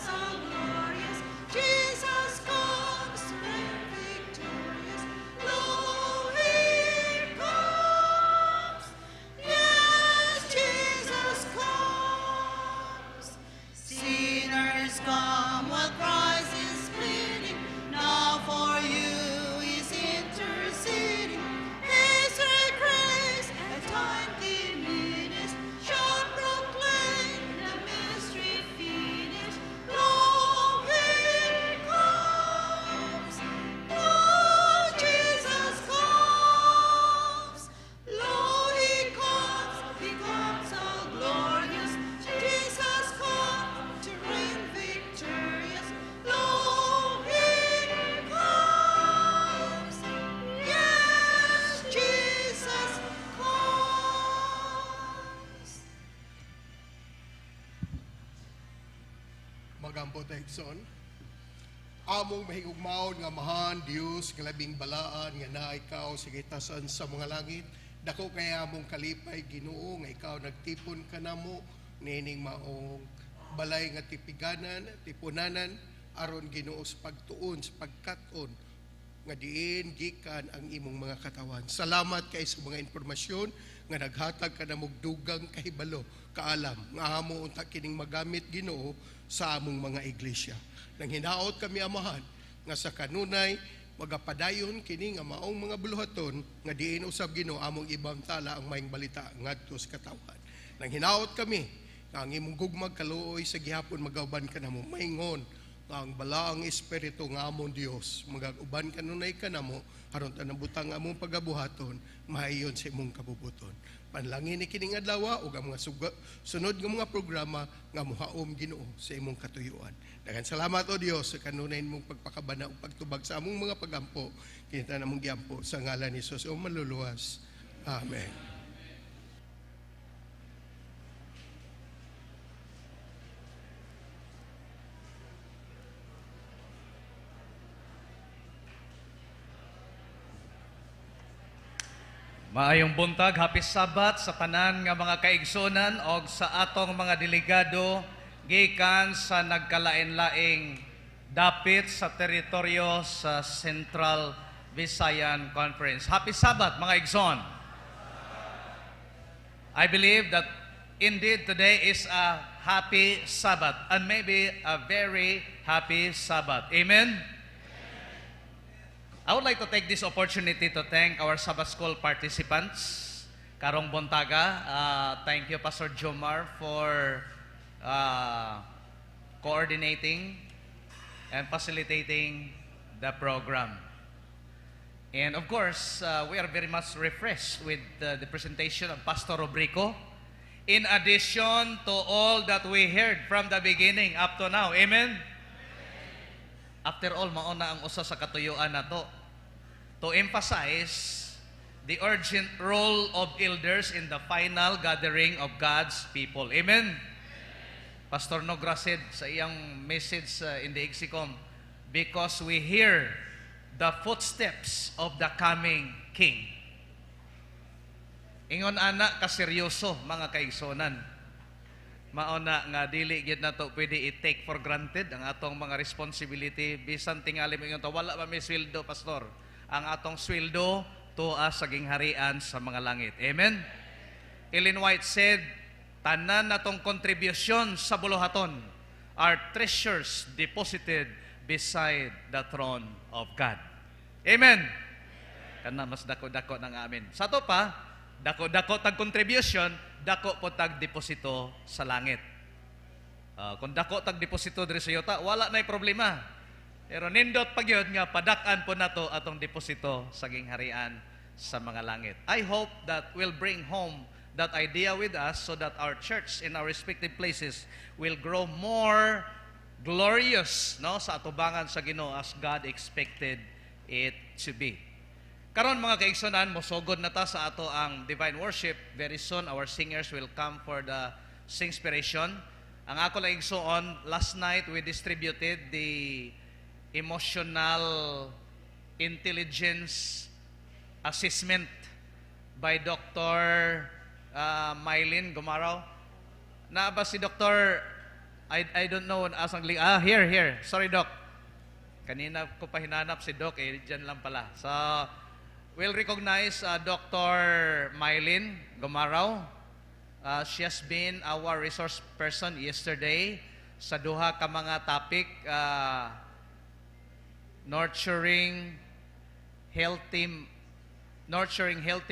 so glorious. Jesus comes to reign victorious. Lo, he comes. Yes, Jesus comes. Sinners, come while Christ is pleading. Now for you is interceding. His grace and time diminished shall proclaim the mystery finished. Lo, he comes. Lo, Jesus comes. Lo, he comes so glorious. Jesus comes to reign victorious. Lo, he comes. Yes, Jesus comes. Magampo ta, igsoon. Among mahigugmaon nga Amahan, Dios, nga labing balaan, nga naa ikaw sa gitasan sa mga langit. Dako kay among kalipay, Ginoo, nga ikaw nagtipon kanamo niining maong balay nga tipiganan, tipunanan, aron, Ginoo, sa pagtuon, sa pagkat-on nga diin gikan ang imong mga katawan. Salamat kay sa mga impormasyon nga naghatag ka namog dugang kahibalo, kaalam, nga amo unta kining magamit, Ginoo, sa among mga iglesia. Nang hinaot kami, Amahan, nga sa kanunay magapadayon kini nga maong mga buluhaton nga diin usab, Ginoo, among ibantala ang maayong balita ngadto sa katawhan. Nang hinaot kami nga ang imong gugmag, kaluoy sa gihapon magauban kanamo maingon Nga ang balaang espiritu nga among Dios magag-uban kanunay kanamo aron tanang butang among pagabuhaton mahiyon sa imong kabubuton. Panlangin ni kining adlaw ug ang mga sunod nga mga programa nga mohaom, Ginoo, sa imong katuyuan. Daghang salamat, o Dios, sa kanunay mong pagpakabana ug pagtubag sa among mga pagampo. Kini among giampo sa ngalan ni Jesus o maluluwas. Amen. Maayong buntag, happy Sabbath sa tanan nga mga kaigsunan og sa atong mga delegado gikan sa nagkalain-laing dapit sa teritoryo sa Central Visayan Conference. Happy Sabbath, mga igsoon. I believe that indeed today is a happy Sabbath and maybe a very happy Sabbath. Amen? I would like to take this opportunity to thank our Sabbath School participants. Karong buntaga, thank you, Pastor Jomar, for coordinating and facilitating the program. And of course, we are very much refreshed with the presentation of Pastor Robrico. In addition to all that we heard from the beginning up to now. Amen? After all, mauna ang usa sa katuyuan nato to emphasize the urgent role of elders in the final gathering of God's people. Amen? Pastor Nogra said sa iyang message in the Exicom, because we hear the footsteps of the coming King. Ingon ana kaseryoso, mga kaigsonan. Mauna nga dili gyud nato pwede i-take for granted ang atong mga responsibility bisan tingali mo ingon ta, "Wala pa may sweldo, pastor." Ang atong sweldo tuwa sa gingharian sa mga langit. Amen. Ellen White said, tanan natong kontribusyon sa buluhaton are treasures deposited beside the throne of God. Amen. Kana mas dako-dako ng amin. Sa ato pa, dako-dako tag contribution, dako po tag deposito sa langit. Kung dako tag deposito diri sa yuta, wala na'y problema. Pero nindot pag yun nga padak-an po nato atong deposito sa gingharian sa mga langit. I hope that we'll bring home that idea with us so that our church in our respective places will grow more glorious, no, sa atubangan sa Ginoo as God expected it to be. Karon, mga kaigsunan, mosugod na ta sa ato ang divine worship. Very soon our singers will come for the singspiration. Ang ako lang igsuon, last night we distributed the emotional intelligence assessment by Dr. Mylene Gumaraw. Naa ba si Dr. I don't know asang ah, here, here. Sorry, Doc. Kanina ko pa hinanap si Doc, eh, dyan lang pala. So, we'll recognize Dr. Mylene Gumaraw. She has been our resource person yesterday sa duha ka mga topic, nurturing healthy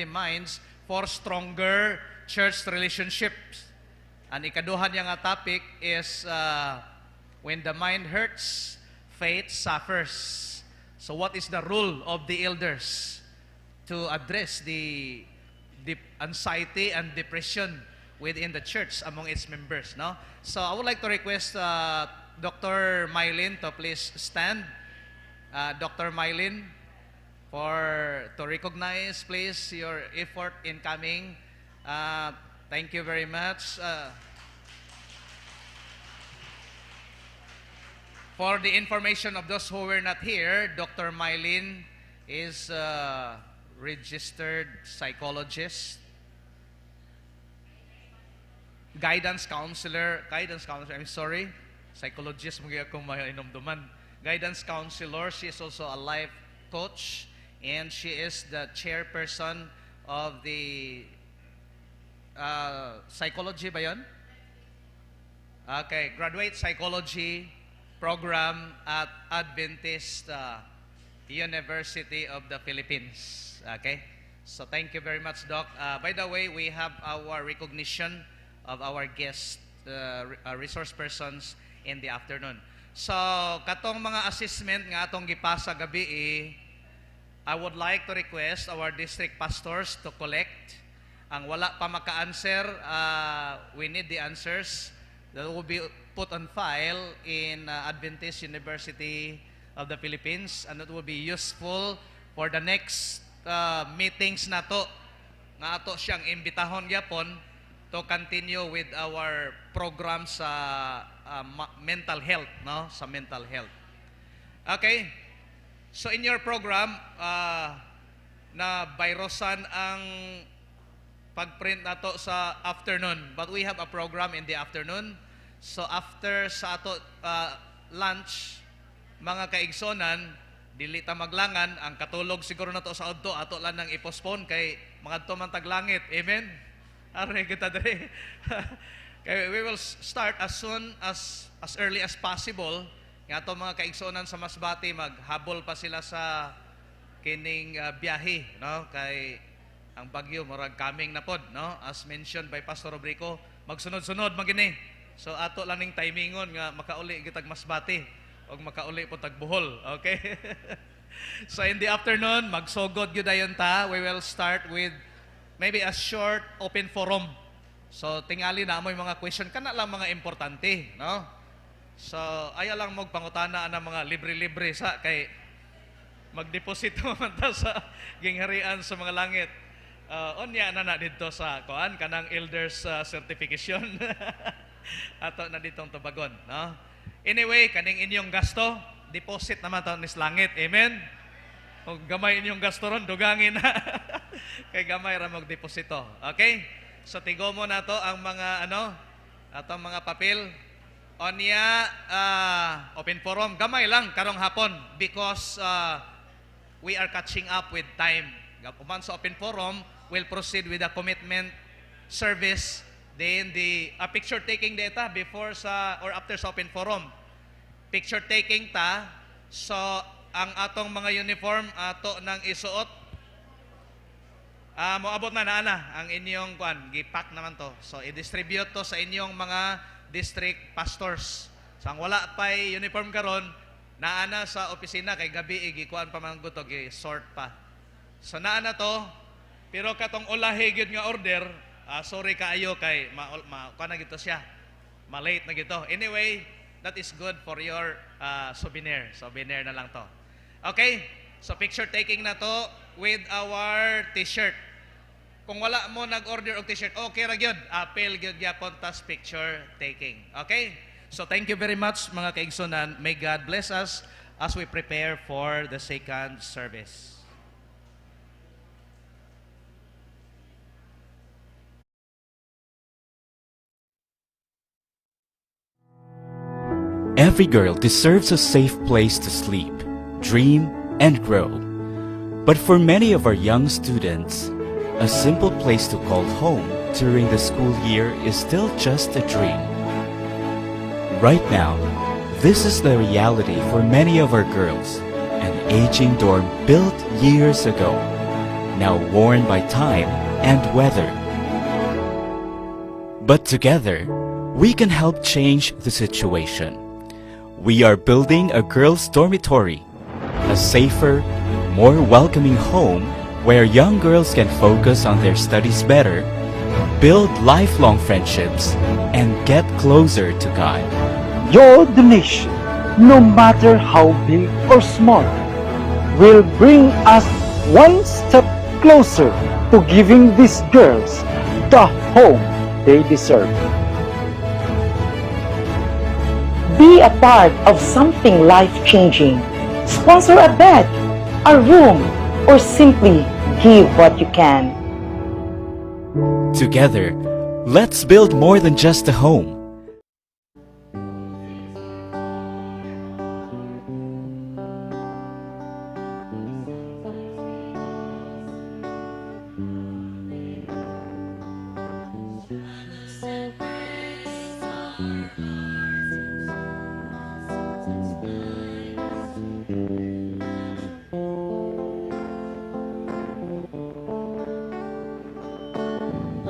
minds for stronger church relationships. Ang ikaduha niya nga topic is when the mind hurts, faith suffers. So what is the role of the elders to address the anxiety and depression within the church among its members, no? So I would like to request Dr. Mylene to please stand. Dr. Mylene, for to recognize, please, your effort in coming. Thank you very much. For the information of those who were not here, Dr. Mylene is a registered psychologist, guidance counselor, I'm sorry, psychologist mo akong mainumduman. Guidance counselor, she is also a life coach, and she is the chairperson of the psychology ba yun? Okay, graduate psychology program at Adventist University of the Philippines. Okay? So thank you very much, Doc. By the way, we have our recognition of our guest resource persons in the afternoon. So, katong mga assessment nga atong gipasa gabi eh, I would like to request our district pastors to collect. Ang wala pa maka-answer, we need the answers that will be put on file in Adventist University of the Philippines, and it will be useful for the next meetings nato nga ato siyang imbitahon gyapon to continue with our program sa mental health, no? Sa mental health. Okay. So in your program, na virusan ang pag-print nato sa afternoon, but we have a program in the afternoon. So after sa ato lunch, mga kaigsonan, dili ta maglangan, ang katulog siguro nato sa udto, ato lang nang i-postpone kay mangadto man tag langit. Amen. Are kita diri. Kay we will start as soon as early as possible. Nga ato mga kaigsonan sa Masbate, maghabol pa sila sa kining biyahe, no? Kay ang bagyo murag coming na pod, no? As mentioned by Pastor Robrico, magsunod-sunod magini. So ato lang ning timingon nga makauli gitag Masbate og makauli po tag Bohol, okay? So in the afternoon, magsugod gyud dayon ta. We will start with maybe a short open forum. So tingali na amoy mga question kana lang mga importante, no? So ayaw lang mo pangutana ang mga libre-libre sa kay magdeposito man ta sa gingharian sa mga langit. Unya na na didto sa kuan kanang elders certification. Ato na ditong tubagon, no? Anyway, kaning inyong gasto, deposit naman ta nis langit. Amen. Kung gamay inyong gasto ron, dugangin na. Kay gamay ra magdeposito. Okay? So tigomo na to ang mga ano, atong mga papel. Onya open forum gamay lang karong hapon because we are catching up with time. Uman sa open forum, we'll proceed with the commitment service, then the picture taking data before sa or after sa open forum. Picture taking ta, so ang atong mga uniform ato nang isuot. Moabot na na ang inyong kuan, gipack naman to. So i-distribute to sa inyong mga district pastors. So ang wala pay uniform karon, naa na sa opisina kay gabi gikuan pa man gud to, gi-sort pa. So naa na to, pero katong ulahi gyud nga order, sorry kaayo kay ma kuan na gito siya. Ma-late na gito. Anyway, that is good for your souvenir. Souvenir na lang to. Okay? So picture taking na to with our t-shirt. Kung wala mo nag-order og t-shirt, okay ra gyud. Apple gyud gyapon tas picture taking. Okay? So thank you very much mga kaigsunan. May God bless us as we prepare for the second service. Every girl deserves a safe place to sleep, dream, and grow. But for many of our young students, a simple place to call home during the school year is still just a dream. Right now, this is the reality for many of our girls, an aging dorm built years ago, now worn by time and weather. But together, we can help change the situation. We are building a girls' dormitory, a safer, more welcoming home where young girls can focus on their studies better, build lifelong friendships, and get closer to God. Your donation, no matter how big or small, will bring us one step closer to giving these girls the home they deserve. Be a part of something life-changing. Sponsor a bed, a room, or simply give what you can. Together, let's build more than just a home.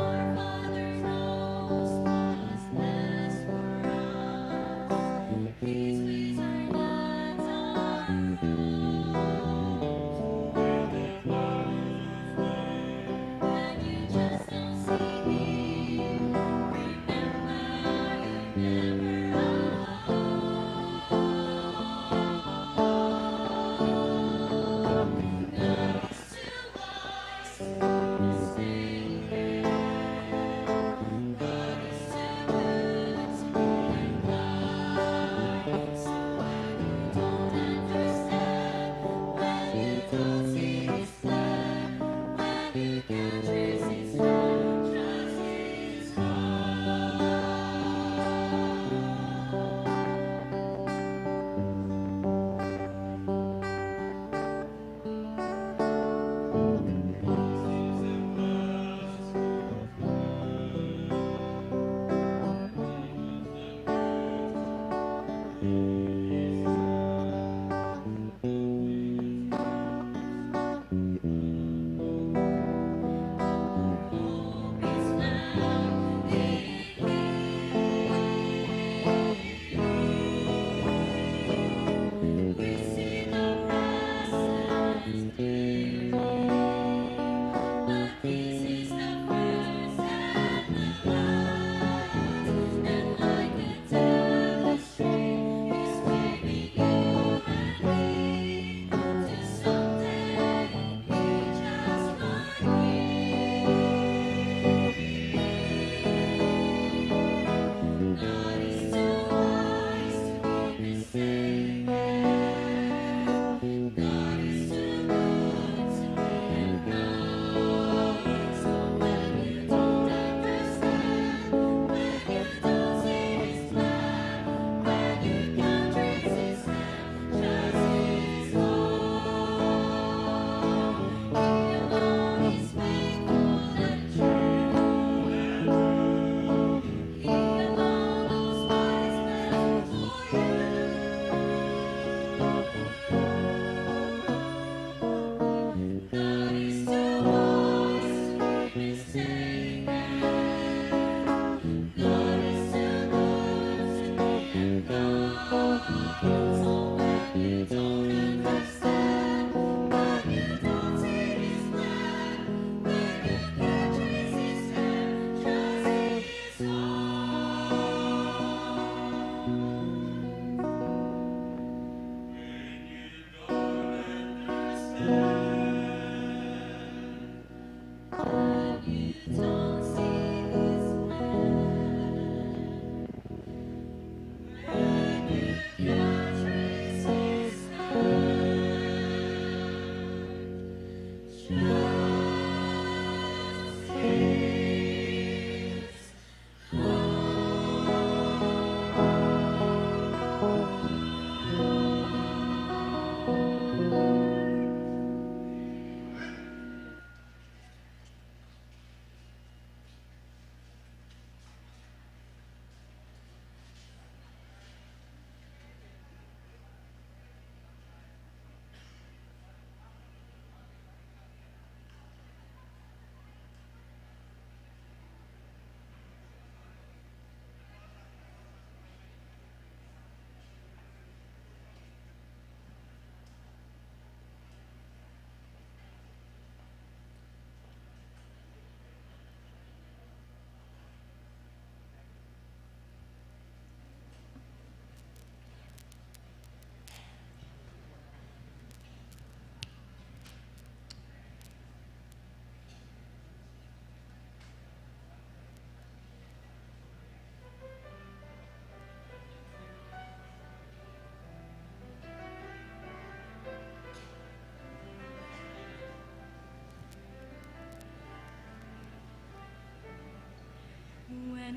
Our Father knows what's best.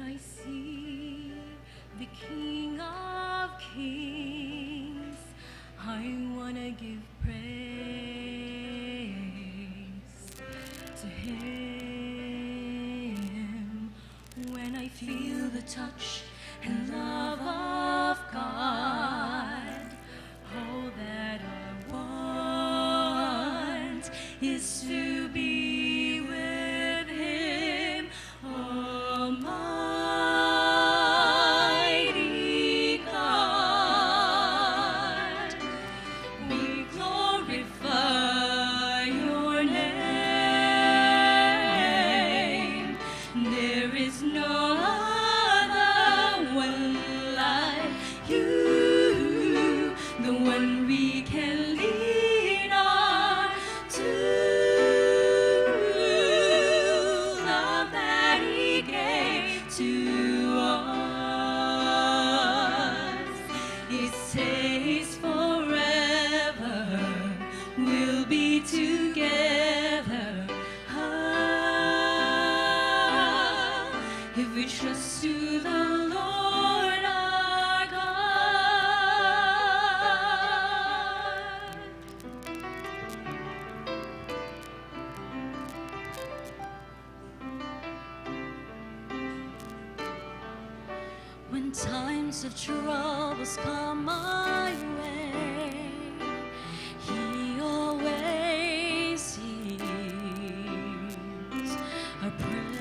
When I see the King of Kings, I wanna give praise to Him. When I feel the touch and love of God, all that I want is to be with Him, Almighty God. We glorify Your name. There is no other one like You, the one we can lean on to. Love that He gave to us, it stays forever. We'll be together. Ah, if we trust to the Lord our God. When times of troubles come my way, He always hears our prayers.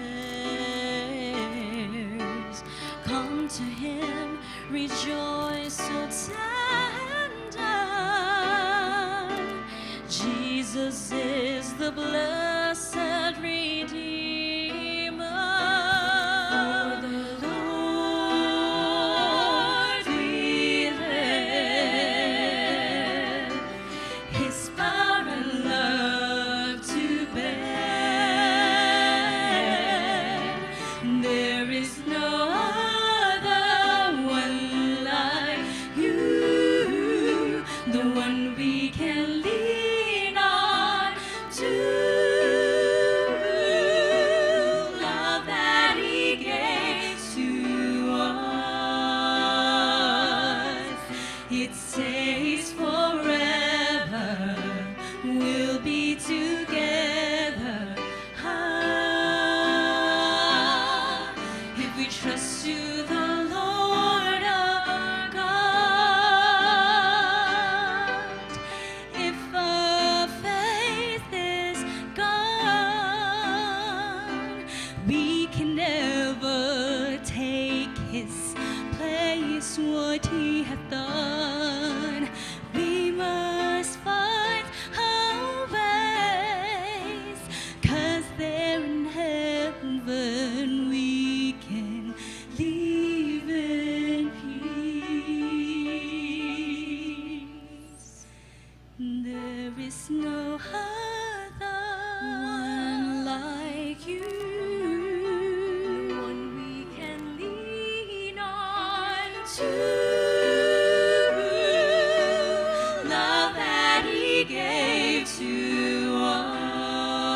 Come to Him, rejoice so tender. Jesus is the blessed Redeemer. For the Lord we live, His power and love to bear. There is no other one like You, the one we can lean on to. Love that He gave to us, it stays forever. We'll be together. Ah, if we trust to the Lord our God. If our faith is gone, we can never take His place. What He hath done, we must find our ways, 'cause there in heaven we can live in peace. There is no other one like You, the one we can lean on to. Love that He gave to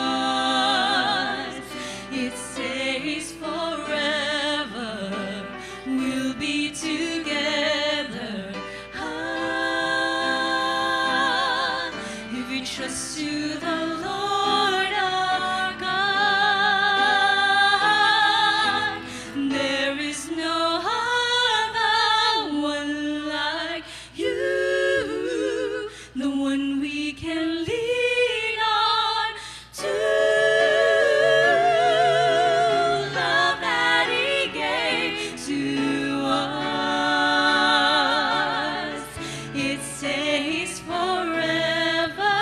us, it stays forever. We'll be together. Ah, if we trust to the Lord our God, there is no other one like You, the one we can lean on to. Love that He gave to us, it stays forever.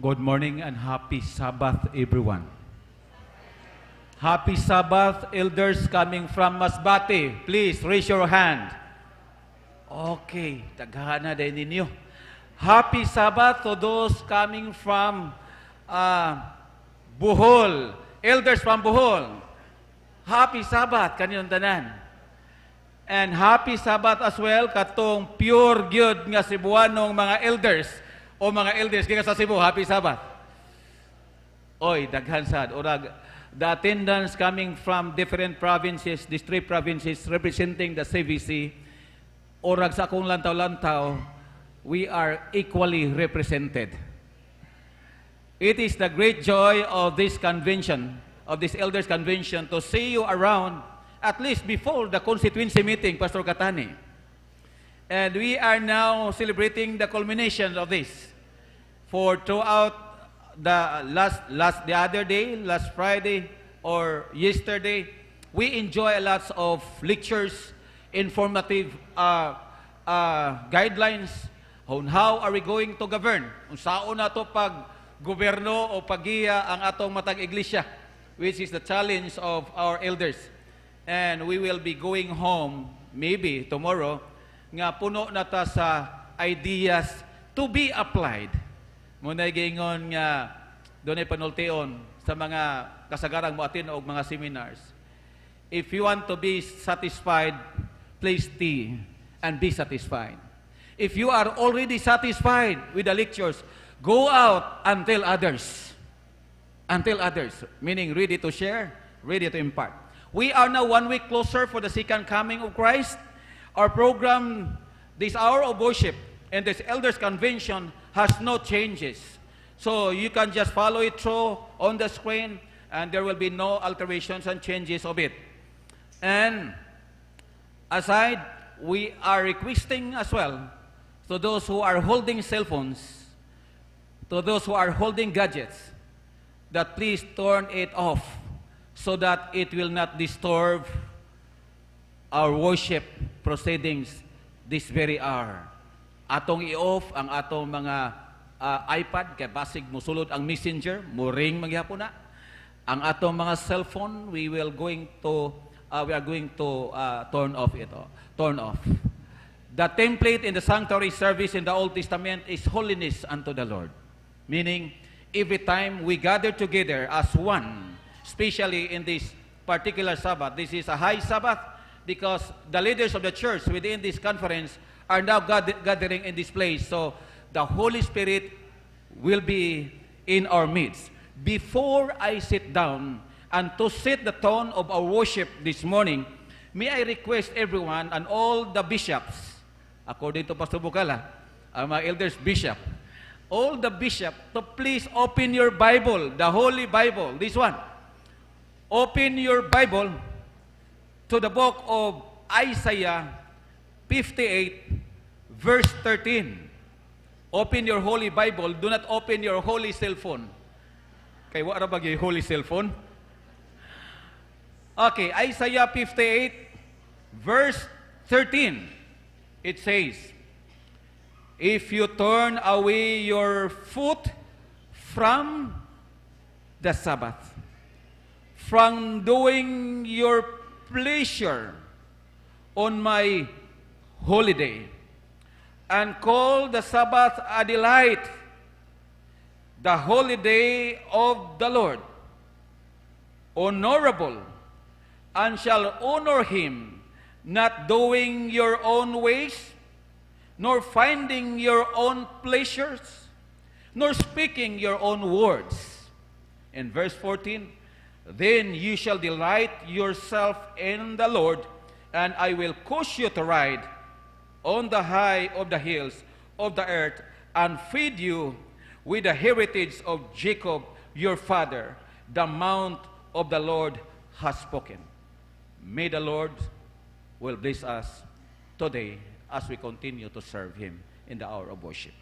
Good morning and happy Sabbath, everyone. Happy Sabbath, elders coming from Masbate. Please raise your hand. Okay, daghana din ninyo. Happy Sabbath to those coming from Bohol. Elders from Bohol. Happy Sabbath kaninyong tanan. And happy Sabbath as well katong pure gyud nga Cebuanong mga elders o mga elders gikan sa Cebu. Happy Sabbath. Oy, daghan sad. Urag the attendance coming from different provinces, these three provinces representing the CVC, orag sa akong lantaw-lantaw, we are equally represented. It is the great joy of this convention, of this elders convention, to see you around at least before the constituency meeting, Pastor Katani. And we are now celebrating the culmination of this. For throughout the last, last, the other day, last Friday or yesterday, we enjoy a lot of lectures, informative guidelines on how are we going to govern. Unsaon nato pag gobyerno o paggiya ang atong matag iglesia, which is the challenge of our elders. And we will be going home maybe tomorrow nga puno na ta sa ideas to be applied. Mao na giingon nga dunay panultion sa mga kasagarang mo-attend og mga seminars. If you want to be satisfied, please stay and be satisfied. If you are already satisfied with the lectures, go out and tell others. And tell others, meaning ready to share, ready to impart. We are now one week closer for the second coming of Christ. Our program, this hour of worship and this elders convention has no changes. So you can just follow it through on the screen and there will be no alterations and changes of it. And aside, we are requesting as well to those who are holding cell phones, to those who are holding gadgets, that please turn it off so that it will not disturb our worship proceedings this very hour. Atong i-off ang atong mga iPad kay basig musulod ang Messenger, mo-ring magyapon na. Ang atong mga cellphone, we are going to turn off ito. Turn off. The template in the sanctuary service in the Old Testament is holiness unto the Lord. Meaning, every time we gather together as one, especially in this particular Sabbath, this is a high Sabbath because the leaders of the church within this conference are now gathering in this place. So the Holy Spirit will be in our midst. Before I sit down and to set the tone of our worship this morning, may I request everyone and all the bishops, according to Pastor Bukala, ang mga elders bishop, all the bishop to please open your Bible, the Holy Bible, this one. Open your Bible to the book of Isaiah 58, verse 13. Open your Holy Bible. Do not open your holy cell phone. Kay wa ra ba gyud holy cellphone? Okay, Isaiah 58, verse 13. It says, "If you turn away your foot from the Sabbath, from doing your pleasure on my holiday, and call the Sabbath a delight, the holiday of the Lord, honorable, and shall honor him, not doing your own ways, nor finding your own pleasures, nor speaking your own words." In verse 14, "Then you shall delight yourself in the Lord, and I will cause you to ride on the high of the hills of the earth, and feed you with the heritage of Jacob your father. The mouth of the Lord has spoken." May the Lord will bless us today as we continue to serve Him in the hour of worship.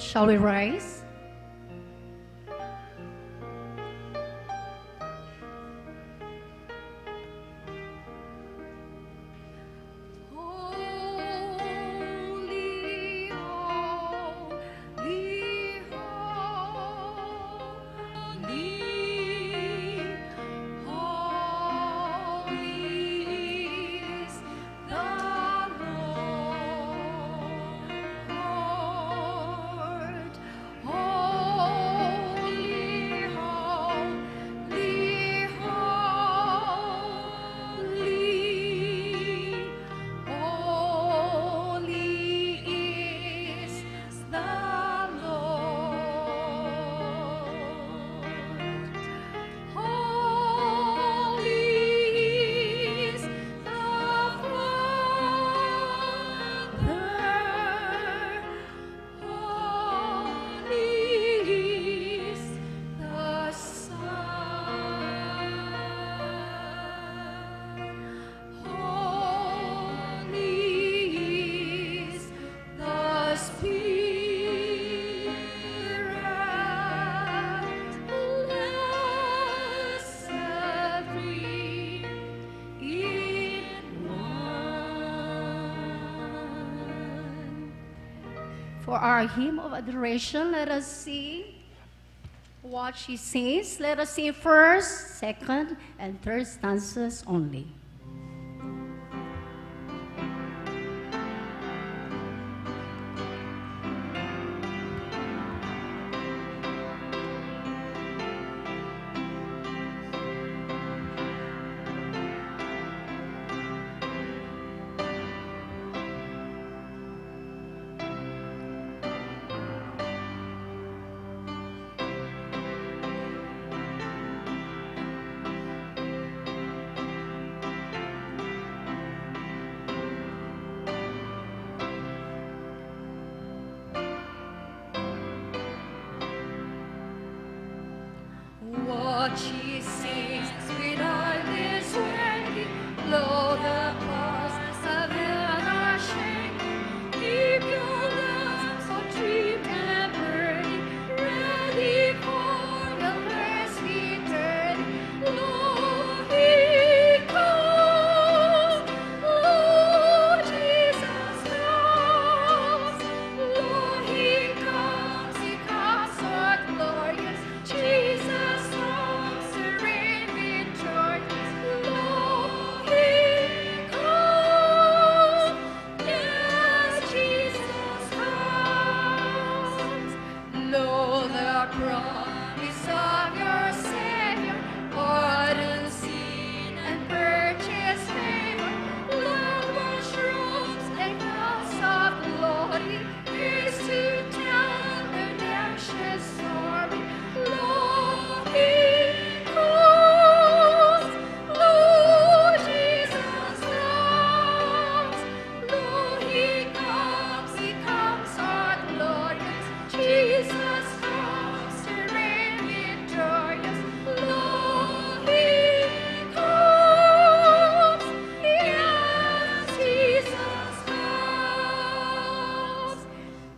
Shall we rise? For our hymn of adoration, let us sing what she sings. Let us sing first, second, and third stanzas only. What she sings with eyelids winking, lo, the powers of heaven are shaking. Keep your lamps on trimmed and burning, ready for the Lord's return. Lo, he comes! Lo, Jesus comes! Lo, he comes so glorious. Jesus comes to reign victorious. Lo, he comes! Yes, Jesus comes. Lo, the promise of your Savior, pardon sin and purchase favor. Long washrooms and crowns of glory is to tell redemption's story. Lo, he comes! Lo, Jesus comes! Lo, he comes, our glorious. Jesus comes to reign victorious. Lo, he comes! Yes, Jesus comes.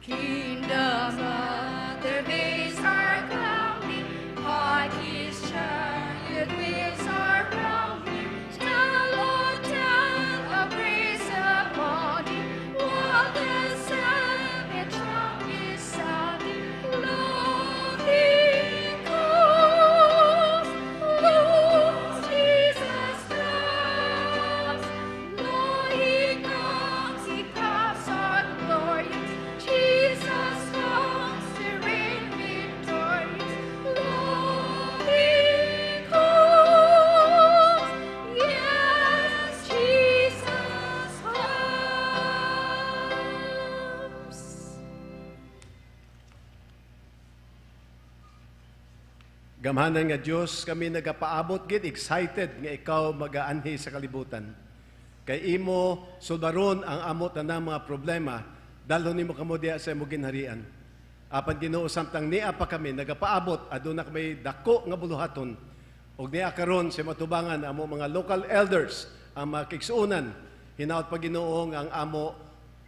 Kingdoms at their base are crumbling, hark, his chariot wheels are rumbling. Tell, oh, tell of grace abounding, while the seventh trump is sounding. Lo, he comes! Lo, Jesus comes! Lo, he comes, our glorious. Jesus comes to reign victorious. Lo, he comes! Yes, Jesus comes. Gamhanan nga Dios, kami nagapaabot gid excited nga ikaw magaanhi sa kalibutan. Kay imo sulbaron ang amo tanang mga problema, dalhon nimo kamo diha sa imong ginharian. Apan Ginoo, samtang nia pa kami nagapaabot, aduna kami dako nga buluhaton. Ug niya karon sa matubangan amo mga local elders ang mga kaigsuonan, hinaot pa Ginoo nga ang amo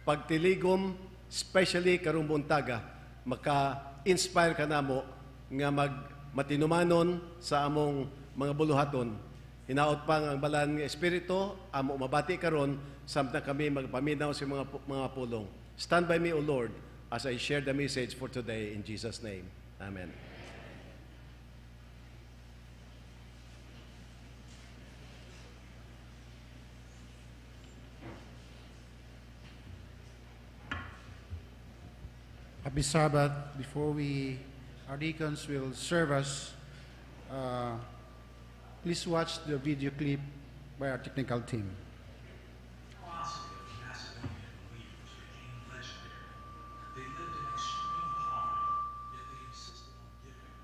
pagtiligom, especially karong buntaga, maka-inspire ka namo nga mag matinumanon sa among mga buluhaton. Hinaot pa nga ang balaan nga Espiritu amo mabati karon samtang kami magpaminaw sa mga pulong. Stand by me, O Lord, as I share the message for today in Jesus' name. Amen. Happy Sabbath. Before our deacons will serve us, please watch the video clip by our technical team. Generosity of the Macedonian believers became legendary. They lived in extreme poverty, yet they insisted on giving.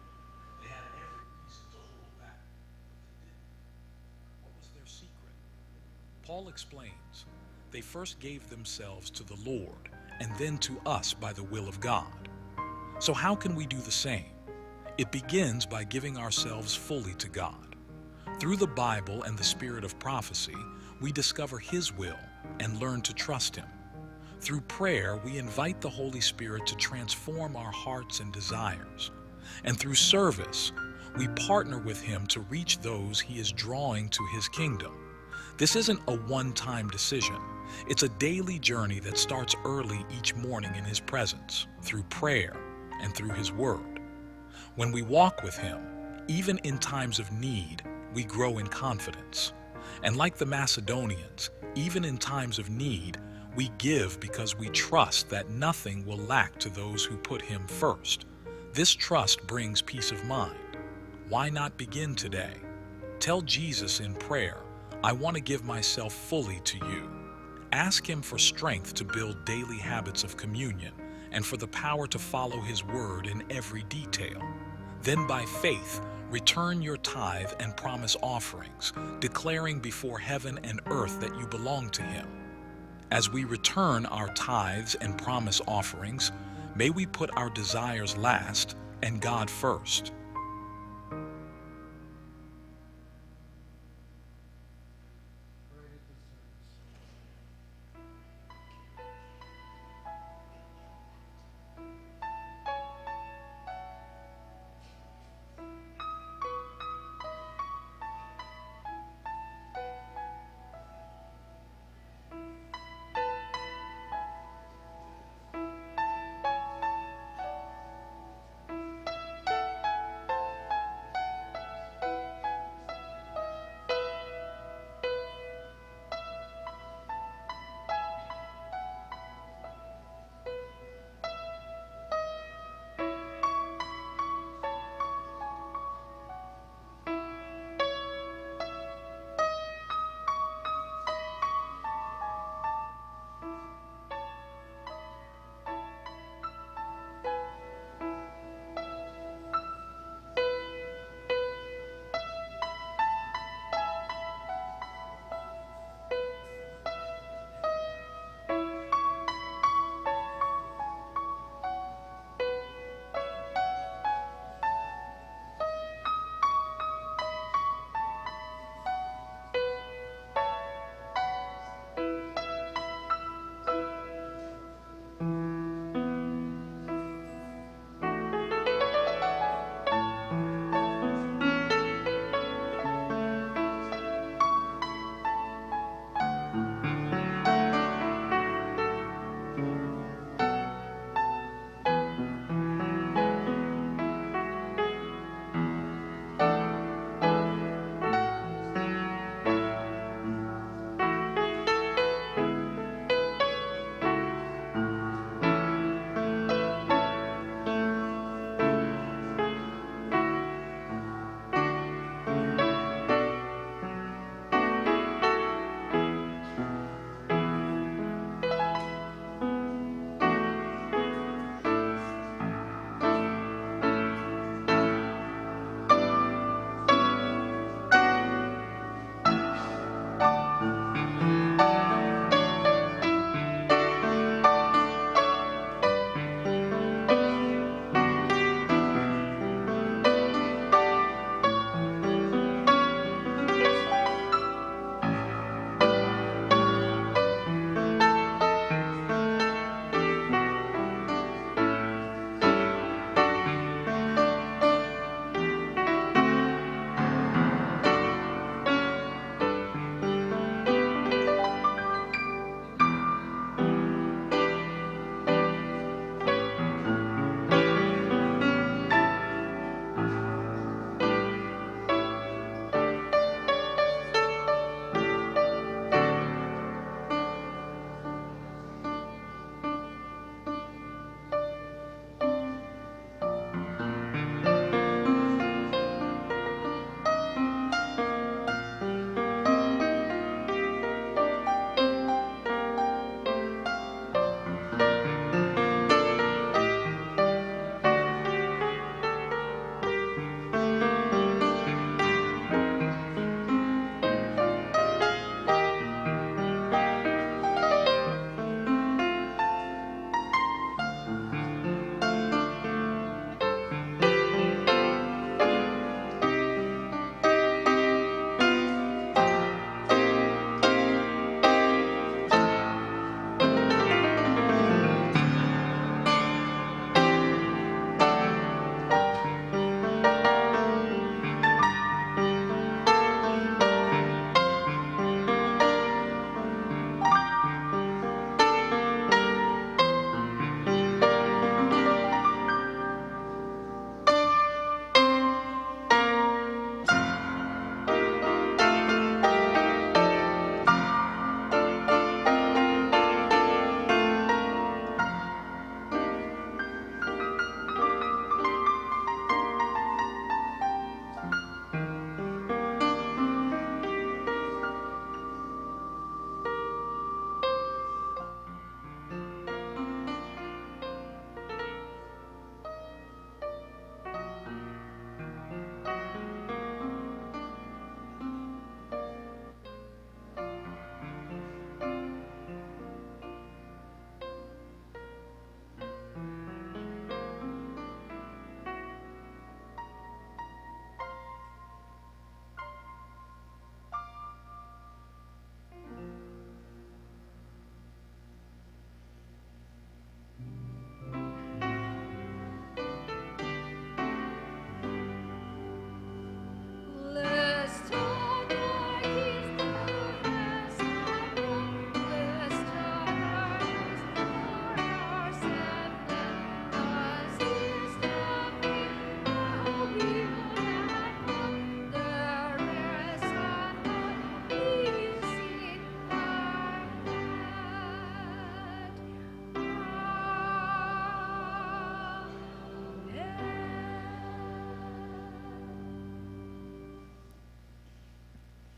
They had every reason to hold back, but they didn't. What was their secret? Paul explains, they first gave themselves to the Lord and then to us by the will of God. So how can we do the same? It begins by giving ourselves fully to God. Through the Bible and the spirit of prophecy, we discover His will and learn to trust Him. Through prayer, we invite the Holy Spirit to transform our hearts and desires. And through service, we partner with Him to reach those He is drawing to His kingdom. This isn't a one-time decision. It's a daily journey that starts early each morning in His presence, through prayer and through His Word. When we walk with Him, even in times of need, we grow in confidence. And like the Macedonians, even in times of need, we give because we trust that nothing will lack to those who put Him first. This trust brings peace of mind. Why not begin today? Tell Jesus in prayer, "I want to give myself fully to you." Ask Him for strength to build daily habits of communion and for the power to follow His word in every detail. Then, by faith, return your tithe and promise offerings, declaring before heaven and earth that you belong to Him. As we return our tithes and promise offerings, may we put our desires last and God first.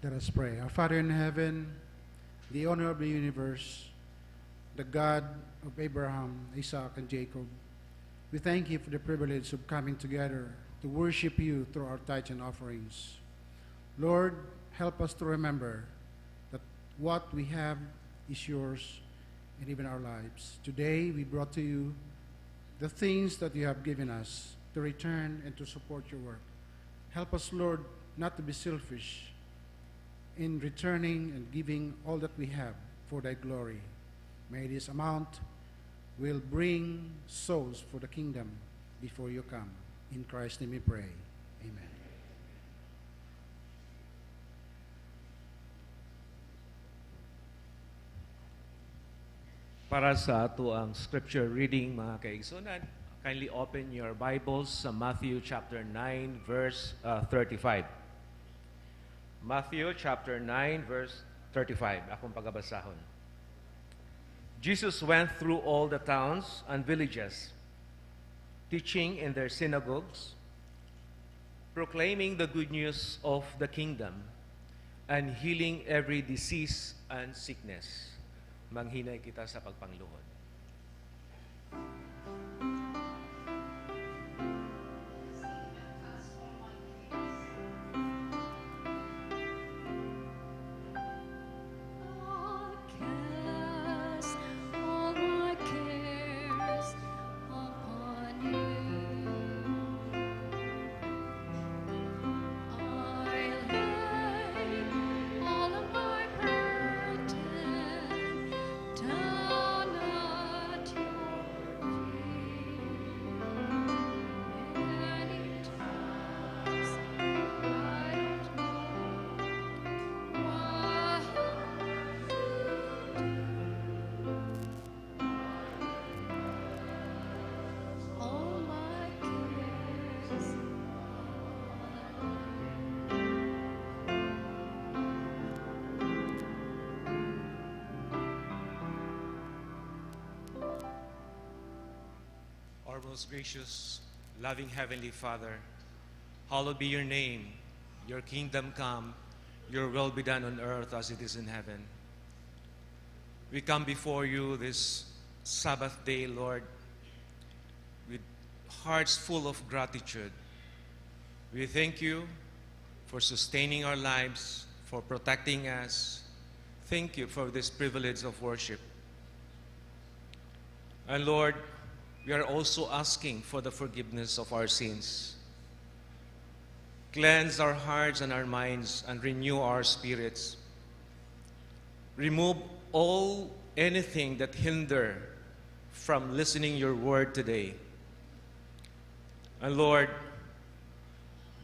Let us pray. Our Father in heaven, the owner of the universe, the God of Abraham, Isaac, and Jacob, we thank you for the privilege of coming together to worship you through our tithes and offerings. Lord, help us to remember that what we have is yours and even our lives. Today, we brought to you the things that you have given us to return and to support your work. Help us, Lord, not to be selfish in returning and giving all that we have for thy glory. May this amount will bring souls for the kingdom before you come. In Christ's name we pray. Amen. Para sa atoang scripture reading, mga kaigsunan, kindly open your Bibles sa Matthew chapter 9 verse 35. Matthew chapter 9 verse 35. Akong pagabasahon. Jesus went through all the towns and villages, teaching in their synagogues, proclaiming the good news of the kingdom, and healing every disease and sickness. Manghinay kita sa pagpangluhod. Cast all my cares upon you. I lay all of my burden down at your feet. Many times I don't know what to do. All my cares. Our most gracious, loving Heavenly Father, hallowed be your name, your kingdom come, your will be done on earth as it is in heaven. We come before you this Sabbath day, Lord, with hearts full of gratitude. We thank you for sustaining our lives, for protecting us. Thank you for this privilege of worship. And Lord, we are also asking for the forgiveness of our sins. Cleanse our hearts and our minds and renew our spirits. Remove all anything that hinder from listening your word today. And Lord,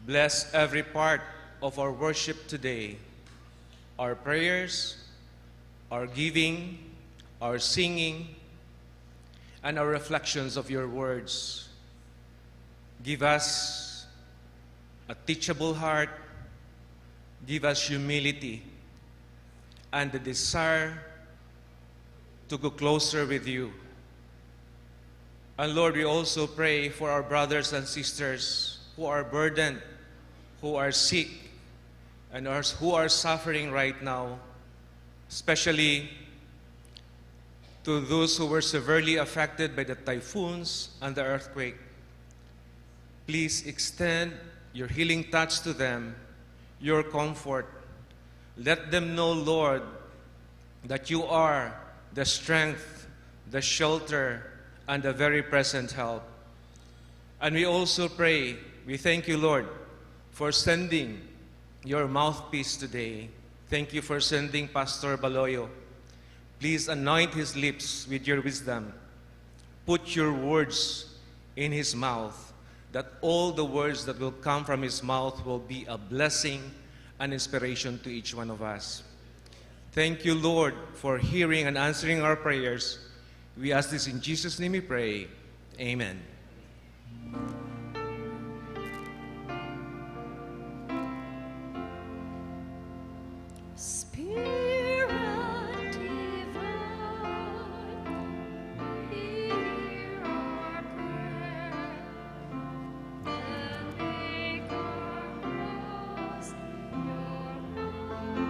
bless every part of our worship today, our prayers, our giving, our singing, and our reflections of your words. Give us a teachable heart, give us humility, and the desire to go closer with you. And Lord, we also pray for our brothers and sisters who are burdened, who are sick, and who are suffering right now, especially to those who were severely affected by the typhoons and the earthquake. Please extend your healing touch to them, your comfort. Let them know, Lord, that you are the strength, the shelter, and the very present help. And we also pray, we thank you, Lord, for sending your mouthpiece today. Thank you for sending Pastor Baloyo. Please anoint his lips with your wisdom. Put your words in his mouth, that all the words that will come from his mouth will be a blessing and inspiration to each one of us. Thank you, Lord, for hearing and answering our prayers. We ask this in Jesus' name we pray. Amen. Spirit divine, hear our prayer, and make our house your home.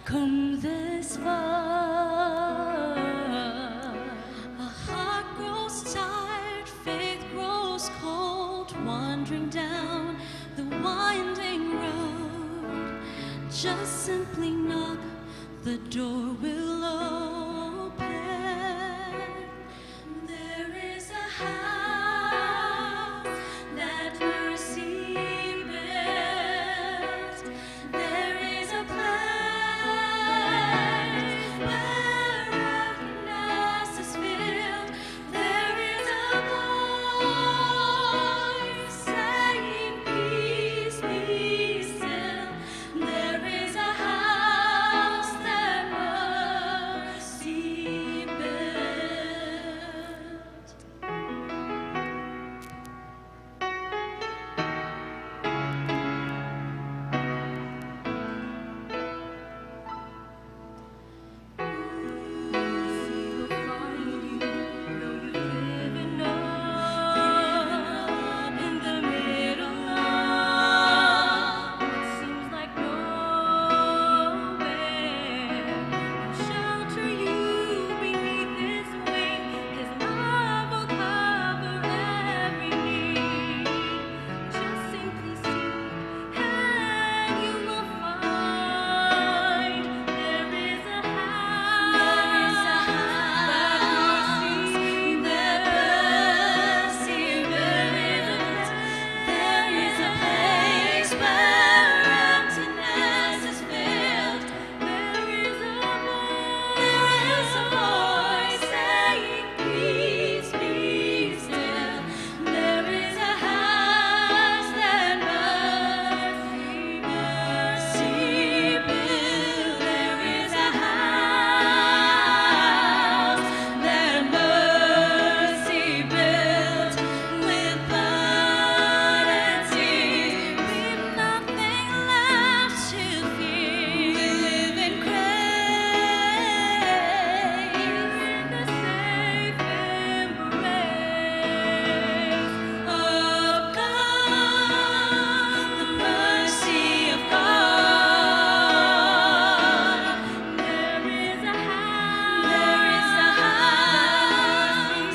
Come this far. A heart grows tired, faith grows cold, wandering down the winding road. Just simply knock, the door will open. There is a house that mercy built. There is a place where emptiness is filled. There is a voice saying, "Peace, be still." There is a house that mercy built. Mercy will find you, though you've given up in the middle of what seems like nowhere. He'll shelter you beneath His wing. His love will cover every need. Just simply seek, and you will find. There is a house that mercy built. There is a place where emptiness is filled. There is a voice saying, "Peace, be still." There is a house that mercy built. There is a house that mercy built with blood and tears. We've nothing left to fear. We live in grace, in the safe embrace of God, the mercy of God. There is a house, there is a house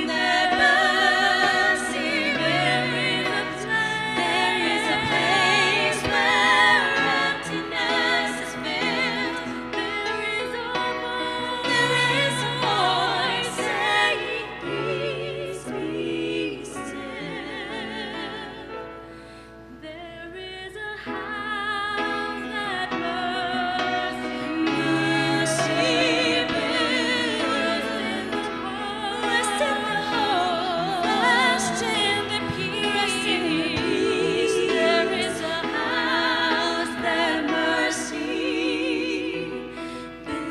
that mercy built. There is a place where emptiness is filled. There is a voice saying, "Peace, be still." There is a house that mercy built. Rest in the hope, rest in the peace. There is a house that mercy built.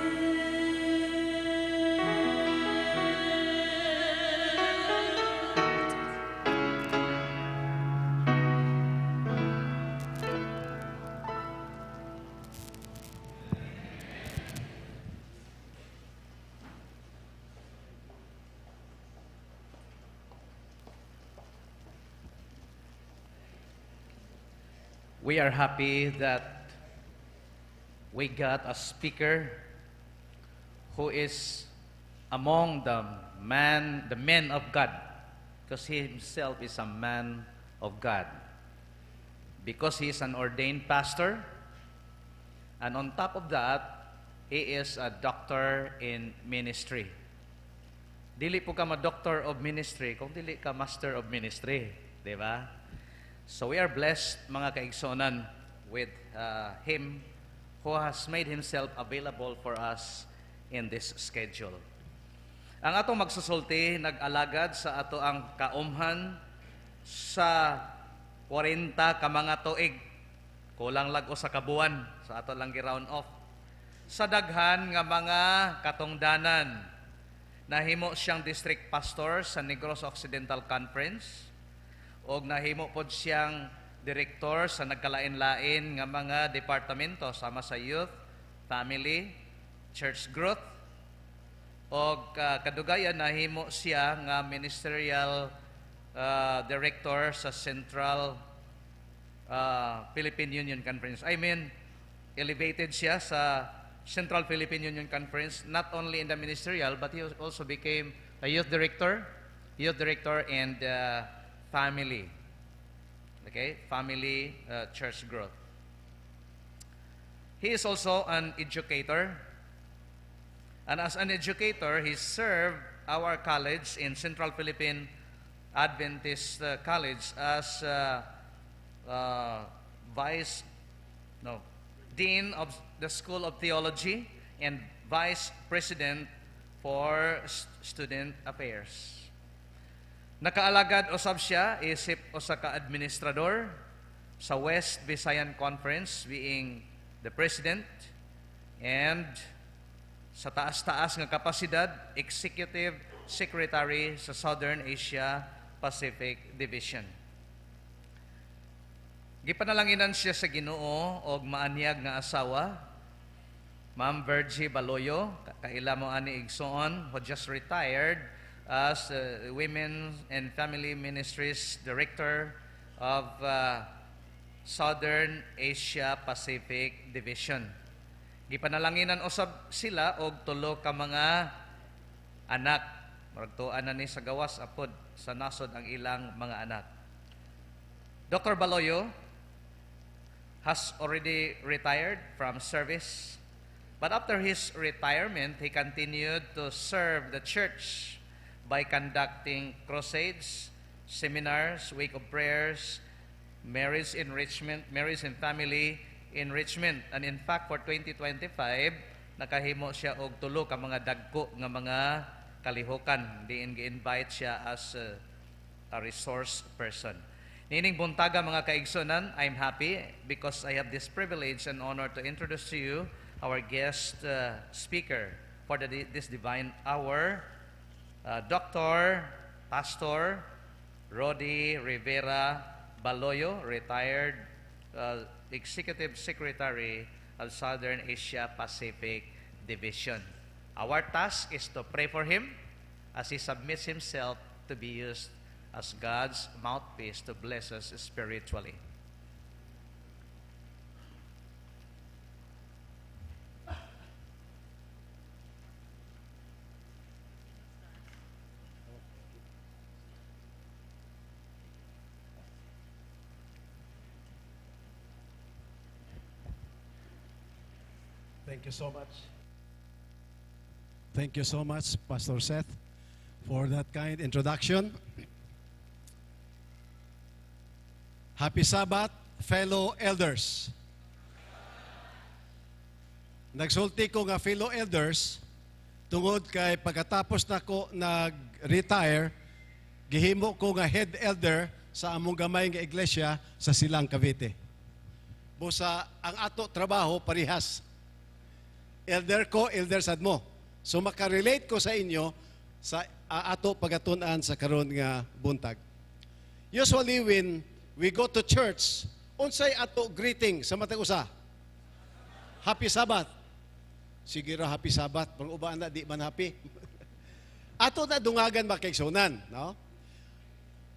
We are happy that we got a speaker who is among the men of God, because he himself is a man of God. Because he is an ordained pastor, and on top of that, he is a doctor in ministry. Dili po ka ma-doctor of ministry kung dili ka master of ministry, di ba? So we are blessed, mga kaigsuonan, with him who has made himself available for us in this schedule. Ang atong magsusulti, nag-alagad sa ato ang kaumhan sa 40 ka mga tuig. Kulang lag sa kabuan sa ato lang gi-round off. Sa daghan nga mga katungdanan, nahimo siyang district pastor sa Negros Occidental Conference og nahimo pod siyang direktor sa nagkalain-lain nga mga departamento sama sa youth, family, church growth, og kadugayan nahimo siya nga ministerial director sa Central Philippine Union Conference. I mean, Elevated siya sa Central Philippine Union Conference, not only in the ministerial, but he also became a youth director and family. Okay, family church growth. He is also an educator. And as an educator, he served our college in Central Philippine Adventist College as vice, no, dean of the School of Theology and vice president for student affairs. Nakaalagad usab siya isip usa ka administrador sa West Visayan Conference, being the president, and sa taas-taas nga kapasidad, executive secretary sa Southern Asia Pacific Division. Gipanalanginan siya sa Ginoo og maanyag nga asawa, Ma'am Virgie Baloyo, kaila mo ani, igsoon, who just retired as Women and Family Ministries Director of Southern Asia Pacific Division. Gipanalanginan usab sila og tulo ka mga anak. Murag tuan na ni sa gawas apod sa nasod ang ilang mga anak. Dr. Baloyo has already retired from service. But after his retirement, he continued to serve the church by conducting crusades, seminars, week of prayers, marriage enrichment, marriage and family enrichment. And in fact, for 2025, nakahimo siya og tulo ka mga dagko nga mga kalihukan. Diin gi-invite siya as a resource person. Niining buntaga, mga kaigsunan, I'm happy because I have this privilege and honor to introduce to you our guest speaker for this divine hour, Dr. Pastor Rody Rivera Baloyo, retired Executive Secretary of Southern Asia Pacific Division. Our task is to pray for him as he submits himself to be used as God's mouthpiece to bless us spiritually. Thank you so much. Thank you so much, Pastor Seth, for that kind introduction. Happy Sabbath, fellow elders. Nagsulti ko nga fellow elders tungod kay pagkatapos nako nag-retire, gihimo ko nga head elder sa among gamay nga iglesia sa Silang, Cavite. Busa ang ato trabaho parihas. Elder ko, elder sad mo. So makarelate ko sa inyo sa ato pagatun-an sa karon nga buntag. Usually when we go to church, unsay ato greeting sa matag usa? Happy Sabbath. Sige ra, happy Sabbath, pang uban na di man happy. Ato na dungagan, mga kaigsunan, no?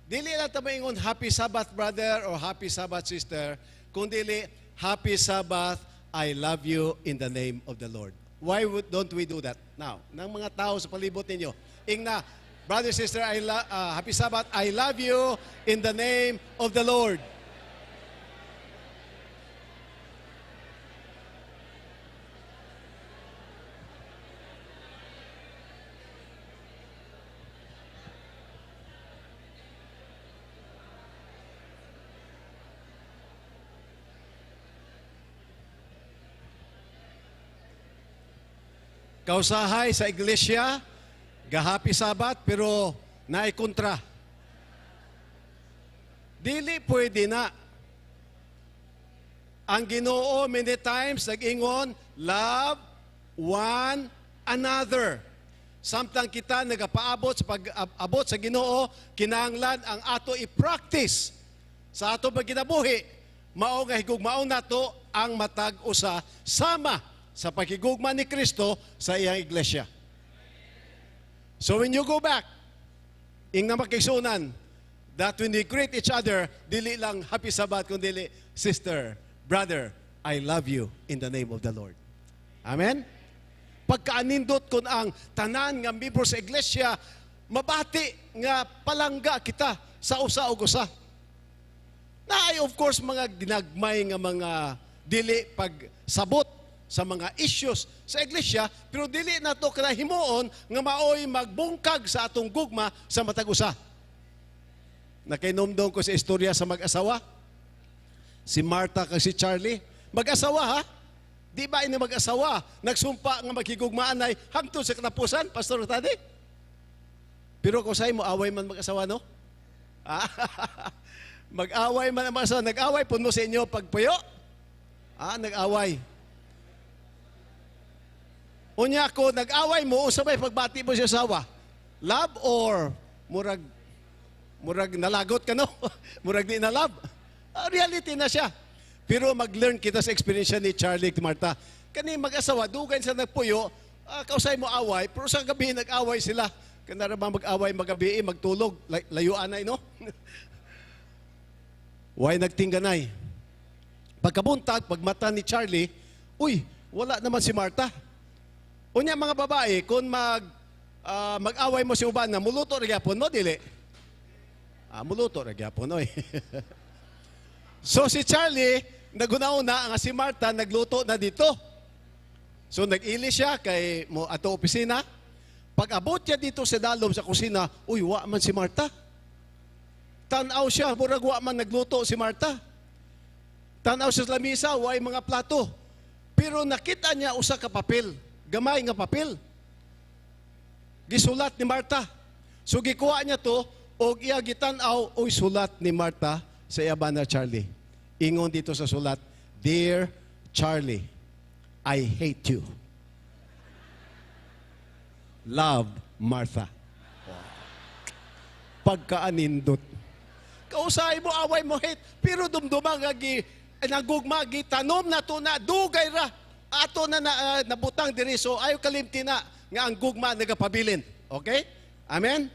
Dili lang ta maingon "Happy Sabbath, brother" or "Happy Sabbath, sister," kung dili "Happy Sabbath, I love you in the name of the Lord." Why don't we do that now? Nang mga tao sa palibot ninyo, ingna, "Brother, sister, happy Sabbath, I love you in the name of the Lord." Kausahay sa iglesia, ga-happy Sabbath, pero naay kontra. Dili pwede na. Ang Ginoo many times nag-ingon, "Love one another." Samtang kita nagapaabot sa pag-abot sa Ginoo, kinahanglan ang ato i-practice sa ato pagkinabuhi, mao nga higugmaon nato ang matag usa sama sa paghigugma ni Kristo sa iyang iglesia. So when you go back, ingna, mga kaigsunan, that when we greet each other, dili lang "Happy Sabbath," kundi "Sister, brother, I love you in the name of the Lord. Amen? Pagkaanindot kung ang tanan nga membro sa iglesia, mabati nga palangga kita sa usa og usa. Naay, of course, mga ginagmay nga mga dili pagsabot sa mga issues sa iglesia, pero dili nato kana himuon nga maoy magbungkag sa atong gugma sa matag usa. Nakainomdom ko sa istorya sa mag-asawa. Si Martha kag si Charlie. Mag-asawa ha? Di ba ini mag-asawa? Nagsumpa nga maghigugmaan ay hangtod sa katapusan, Pastor Tadi? Pero kung sa'yo mo, away man mag-asawa, no? Mag-away man ang mag-asawa. Nag-away po mo sa inyo pagpuyo? Ah, nag-away. Unya ko, nag-away mo, usabay pagbati mo sa asawa. Love or murag nalagot ka, no? Murag di na love. Ah, reality na siya. Pero mag-learn kita sa experience ni Charlie at Martha. Kani mag-asawa, dugay sa nagpuyo, kausay mo away, pero sa gabi nag-away sila. Kanara ba mag-away magabi, magtulog, layuan na, no? Why nagtingganay? Pagkabuntag, pagmata ni Charlie, uy, wala naman si Martha. Unya mga babae, kung mag-away mo si uban na, muluto ra gyapon mo, dili? Ah, muluto ra gyapon, oy. So si Charlie, naguna-una nga si Martha nagluto na dito. So nag-ili siya kay mo ato opisina. Pag abot niya dito sa dalom sa kusina, uy, wa man si Martha. Tanaw siya, murag wa man nagluto si Martha. Tanaw siya sa lamisa, way mga plato. Pero nakita niya usa ka papel, gamay nga papel. Gisulat ni Martha. So gikuha niya to og iya gitan-aw, uy, sulat ni Martha sa iya bana Charlie. Ingon dito sa sulat, "Dear Charlie, I hate you. Love, Martha." Pagkaanindot. Kausay mo, away mo, hate, pero dumduma nga nagugma, gitanom na to na, dugay ra. Ato na nabutang diri, so ayo kalimti na nga ang gugma nagapabilin. Okay? Amen?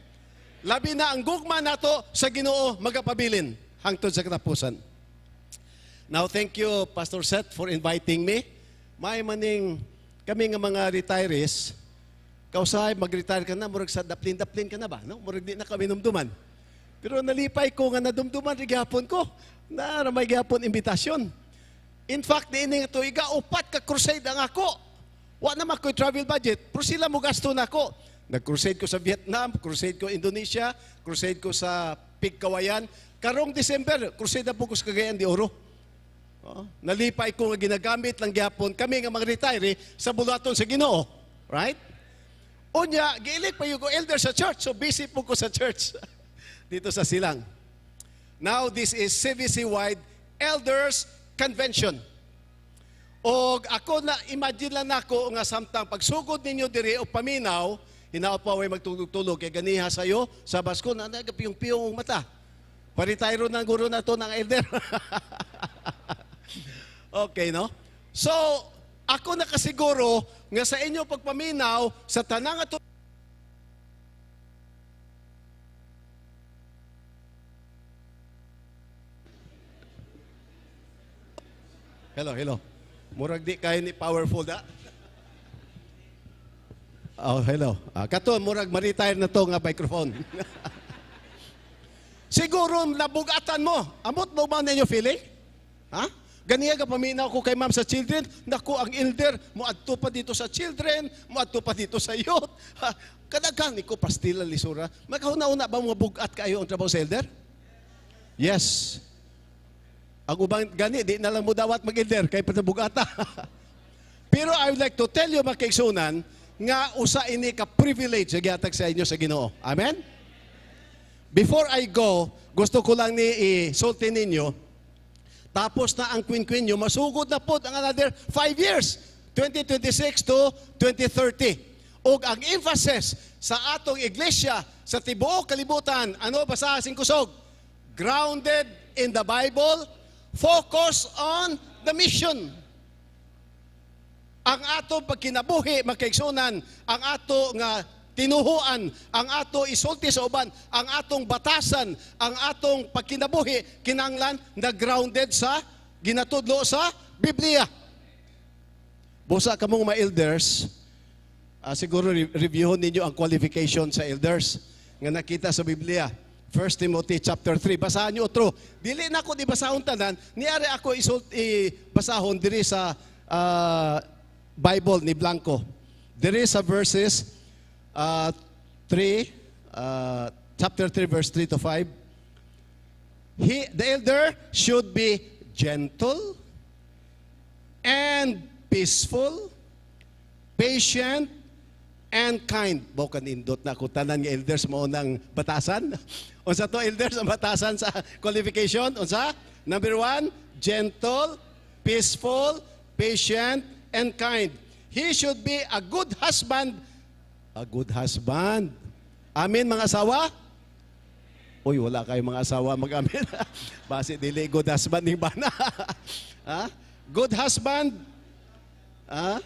Labi na ang gugma nato sa Ginoo magapabilin hangtod sa katapusan. Now, thank you, Pastor Seth, for inviting me. May maning kami nga mga retirees, kausay mag-retire ka na, murag sa daplin-daplin ka na ba? No? Murag di na kami numduman. Pero nalipay ko nga nadumduman rin gihapon ko. Na may gihapon imbitasyon. In fact, di ini nga tuiga, upat ka crusade ang ako. Wa na makoy travel budget, pero sila mo gasto na ako. Nag-crusade ko sa Vietnam, crusade ko Indonesia, crusade ko sa Pigkawayan. Karong December, crusade na po ko sa Cagayan de Oro. Oh, nalipay ko nga ginagamit lang gihapon kami nga mga retiree sa bulaton sa Ginoo. Right? Unya, giilik pa ko elder sa church, so busy po ko sa church dito sa Silang. Now, this is CVC-wide Elders Convention. Og ako na, imagine lang nako nga samtang pagsugod ninyo diri o paminaw, hinaot pa way magtulog-tulog kay ganiha sayo sa basko na nagapiyong-piyong mata. Paretiro ng guro na to ng elder. Okay, no? So, ako nakasiguro nga sa inyo pagpaminaw sa tanang ato Hello, hello. Murag di kayo ni powerful da. Oh, hello. Kato, murag ma-retire na to nga microphone. Siguro nabugatan mo. Amot mo ba ninyo feeling? Ha? Ganiya ka paminaw ko kay ma'am sa children. Naku, ang elder, muadto pa dito sa children, muadto pa dito sa youth. Kadaghan, iko pastila lisura. Magkauna-una ba mga bugat kayo ang trabaho sa elder? Yes. Ang ubang gani, di na lang mo dawat mag-elder, kay patabugata. Pero I would like to tell you, mga kaigsunan, nga usa ini ka privilege sa gihatag sa inyo sa Ginoo. Amen? Before I go, gusto ko lang ni isulti ninyo, tapos na ang quinquennium, masugod na po ang another 5 years, 2026 to 2030. Og ang emphasis sa atong iglesia, sa tibuok kalibutan, ano ba sa asing kusog? Grounded in the Bible, focus on the mission. Ang ato pagkinabuhi, magkaigsunan, ang ato nga tinuhuan, ang ato isulti sa uban, ang atong batasan, ang atong pagkinabuhi, kinanglan na grounded sa ginatudlo sa Biblia. Biblia. Busa kamong mga elders, siguro reviewon ninyo ang qualification sa elders nga nakita sa Biblia. 1 Timothy chapter 3. Basahan niyo otro. Dili na ako di basahon tanan, niari ako isult i basahon diri sa Bible ni Blanco. Diri sa verses 3, chapter 3 verse 3 to 5. The elder should be gentle and peaceful, patient, and kind. Bao nindot na ako tanan nga elders mao nang batasan. Unsa to, elders, ang batasan sa qualification? Unsa? Number one, gentle, peaceful, patient, and kind. He should be a good husband. A good husband. Amen, mga asawa? Uy, wala kayong mga asawa mag-amen. Basi dili good husband ning bana. Ha? Good husband. Ha?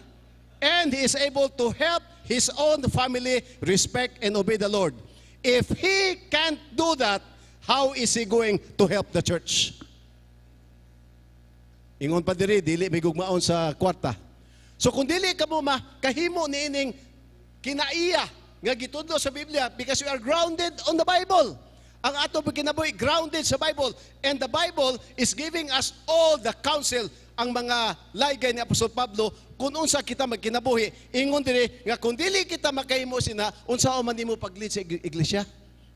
And he is able to help his own family respect and obey the Lord. If he can't do that, how is he going to help the church? Ingon pa diri, dili may gugmaon sa kwarta. So kung dili ka mo kahimo niining kinaiya nga gitudlo sa Biblia, because we are grounded on the Bible. Ang ato kinabuhi grounded sa Bible, and the Bible is giving us all the counsel, ang mga laygay ni Apostol Pablo kung unsa kita magkinabuhi. Ingon diri nga kung dili kita makahimo sina, unsa man nimo pag-lead sa iglesia?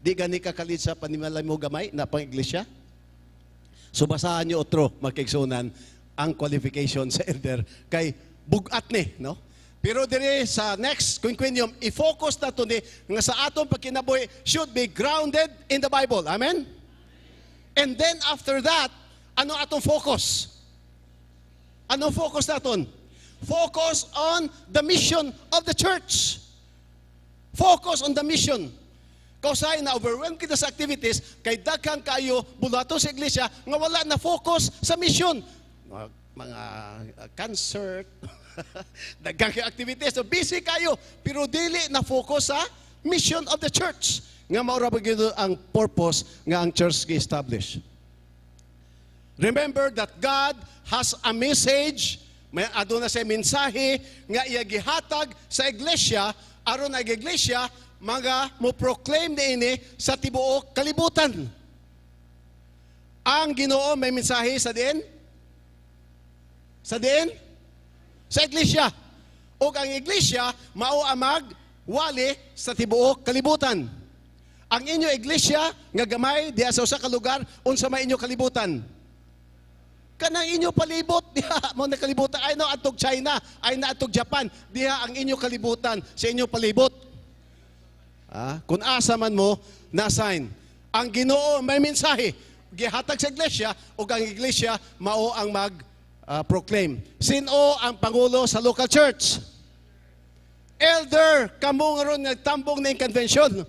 Di gani ka ka-lead sa panimalay mo gamay na pang iglesia. So basahan niyo otro, magkaigsunan, ang qualification sa elder kay bugat ni, no? Pero dire sa next quinquennium, i-focus na to ni nga sa atong pagkinabuhi should be grounded in the Bible. Amen? And then after that, ano atong focus? Anong focus naton? Focus on the mission of the church. Focus on the mission. Kausay na overwhelmed kita sa activities kay daghan kayo buluhaton sa iglesia nga wala na focus sa mission. Mga concert, daghan kayo activities, so busy kayo pero dili na focus sa mission of the church nga mao ra ba gyud ang purpose nga ang church gi-establish. Remember that God has a message, may aduna siya mensahe nga iya gihatag sa iglesia aron ang iglesia mga mo proclaim niini sa tibuok kalibutan. Ang Ginoo may mensahe sa diin? Sa diin? Sa iglesia. Ug ang iglesia mao ang magwali sa tibuok kalibutan. Ang inyo iglesia nga gamay diha sa usa ka lugar, unsa may inyo kalibutan? Kanang inyo palibot diha mo na kalibutan ay no atog China, ay na atog Japan, diha ang inyo kalibutan sa inyo palibot. Kung asa man mo na sign. Ang Ginoo may mensahe gihatag sa iglesia ug ang iglesia mao ang mag proclaim. Sino ang pangulo sa local church? Elder, kamo nga ron nagtambong na convention.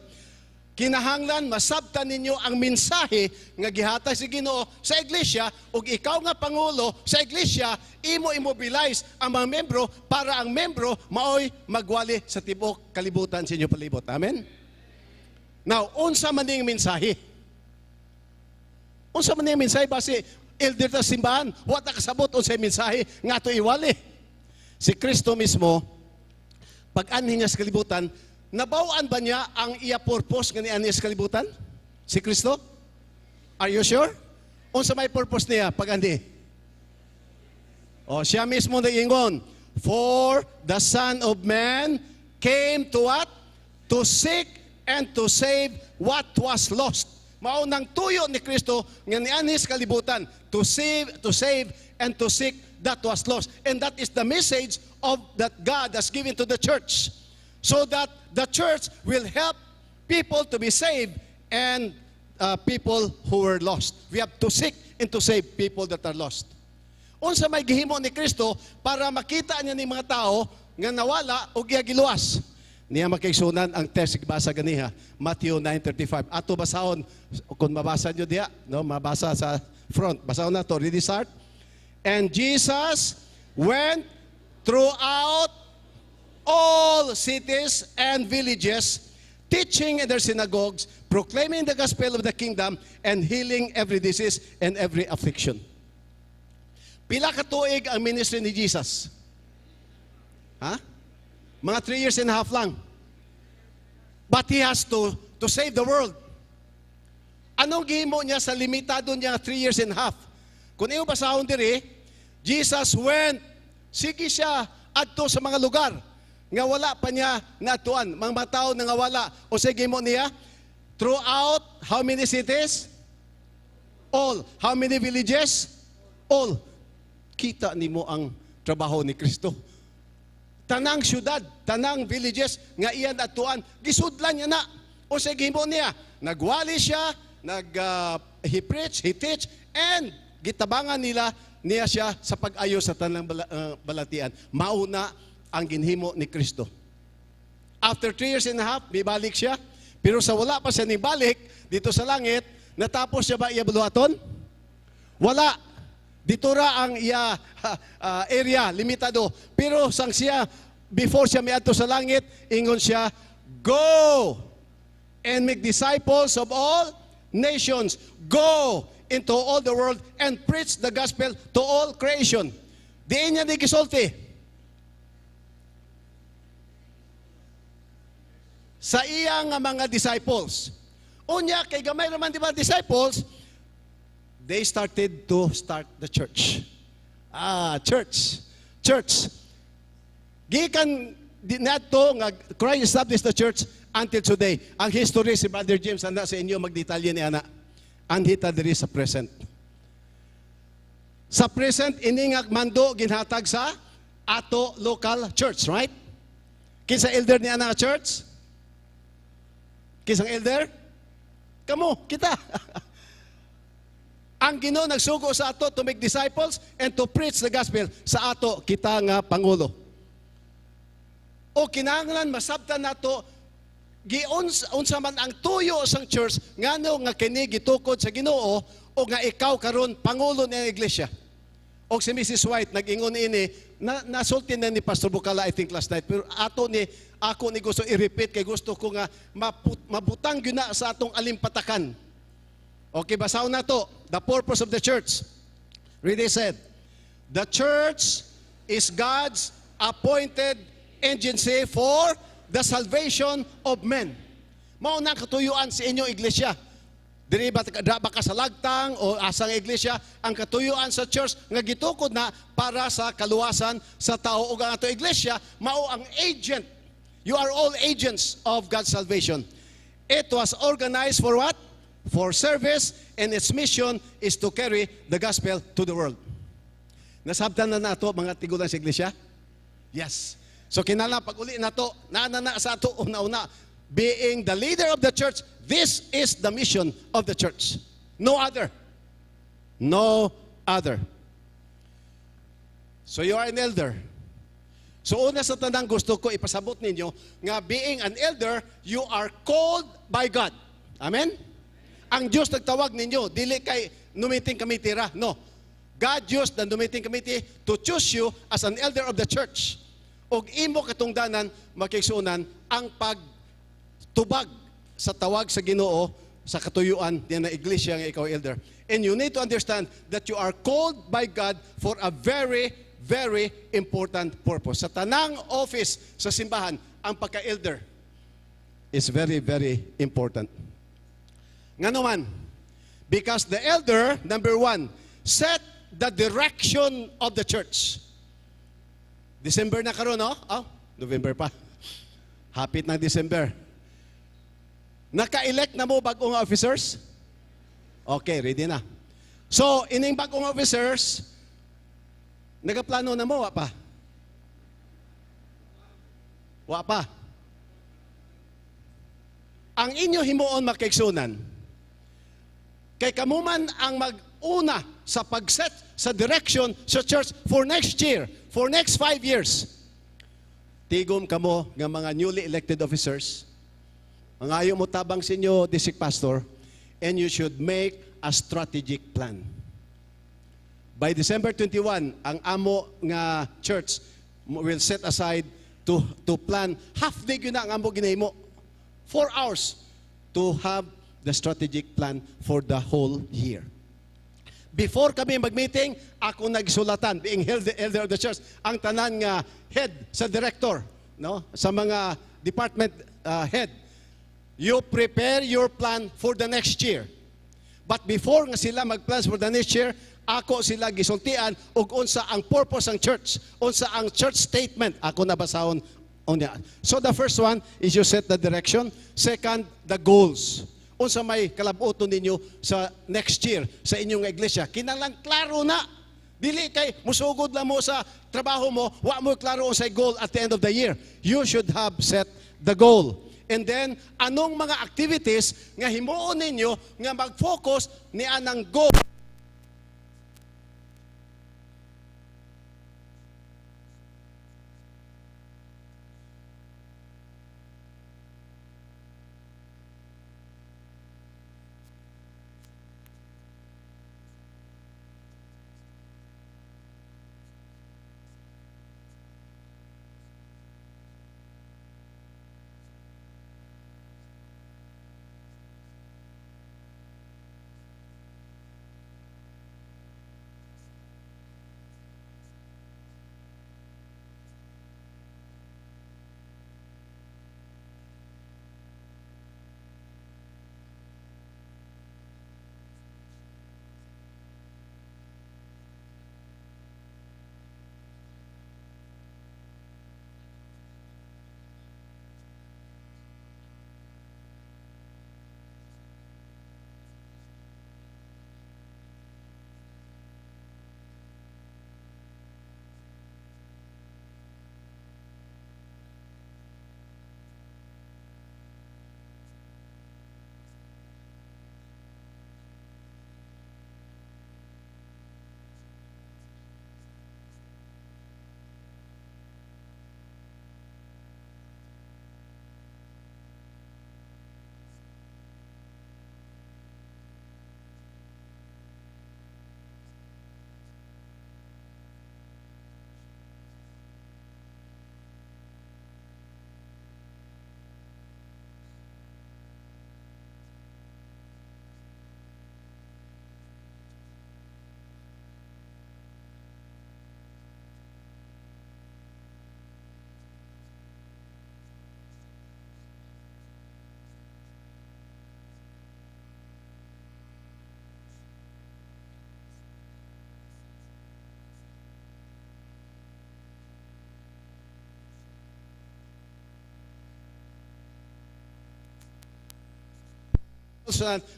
Kinahanglan masabtan ninyo ang mensahe nga gihatag si Ginoo sa iglesia ug ikaw nga pangulo sa iglesia imo i-mobilize ang mga membro para ang membro maoy magwali sa tibuok kalibutan sa inyo palibot. Amen. Now, unsa man ning mensahe? Unsa man ning mensahe basi elder ta simbahan, wa ta kasabot unsay mensahe nga ato iwali. Si Kristo mismo pag anhi niya sa kalibutan, nabawaan ba niya ang iya purpose nga nianhi sa kalibutan? Si Kristo? Are you sure? Unsa may purpose niya pag anhi? O siya mismo nag-ingon, "For the Son of Man came to what? To seek and to save what was lost." Mao nang tuyo ni Kristo nga nianhi sa kalibutan, to save and to seek that was lost. And that is the message of that God has given to the church, so that the church will help people to be saved and people who were lost. We have to seek and to save people that are lost. Unsa may gihimo ni Kristo para makita niya ni mga tao nga nawala o iya giluwas? Niya makaigsunan ang text basa ganiha, Matthew 9:35. Ato basahon kung mabasa niyo diya, no, mabasa sa front. Basahon na to. Ready, start. And Jesus went throughout all cities and villages, teaching in their synagogues, proclaiming the gospel of the kingdom, and healing every disease and every affliction. Pila ka tuig ang ministry ni Jesus? Ha? Mga 3 years and a half lang. But He has to save the world. Anong gihimo niya sa limitado niya 3 years and a half? Kung imo basahon diri, Jesus went, sige siya adto sa mga lugar nga wala pa niya naadtuan, mga tao nga wala. O sige mo niya, throughout how many cities? All. How many villages? All. Kita nimo ang trabaho ni Kristo. Tanang syudad, tanang villages nga iyan adtuan, gisudlan niya na. O sige mo niya, nagwali siya, he preach, he teach, and gitabangan nila niya siya sa pag-ayo sa tanang balatian. Mauna ang ginhimo ni Kristo. After 3 years and a half, mibalik siya. Pero sa wala pa siya nibalik dito sa langit, natapos siya ba iya buluhaton? Wala. Dito ra ang iya area, limitado. Pero sang siya, before siya miadto sa langit, ingon siya, "Go and make disciples of all nations. Go into all the world and preach the gospel to all creation." Diin niya ni gisulti? Sa iya nga mga disciples. Unya, kay gamay raman di ba disciples, they started to start the church. Ah, church. Church. Gikan nato nga Christ established the church until today. Ang history, si Brother James anda sa inyo magdetalye ni ana. Anhita diri sa present. Sa present, ini nga mando ginhatag sa ato local church, right? Kinsa elder ni ana nga church? Kinsang elder? Kamo, kita. Ang Ginoo nagsugo sa ato to make disciples and to preach the gospel sa ato kita nga pangulo. O kinahanglan masabtan nato giunsa unsa man ang tuyo sang church, ngano nga kini gitukod sa Ginoo o nga ikaw karon pangulo ni iglesia. O si Mrs. White nag-ingon ini na nasulti na ni Pastor Bukala, I think, last night, pero ato ni ako ni gusto i-repeat kay gusto ko nga mabutang gyud na sa atong alimpatakan. Okay, basahon na to. The purpose of the church. Really said, the church is God's appointed agency for the salvation of men. Mao na ang katuyuan sa inyong iglesia. Diri ba, da ba ka sa lagtang o asang iglesia, ang katuyuan sa church nga gitukod na para sa kaluwasan sa tao, ug ang ato iglesia mao ang agent. You are all agents of God's salvation. It was organized for what? For service, and its mission is to carry the gospel to the world. Nasabtan na nato, mga tigulang sa iglesia? Yes. So kinala pag uli nato, naa na na sa ato una-una, being the leader of the church, this is the mission of the church. No other. No other. So you are an elder. So una sa tanang gusto ko ipasabot ninyo nga being an elder, you are called by God. Amen? Ang Diyos nagtawag ninyo, dili kay nominating committee ra. No. God used the nominating committee to choose you as an elder of the church. Og imo katungdanan, makigsuonan, ang pagtubag sa tawag sa Ginoo sa katuyuan niya na iglesia nga ikaw elder. And you need to understand that you are called by God for a very, very important purpose. Sa tanang office sa simbahan, ang pagka-elder is very, very important. Nga naman, because the elder, number one, set the direction of the church. December na karon, no? Oh, November pa. Hapit ng December. Naka-elect na mo bagong officers? Okay, ready na. So, ining bagong officers, nagaplano na mo, wa pa? Wa pa. Ang inyo himuon, makaigsunan, kay kamo man ang mag-una sa pag-set sa direction sa church for next year, for next 5 years. Tigom kamo nga mga newly elected officers, mangayo mo tabang sa inyo, district pastor, and you should make a strategic plan. By December 21, ang amo nga church will set aside to plan. Half day yun na ang amo ginahimo. 4 hours to have the strategic plan for the whole year. Before kami mag-meeting, ako nagsulatan, being elder of the church, ang tanan nga head sa director, no? Sa mga department head. You prepare your plan for the next year. But before nga sila mag-plan for the next year, ako sila gisultian og unsa ang purpose ng church, unsa ang church statement. Ako nabasahon unya. So the first one is you set the direction. Second, the goals. Unsa may kalabuton ninyo sa next year sa inyong iglesia. Kinahanglan klaro na. Dili kay musugod lang mo sa trabaho mo, wa mo klaro unsay goal at the end of the year. You should have set the goal. And then, anong mga activities nga himuon ninyo nga mag-focus ni anang goal?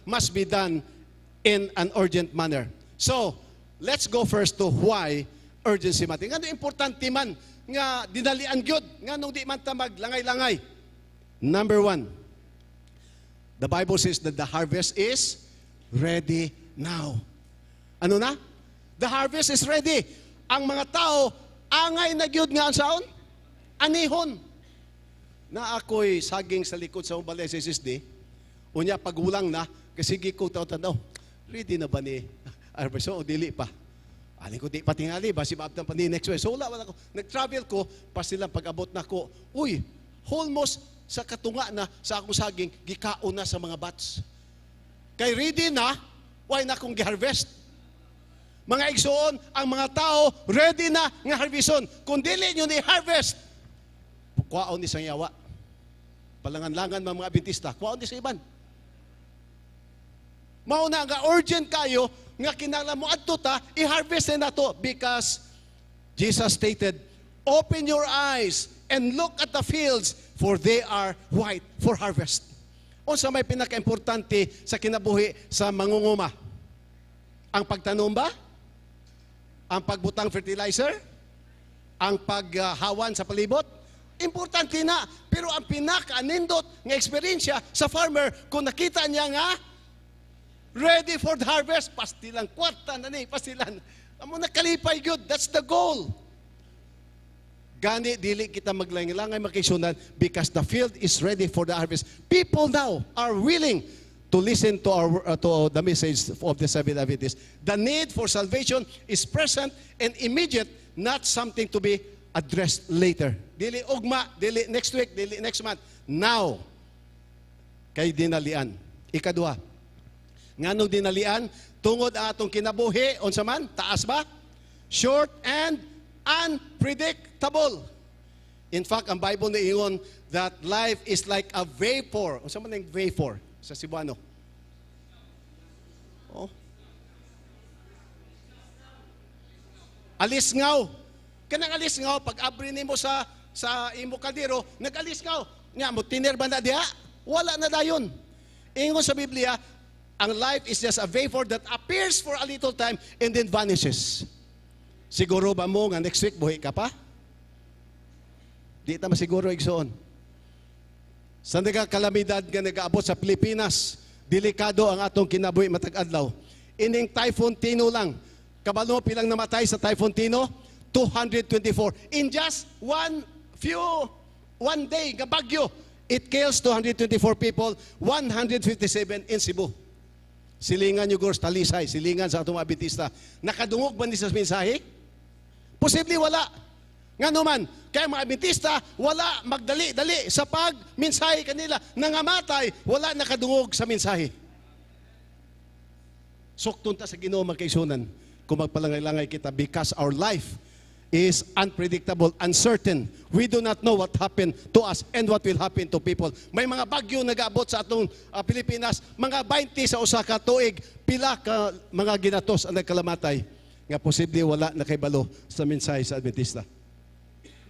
Must be done in an urgent manner. So, let's go first to why urgency matter. Ngano importante man nga dinalian gyud, nganong di man ta maglangay-langay. Number one, the Bible says that the harvest is ready now. Ano na? The harvest is ready. Ang mga tao, angay na gyud nga unsaon? Anihon. Na ako'y saging sa likod sa balay sa SSD. Unya pagulang na, kasi sige ko tanaw, ready na ba ni harvest o dili pa? Alin ko di pa tingali, basi maabtan pa ni next week. So wala, wala ko. Nag-travel ko, pa silang pag-abot na ko, uy, almost sa katunga na sa akong saging, gikaon na sa mga bats. Kay ready na, why na akong giharvest? Mga igsoon, ang mga tao, ready na nga harveston. Kung dili nyo ni harvest, kuwaon ni sang yawa. Palangan-langan mga Adventista, kuwaon ni sa iban. Mao na nga urgent kayo nga kinahanglan mo adto ta, i-harvest na nato because Jesus stated, "Open your eyes and look at the fields, for they are white for harvest." Unsa may pinakaimportante sa kinabuhi sa mangunguma? Ang pagtanom ba? Ang pagbutang fertilizer? Ang paghawan sa palibot? Importante na. Pero ang pinaka-anindot nga eksperyensya sa farmer kung nakita niya nga ready for the harvest, pastilang kwarta na ni, pastilan. Amo nakalipay good. That's the goal. Gani, dili kita maglangay makisunan because the field is ready for the harvest. People now are willing to listen to the message of the Seventh Adventist. The need for salvation is present and immediate, not something to be addressed later. Dili ugma, dili next week, dili next month. Now, kay dinalian. Ikadua, Nganong dinalian? Tungod ang atong kinabuhi, unsa man, taas ba? Short and unpredictable. In fact, ang Bible niingon that life is like a vapor. Unsa man ang vapor sa Cebuano? Oh. Alisngaw. Kanang alisngaw, pag abri nimo sa imo kaldero, nag-alisngaw. Nga mo tiner ba na diha? Wala na dayon. Ingon sa Biblia, ang life is just a vapor that appears for a little time and then vanishes. Siguro ba mo nga next week buhi ka pa? Di ta masiguro, igsoon. Sa kalamidad nga nagaabot sa Pilipinas, delikado ang atong kinabuhi matag adlaw. Ining Typhoon Tino lang. Kabalo pilang namatay sa Typhoon Tino? 224. In just one day, nga bagyo, it kills 224 people, 157 in Cebu. Silingan nyo, Gors, Talisay, silingan sa atong mga Adventista. Nakadungog ba ni sa mensahe? Posible wala. Nga naman, kaya mga Adventista, wala magdali-dali sa pagmensahe kanila. Nangamatay, wala nakadungog sa mensahe. Sukton ta sa Ginoo, magkaigsuonan, kung magpalangay-langay kita because our life is unpredictable, uncertain. We do not know what happened to us and what will happen to people. May mga bagyo nag-abot sa atong Pilipinas, mga 20 sa usa ka tuig, pila ka mga ginatos ang nagkalamatay nga posible wala nakaibalo sa mensahe sa Adventista.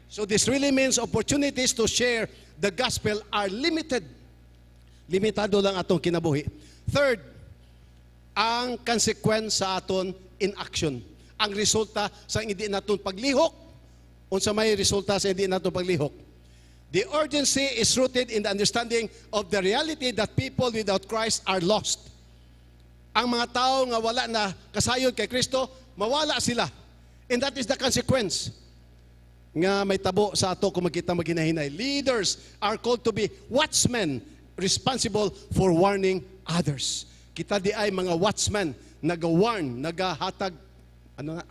So this really means opportunities to share the gospel are limited. Limitado lang atong kinabuhi. Third, ang consequence sa aton inaction. Ang resulta sa hindi naton paglihok, unsa may resulta sa hindi naton paglihok? The urgency is rooted in the understanding of the reality that people without Christ are lost. Ang mga tao nga wala na kasayod kay Kristo, mawala sila. And that is the consequence nga may tabo sa ato kung magkita maghinahinay. Leaders are called to be watchmen responsible for warning others. Kita di ay mga watchmen, naga-warn, nagahatag, ano nga?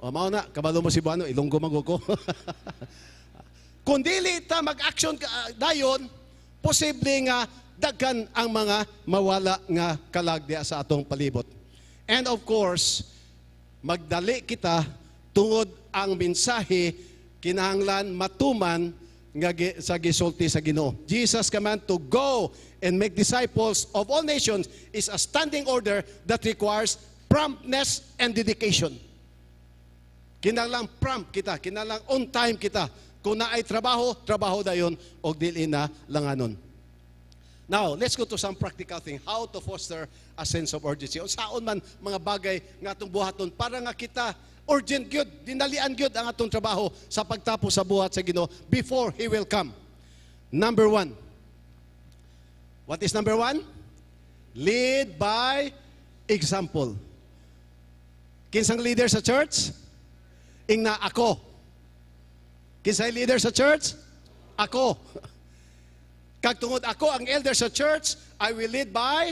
O, mao na, kabalo mo Cebuano, Ilonggo man ko. Kung dili ta mag-action dayon, posible nga daghan ang mga mawala nga kalag diha sa atong palibot. And of course, magdali kita tungod ang mensahe kinahanglan matuman nga sa gisulti sa Ginoo. Jesus' command to go and make disciples of all nations is a standing order that requires promptness and dedication. Kinahanglan prompt kita, kinahanglan on time kita. Kung naay trabaho, trabaho dayon og dili na langanon. Now, let's go to some practical thing. How to foster a sense of urgency. Unsaon man mga bagay nga atong buhaton para nga kita urgent gyud, dinalian gyud ang atong trabaho sa pagtapos sa buhat sa Ginoo before He will come. Number one. What is number one? Lead by example. Kinsang leader sa church? Ingna ako. Kinsay leader sa church? Ako. Kag tungod ako ang elder sa church, I will lead by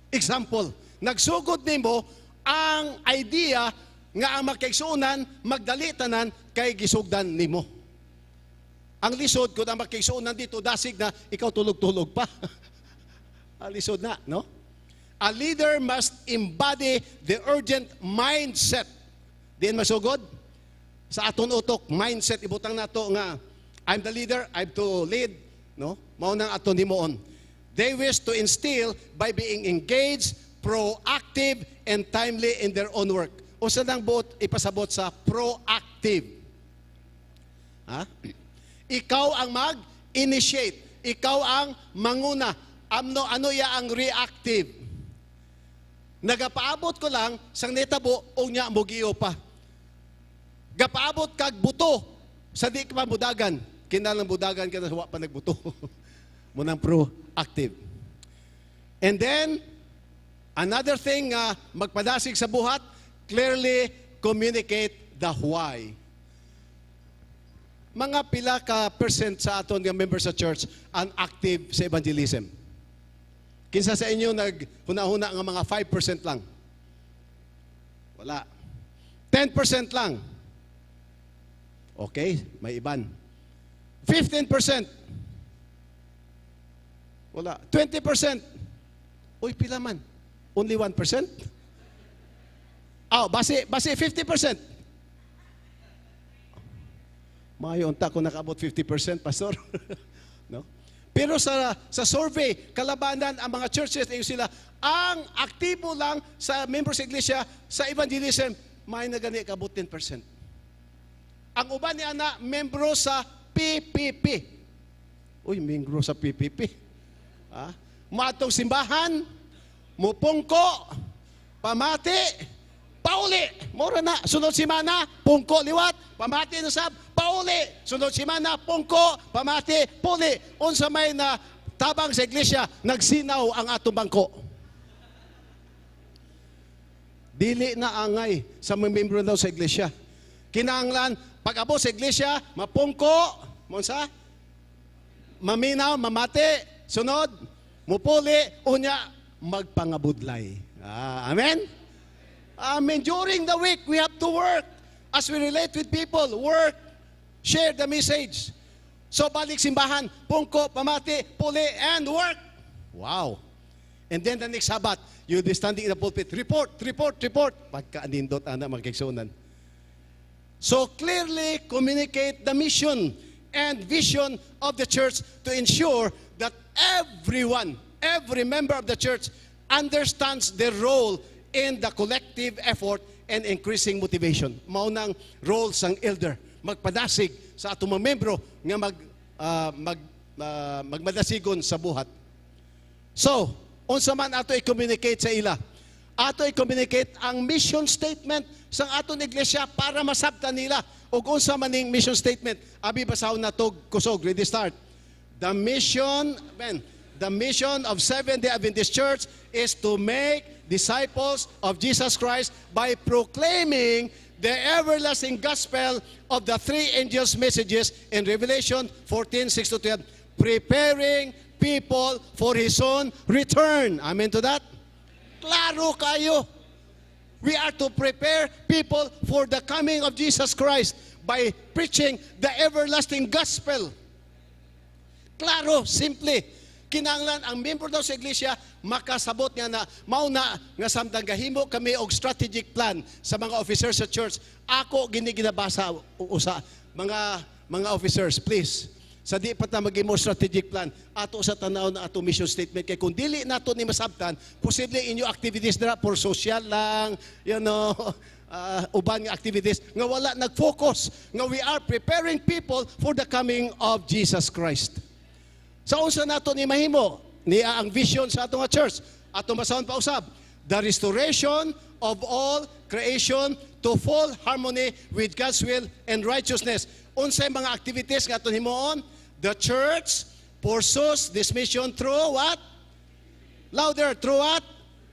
example. Nagsugod nimo ang idea nga ang makaigsuonan magdali tanan kay gisugdan nimo. Ang lisod kung ang makaigsuonan dito dasig na ikaw tulog-tulog pa. Ang lisod na, no? A leader must embody the urgent mindset. Diin masugod? Sa aton utok, mindset ibutang nato nga I'm the leader, I'm to lead, no? Mao nang aton himuon. They wish to instill by being engaged, proactive, and timely in their own work. Unsa nang buot ipasabot sa proactive? Ha? Ikaw ang mag-initiate. Ikaw ang manguna. Amno, ano ya ang reactive? Nagapaabot ko lang sang netabo o nya mogiyo pa. Gapaabot kag buto sa di ka pa budagan. Kinalang budagan ka na wa pa nagbuto. Munang proactive. And then, another thing nga magpadasig sa buhat, clearly communicate the why. Mga pila ka percent sa aton nga members sa church ang active sa evangelism? Kinsa sa inyo naghuna-huna nga mga 5% lang? Wala. 10% lang. Okay, may iban. 15%. Wala. 20%. Uy, pila man? Only 1%? Oh, base 50%. Maayo unta kung nakaabot 50%, Pastor. No? Pero sa survey, kalabanan ang mga churches, ingon sila, ang aktibo lang sa members sa iglesia sa evangelism, may na gani kabot 10%. Ang uban ni ana, membro sa PPP. Uy, membro sa PPP. Ah? Moadtong simbahan, mupungko, pamati, pauli. Mura na, sunod simana, pungko liwat, pamati na sab, pauli. Sunod simana, pungko, pamati, puli. Unsa may na tabang sa iglesia, nagsinaw ang atong bangko. Dili na angay sa mga membro daw sa iglesia. Kinahanglan, pag abot sa iglesia, mapungko, monsa, maminaw, mamati, sunod, mupuli, unya, magpangabudlay. Ah, amen? Amen. During the week, we have to work. As we relate with people, work, share the message. So, balik simbahan, pungko, pamati, puli, and work. Wow. And then the next Sabbath, you'll be standing in the pulpit, report, report, report. Pagkaanindot, ana, mga kaigsuonan. So clearly communicate the mission and vision of the church to ensure that everyone, every member of the church understands their role in the collective effort and increasing motivation. Mao nang role sang elder, magpadasig sa atong mga membro nga magmadasigon sa buhat. So, unsa man ato i-communicate sa ila? Ato i-communicate ang mission statement sa aton iglesia para masabtan nila. Ug unsa man ning mission statement? Abi basahon nato kusog. Ready, start. The mission, man, the mission of Seventh-day Adventist Church is to make disciples of Jesus Christ by proclaiming the everlasting gospel of the three angels' messages in Revelation 14, 6 to 12, preparing people for His own return. Amen to that? Klaro kayo. We are to prepare people for the coming of Jesus Christ by preaching the everlasting gospel. Klaro, simple. Kinahanglan ang membro daw sa iglesia makasabot nga na mao na nga samtang gahimo kami og strategic plan sa mga officers sa church. Ako gini ginabasa usa mga officers, please. Sa di pa ta maghimo strategic plan, ato sa tanaw na ato mission statement kay kung dili nato ni masabtan, posible inyo activities dira for social lang, uban nga activities nga wala nag-focus nga we are preparing people for the coming of Jesus Christ. Sa unsa nato ni mahimo, niya ang vision sa atong nga church, ato masahon pa usab, the restoration of all creation to full harmony with God's will and righteousness. Unsay mga activities nga aton himuon? The church pursues this mission through what? Louder, through what?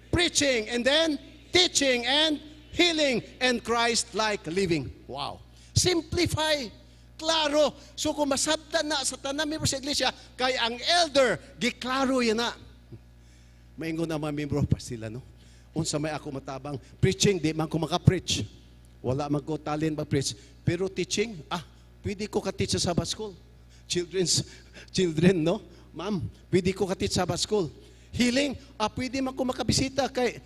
Preaching and then teaching and healing and Christ-like living. Wow. Simplify. Klaro. So kung masabtan na sa tanan membro sa iglesia, kay ang elder, giklaro yan na. Maingon na mga membro pa sila, no? Unsa may ako matabang. Preaching, di man ko maka-preach. Wala man ko talent mag-preach. Pero teaching, pwede ko ka-teach sa Sabbath school. Children, no? Ma'am, pwede ko ka-teach sa Sabbath school. Healing, pwede man ko makabisita kay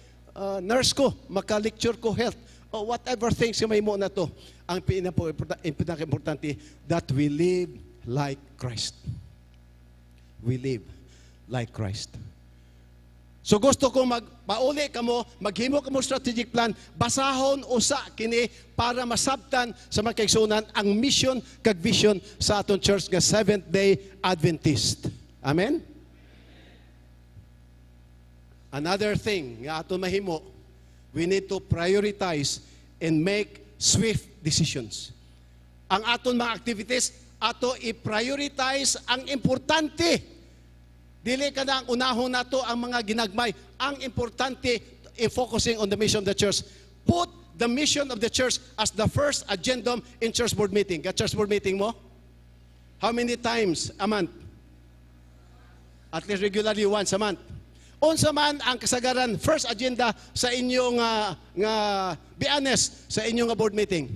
nurse ko, maka-lecture ko health, o whatever things yung may mo na to. Ang pinaka-importante, that we live like Christ. We live like Christ. So gusto ko magpauli kamo, maghimo kamo strategic plan, basahon usa kini para masabtan sa mga kaigsuonan ang mission kag vision sa aton church nga Seventh-day Adventist. Amen? Another thing nga aton mahimo, we need to prioritize and make swift decisions. Ang aton mga activities, ato i-prioritize ang importante. Dili ka na ang unahon nato ang mga ginagmay. Ang importante in focusing on the mission of the church. Put the mission of the church as the first agenda in church board meeting. Ka church board meeting mo? How many times a month? At least regularly once a month. Unsa man ang kasagaran first agenda sa inyong nga be honest sa inyong nga board meeting?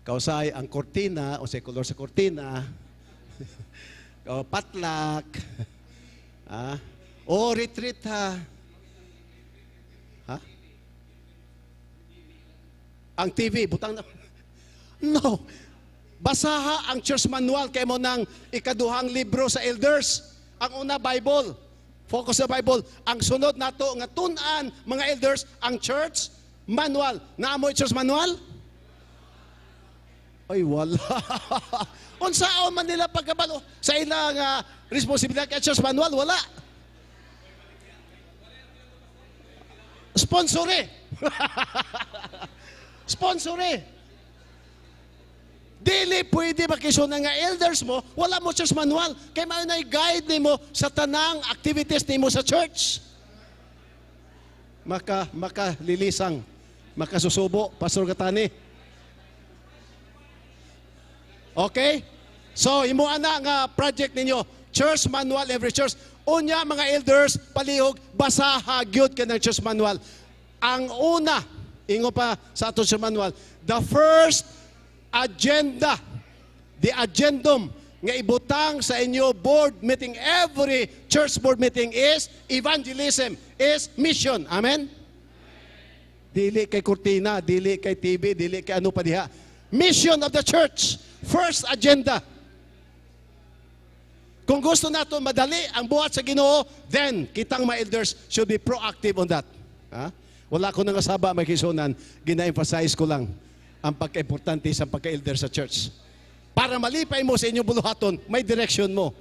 Kausay ang kortina o sa kolor sa kortina. O, potluck. Ah. O, retreat ha. Ha? Ang TV, butang na. No. Basaha ang church manual kay mao nang ikaduhang libro sa elders. Ang una, Bible. Focus sa Bible. Ang sunod nato nga tun-an, mga elders, ang church manual. Naa moy church manual? Ay, wala. Unsaon man nila pagkabalo sa ilang responsibilidad kay church manual, wala. Sponsor eh. Sponsor eh. Dili pwede makisuna nga elders mo, wala mo church manual. Kay mao na guide nimo sa tanang activities nimo sa church. Maka lilisang, makasusubo, Pastor Gatani. Okay? So, imo ana nga project ninyo, church manual every church. Unya mga elders, palihog, basaha gyud ka ng church manual. Ang una, ingo pa sa ato church manual, the first agenda, the agendum nga ibutang sa inyo board meeting, every church board meeting is evangelism, is mission. Amen? Dili kay kurtina, dili kay TV, dili kay ano pa diha. Mission of the church, first agenda. Kung gusto nato madali ang buhat sa Ginoo, then kitang mga elders should be proactive on that. Ha? Wala ko nang asaba, may kisunan, gina-emphasize ko lang ang pagka-importante sa pagka-elder sa church. Para malipay mo sa inyong buluhaton, may direction mo.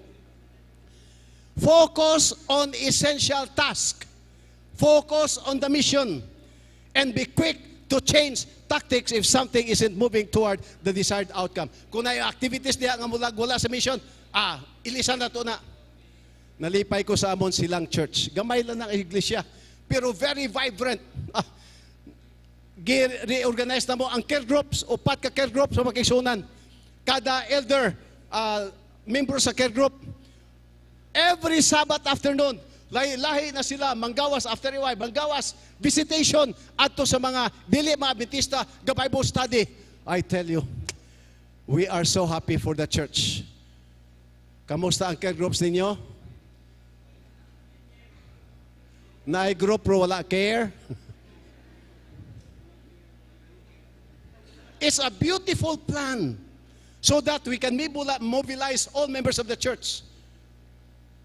Focus on essential task. Focus on the mission. And be quick to change tactics if something isn't moving toward the desired outcome. Kung na yung activities niya nga mulag wala sa mission, ilisan na to na. Nalipay ko sa amon silang church. Gamay lang ng iglesia, pero very vibrant. Reorganize na mo ang care groups, upat ka care groups sa makisunan. Kada elder, member sa care group, every Sabbath afternoon, lahi-lahi na sila, manggawas after a while, manggawas, visitation, adto sa mga dili mga Adventista, ga Bible study. I tell you, we are so happy for the church. Kamusta ang care groups ninyo? Naay group pero wala care? It's a beautiful plan so that we can mobilize all members of the church.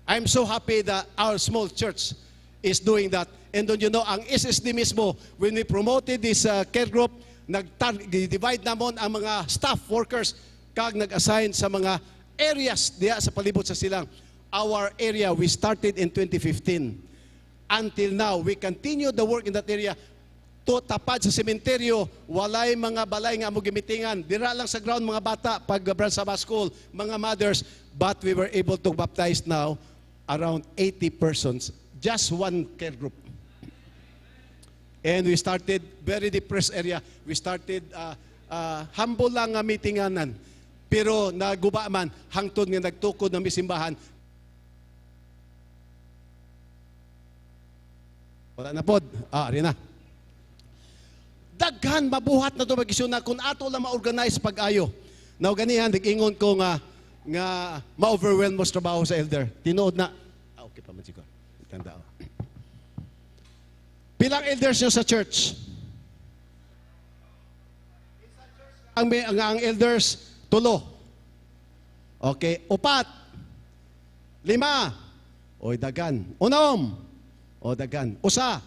I'm so happy that our small church is doing that. And don't you know, ang SSD mismo, when we promoted this care group, nag-divide namon ang mga staff workers kag nag-assign sa mga areas diya sa palibot sa silang. Our area, we started in 2015. Until now, we continue the work in that area. To tapad sa sementeryo, walay mga balay nga amo gimitingan. Dira lang sa ground mga bata pag Branch Sabbath School, mga mothers. But we were able to baptize now around 80 persons, just one care group. And we started very depressed area. We started humble lang nga meetinganan. Pero naguba man, hangtod nga nagtukod ng misimbahan. Wala na pod. Ari na. Daghan mabuhat na ito mag-isuna kung ato lang ma-organize pag-ayo. Now ganihan, nag-ingon ko nga ma-overwhelm mo sa trabaho sa elder. Tinuod na. Okay pa man siguro. Tanda. Bilang elders nyo sa church? Ang elders, tulo. Okay, upat. 5. Oy, dagan. 6. O, dagan. Usa.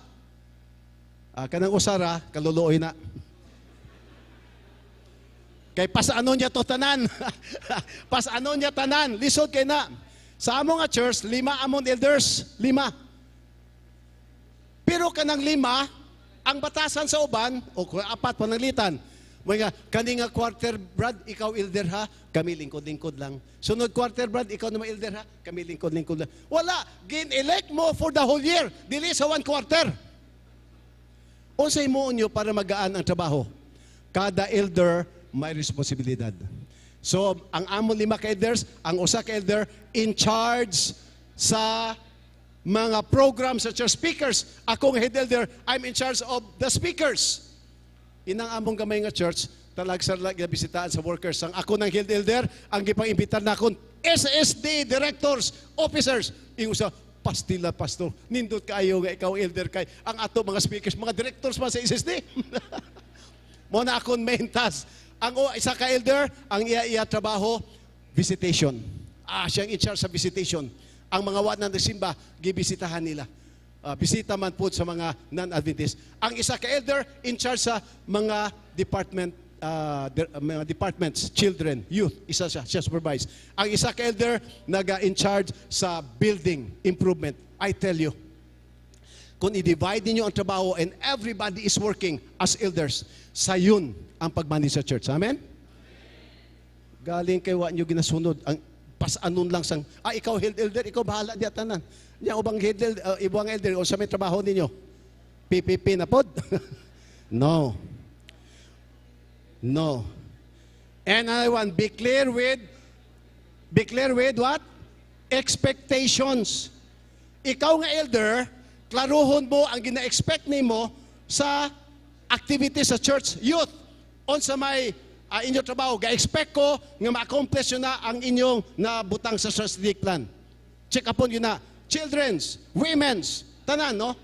Kanang usara, kaluluoy na. Kay pasano niya to tanan. Pasano niya tanan. Lisod kay na. Sa among nga church, 5 amon elders. 5. Pero kanang 5, ang batasan sa uban, o 4 pananglitan. Mga kani nga quarter, Brad, ikaw elder ha, kami lingkod-lingkod lang. Sunod quarter, Brad, ikaw naman elder ha, kami lingkod-lingkod lang. Wala, gin-elect mo for the whole year, dili sa one quarter. Unsay mo nyo para magaan ang trabaho? Kada elder may responsibilidad. So, ang amon 5 ka elders, ang usa ka elder in charge sa mga program sa church speakers. Akong head elder, I'm in charge of the speakers. Inang among gamay nga church, Talagsa lang ginabisitaan sa workers. Ang ako ng head elder, ang gipang-imbitar na akon SSD directors, officers. Ingon sa pastila, pastor. Nindot kaayo nga ikaw elder kay ang ato mga speakers, mga directors man sa SSD. Mao na akon main task. Ang isa ka elder, ang iya iya trabaho, visitation. Siyang in charge sa visitation. Ang mga wa na nagsimba, gibisitahan nila. Bisita man po sa mga non-Adventist. Ang isa ka elder, in charge sa mga department mga departments, children, youth, isa siya, siya supervise. Ang isa ka elder, naga in charge sa building improvement. I tell you, kung i-divide ninyo ang trabaho and everybody is working as elders, sayon ang pag-manage sa church. Amen? Galing kay wa nyo ginasunod ang pasanon lang sang ikaw head elder, ikaw bahala di tanan. Nya ubang head elder, ibang elder unsa may trabaho ninyo? PPP na pod? No. No. And I want be clear with what? Expectations. Ikaw nga elder, klaruhon mo ang gina-expect nimo sa activity sa church youth. Unsa may inyong trabaho, ga-expect ko nga ma-accomplish yun na ang inyong nabutang sa strategic plan. Check upon yun na. Children's, women's, tanan, no?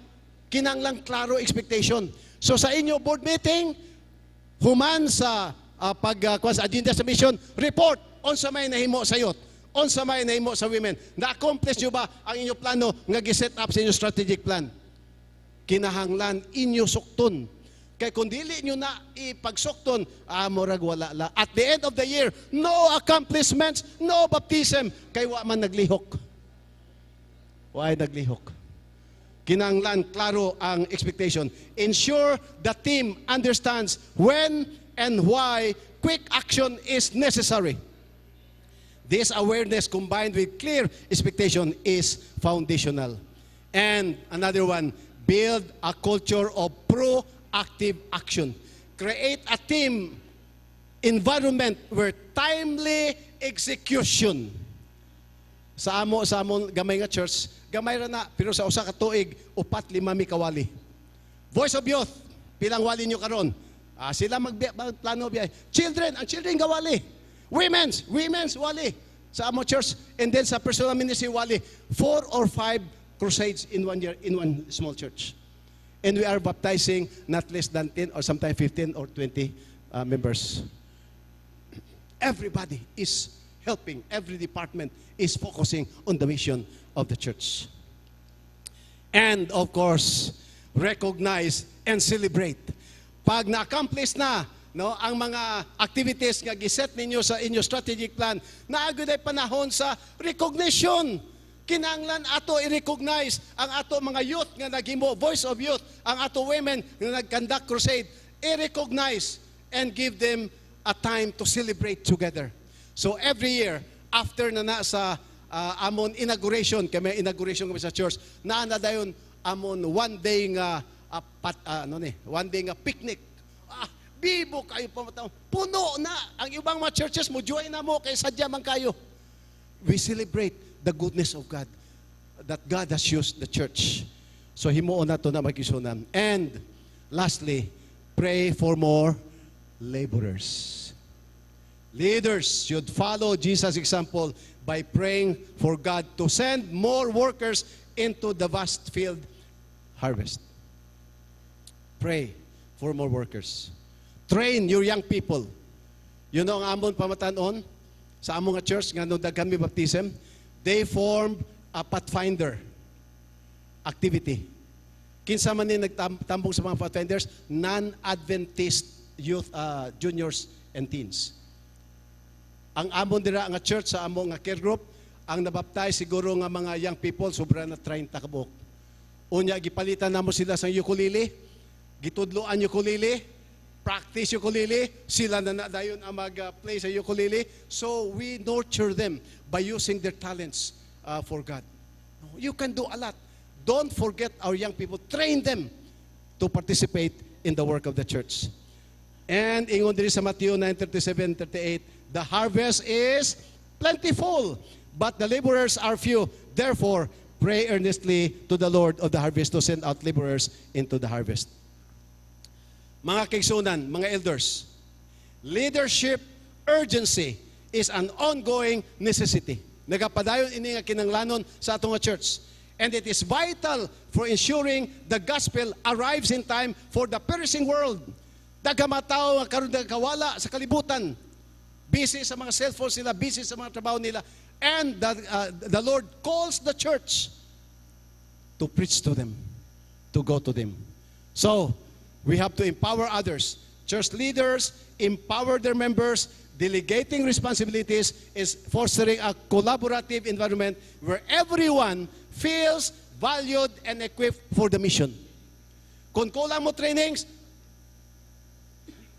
Kinanglang klaro expectation. So sa inyo board meeting, human sa pag sa agenda submission, report unsa may nahimo sa youth, unsa may nahimo sa women. Na-accomplish nyo ba ang inyong plano nga gi-set up sa inyong strategic plan? Kinahanglan inyo sukton. Kay kung dili nyo na ipagsukton, murag wala la. At the end of the year, no accomplishments, no baptism, kay wa man naglihok. Why naglihok? Kinahanglan klaro ang expectation. Ensure the team understands when and why quick action is necessary. This awareness combined with clear expectation is foundational. And another one, build a culture of proactive action. Create a team environment where timely execution. Sa amon gamay nga church, gamay ra na, pero sa usa ka tuig, upat lima mi kawali. Voice of Youth, pilang wali nyo karon? Sila magplano biyahe. Children, ang children gawali. Women's, women's wali. Sa amo church, and then sa personal ministry wali. Four or five crusades in one year in one small church. And we are baptizing not less than 10 or sometimes 15 or 20 members. Everybody is helping. Every department is focusing on the mission of the church. And of course, recognize and celebrate. Pag na-accomplish na, no, ang mga activities nga giset ninyo sa inyo strategic plan, naa gyud panahon sa recognition. Kinahanglan ato i-recognize ang ato mga youth nga naghimo Voice of Youth, ang ato women nga nag-conduct crusade, i-recognize and give them a time to celebrate together. So every year, after na na sa amon inauguration, kay may inauguration kami sa church, naa na dayon amon one day nga ano ni, one day nga picnic. Bibo kayo pa. Puno na ang ibang mga churches mo join na mo kay sadya man kayo. We celebrate the goodness of God, that God has used the church. So himuon na to na magisunan. And lastly, pray for more laborers. Leaders should follow Jesus' example by praying for God to send more workers into the vast field harvest. Pray for more workers. Train your young people. You know ang amon pamatan-on sa among nga church nga nung daghan mi baptism, they formed a pathfinder activity. Kinsa man ni nagtambong sa mga pathfinders? Non-Adventist youth, juniors and teens. Ang amon dira nga church sa among nga care group, ang nabaptize siguro nga mga young people sobra na 30 ka buok. Unya gipalitan namo sila sa ukulele, gitudloan ukulele, practice ukulele, sila na na dayon ang mag-play sa ukulele. So we nurture them by using their talents for God. You can do a lot. Don't forget our young people. Train them to participate in the work of the church. And ingon diri sa Matthew 9:37, 38, "The harvest is plentiful, but the laborers are few. Therefore, pray earnestly to the Lord of the harvest to send out laborers into the harvest." Mga kaigsunan, mga elders, Leadership urgency is an ongoing necessity. Nagapadayon ini nga kinanglanon sa atong nga church. And it is vital for ensuring the gospel arrives in time for the perishing world. Daghang mga tao nga karon nagkawala sa kalibutan. Busy sa mga cellphones nila, busy sa mga trabaho nila. And the Lord calls the church to preach to them, to go to them. So, we have to empower others. Church leaders empower their members. Delegating responsibilities is fostering a collaborative environment where everyone feels valued and equipped for the mission. Kung kulang mo trainings,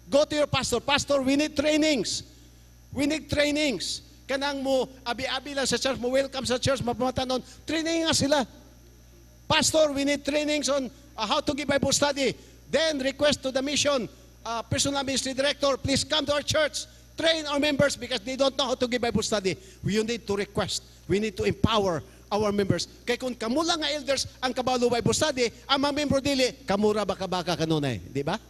go to your pastor. "Pastor, we need trainings. We need trainings." Kanang mo, abi-abi lang sa church, mo welcome sa church, mapamatanon, training nga sila. "Pastor, we need trainings on how to give Bible study." Then request to the mission, personal ministry director, "Please come to our church. Train our members because they don't know how to give Bible study." We need to request. We need to empower our members. Kay kung kamo lang nga elders ang kabalo Bible study, ang mga membro dili, kamura baka-baka kanunay. Di ba?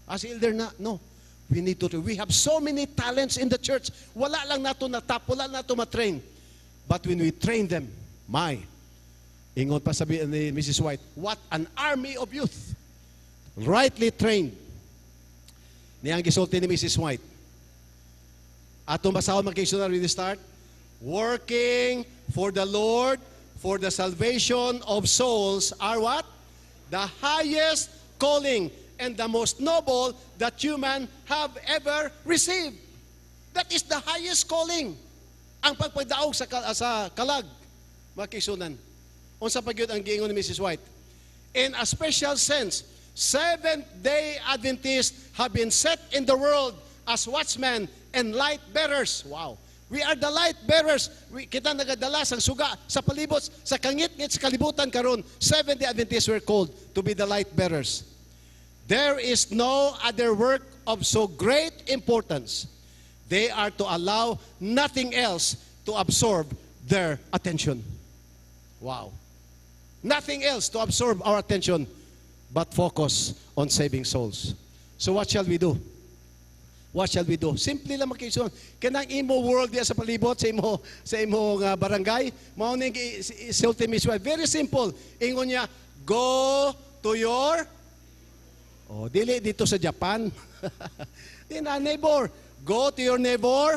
As elder na, no. We have so many talents in the church. Wala lang nato na-tap, wala nato ma-train. But when we train them, my, ingon pa sabi ni Mrs. White, what an army of youth. Rightly trained. Niyang gisulti ni Mrs. White. Atong basahon, mga kaigsuonan, we start. Working for the Lord, for the salvation of souls are what? The highest calling and the most noble that human have ever received. That is the highest calling. Ang pagpagdaog sa kalag, mga kaigsuonan. Unsa pa gyud ang giingon ni Mrs. White? In a special sense, Seventh-day Adventists have been set in the world as watchmen and light bearers. Wow. We are the light bearers. Kita nagadala sang suga sa palibot, sa kangit-ngit sa kalibutan karon. Seventh-day Adventists were called to be the light bearers. There is no other work of so great importance. They are to allow nothing else to absorb their attention. Wow. Nothing else to absorb our attention but focus on saving souls. So what shall we do? What shall we do? Simple lang, mga kaigsuonan. Kanang imo world diya sa palibot sa imo nga barangay, mao ning sulti mismo. Very simple. Ingon niya, go to your. Oh, dili dito sa Japan. Di na neighbor. Go to your neighbor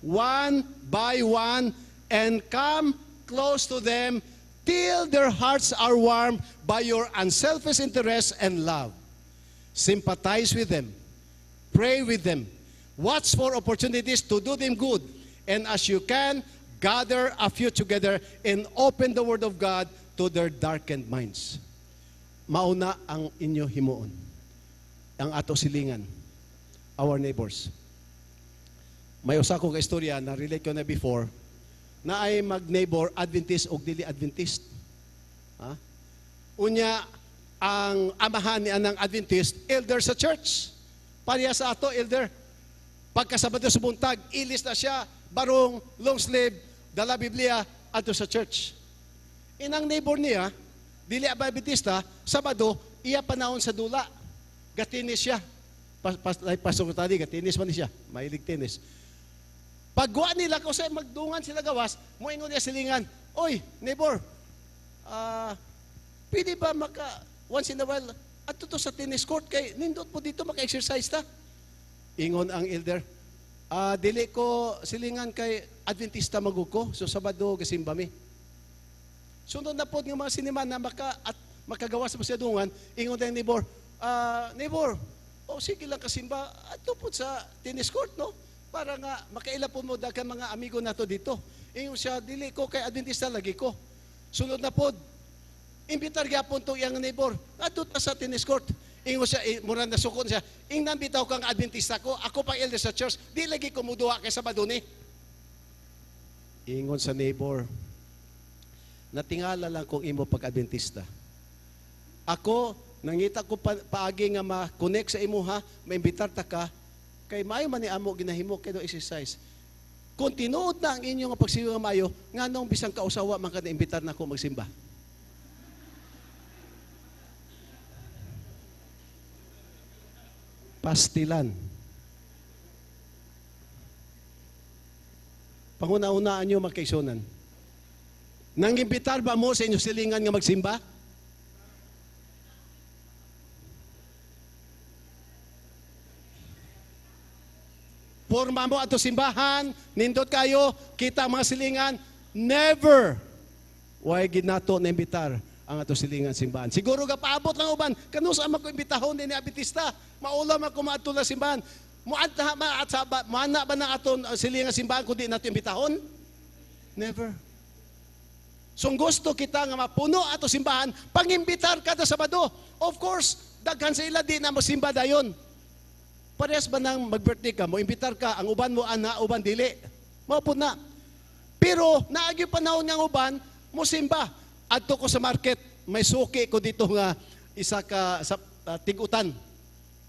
one by one and come close to them till their hearts are warmed by your unselfish interest and love. Sympathize with them. Pray with them. Watch for opportunities to do them good. And as you can, gather a few together and open the Word of God to their darkened minds. Mauna ang inyo himuon. Ang ato silingan. Our neighbors. May usa ko ka istorya na relate ko na before na ay mag-neighbor, Adventist o dili Adventist. Ha? Unya ang amahan ni anang Adventist, elder sa church. Pareha sa ato, elder. Pagkasabado sa buntag, ilis na siya, barong, long sleeve, dala Biblia, adto sa church. Inang neighbor niya, dili Adventista, Sabado, iya panahon sa dula. Gatinis siya. Like Pastor tadi, gatinis man ni siya. Mahilig tennis. Pagwa nila, kasi magdungan sila gawas, moingon niya silingan, "Oy, neighbor, pwede ba maka, once in a while, adto to sa tennis court, kay nindot po dito maka-exercise ta?" Ingon ang elder, "Dili ko silingan kay Adventista magug ko, so Sabado gasimba mi." Sunod na po nga mga sinima na maka, at makagawa sa masyadungan, ingon ang neighbor, "Neighbor, oh, sige lang kasimba, adto po sa tennis court, no? Para nga makaila po mo daghan mga amigo nato dito." Ingon siya, "Dili ko kay Adventista lagi ko." Sunod na pod, imbitar gyapon to iyang neighbor, "Adto ta sa tennis court." Ingon siya, eh, mura na sukon siya, "Ingnan bitaw kang Adventista ko, ako pang elder sa church, di lagi ko muduha kay Sabado ni." Ingon sa neighbor, "Natingala lang kong imo pag-Adventista. Ako, nangita ko pa, paagi nga ma-connect sa imo ha, maimbitar ta ka, kay maayo man ni amo ginahimo kay do exercise. Kung tinuod na ang inyong pagsigo nga maayo, nganong bisan kausawa man ka na imbitar na ako magsimba?" Pastilan. Panghuna-hunaan nyo, mga kaigsuonan. Nangimbitar ba mo sa inyong silingan nga magsimba? Porma mo ato simbahan, nindot kayo, kita mga silingan, never. Way gid nato na imbitar ang ato silingan simbahan. Siguro ga paabot lang uban, kanus-a man ko imbitahon ni Adventista, maulaw man ko maadto la simbahan. Muadta ma at sa mana ba na aton silingan simbahan kun di nato imbitahon? Never. So gusto kita nga mapuno ato simbahan, pangimbitar kada Sabado. Of course, daghan sa ila di na mosimba dayon. Parehas ba nang mag-birthday ka, mo imbitar ka, ang uban mo ana, uban dili. Mao pud na. Pero naagi panahon nga ang uban mosimba. Adto ko sa market, may suki ko dito nga isa ka sa tigutan.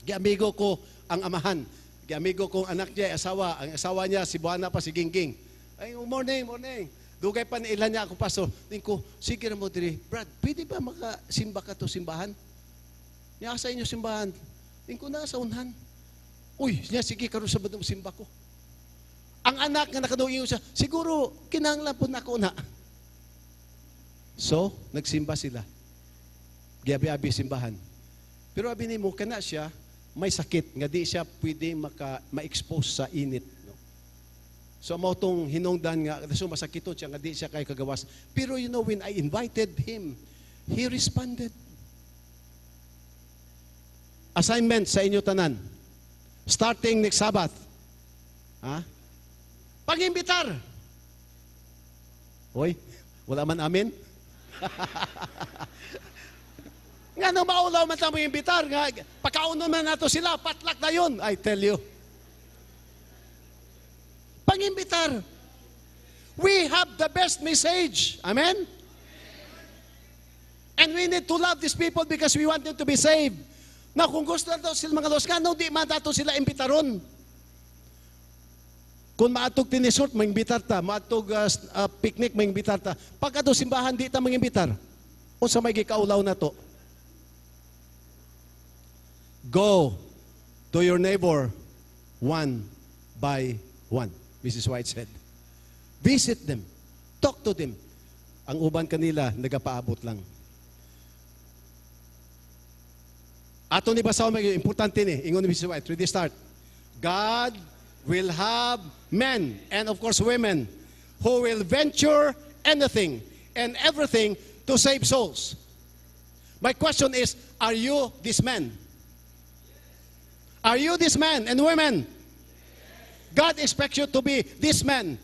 Giamigo ko ang amahan. Giamigo ko ang anak niya, asawa. Ang asawa niya, si Buana pa, si Gingging. Ay, morning, morning. Dugay pa ni ilan niya ako, pastor. Ning ko, sige na mo diri. Brad, pwede ba makasimba ka to simbahan? Niya sa inyo simbahan. Ning ko na sa unhan. Uy, niya, sige, karon sa badong simba ko. Ang anak nga nakaduyo siya, siguro, kinahanglan po na ako na. So, nagsimba sila. Giabi-abi simbahan. Pero abi nimo kana siya, may sakit nga di siya pwede ma-expose sa init. No? So, mao tong hinungdan nga, so masakiton siya nga di siya kay kagawas. Pero you know, when I invited him, he responded. Assignment sa inyo tanan. Starting next Sabbath. Ha? Pag-imbitar. Hoy, wala man amin? Nga nang maulaw man tamo imbitar, nga pakaunon man nato sila, patlak na yun, I tell you. Pag-imbitar. We have the best message. Amen? And we need to love these people because we want them to be saved. Na kung gusto nato sila mga los, nga no, di man nato sila imbitaron. Kung maatog tinisort, mangimbitar ta. Maatog picnic, mangimbitar ta. Pag ato simbahan, di ta mangimbitar. Unsa may gikaulaw na to? Go to your neighbor one by one, Mrs. White said. Visit them. Talk to them. Ang uban kanila, nagapaabot lang. Ato ni basahon, importante ni, ingon ni Mrs. White, ready start. God will have men and of course women who will venture anything and everything to save souls. My question is, are you this man? Are you this man and women? God expects you to be this man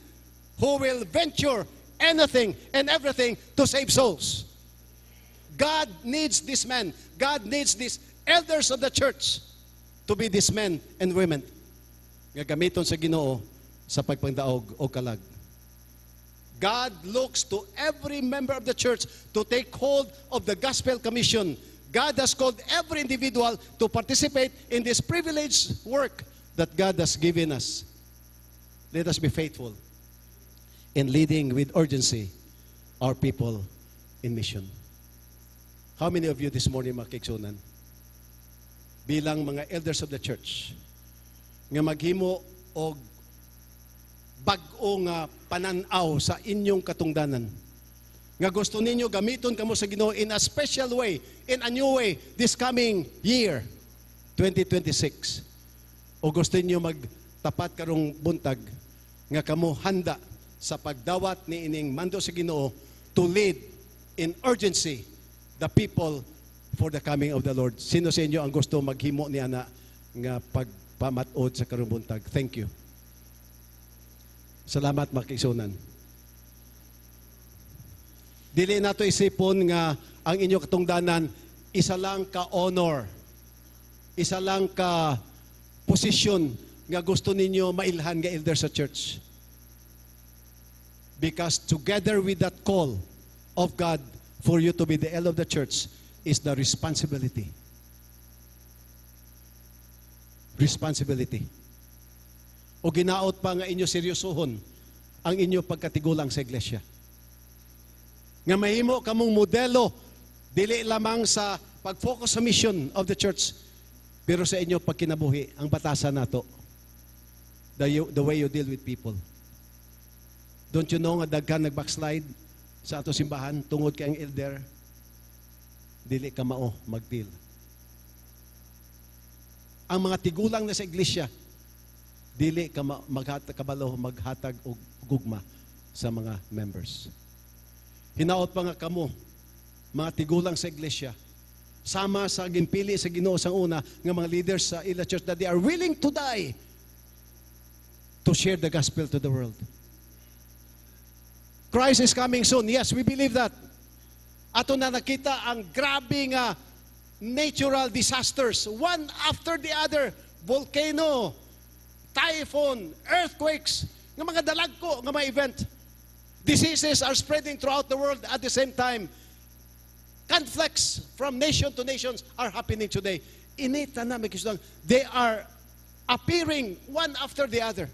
who will venture anything and everything to save souls. God needs this man. God needs these elders of the church to be these men and women nga gamiton sa Ginoo sa pagpangdaog o kalag. God looks to every member of the church to take hold of the gospel commission. God has called every individual to participate in this privileged work that God has given us. Let us be faithful in leading with urgency our people in mission. How many of you this morning, mga kaigsuonan, bilang mga elders of the church, nga maghimo og bag-o nga panan-aw sa inyong katungdanan, nga gusto ninyo gamiton kamo sa Ginoo in a special way, in a new way, this coming year, 2026. O gusto ninyo magtapat karong buntag nga kamo handa sa pagdawat ni ining mando sa Ginoo to lead in urgency the people for the coming of the Lord. Sino sa inyo ang gusto maghimo ni ana nga pagpamat-od sa karong buntag? Thank you. Salamat mga kaigsuonan. Dili nato isipon nga ang inyong katungdanan isa lang ka honor, isa lang ka posisyon nga gusto ninyo mailhan nga elder sa church. Because together with that call of God for you to be the elder of the church is the responsibility. Responsibility. O ginaot pa nga inyo seryosohon ang inyo pagkatigulang sa iglesia. Nga mahimo kamong modelo dili lamang sa pag-focus sa mission of the church, pero sa inyo pagkinabuhi, ang batasan nato, the way you deal with people. Don't you know nga daghan nag-backslide sa ato simbahan tungod kay ang elder dili ka mao mag-deal? Ang mga tigulang na sa iglesia dili ka kabalo maghatag og gugma sa mga members. Hinaot pa nga kamo, mga tigulang sa iglesia, sama sa ginpili sa Ginoo sa una nga mga leaders sa ila church that they are willing to die to share the gospel to the world. Christ is coming soon. Yes, we believe that. Ato na nakita ang grabe nga natural disasters, one after the other, volcano, typhoon, earthquakes, nga mga dalagko nga mga event. Diseases are spreading throughout the world at the same time. Conflicts from nation to nations are happening today. Inita na may. They are appearing one after the other.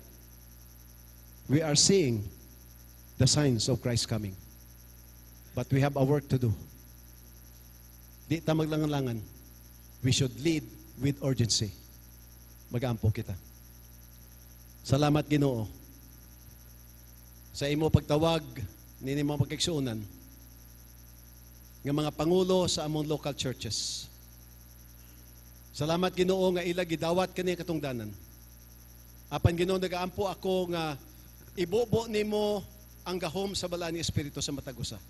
We are seeing the signs of Christ coming. But we have a work to do. Di ta maglangan-langan. We should lead with urgency. Mag-ampo kita. Salamat, Ginoo, sa imo pagtawag nini mga pagkaigsuonan nga mga pangulo sa among local churches. Salamat, Ginoo, nga ila gidawat kani katungdanan. Apan, Ginoo, nagaampo ako nga ibubo nimo ang gahom sa balaan ni Espiritu sa matag usa.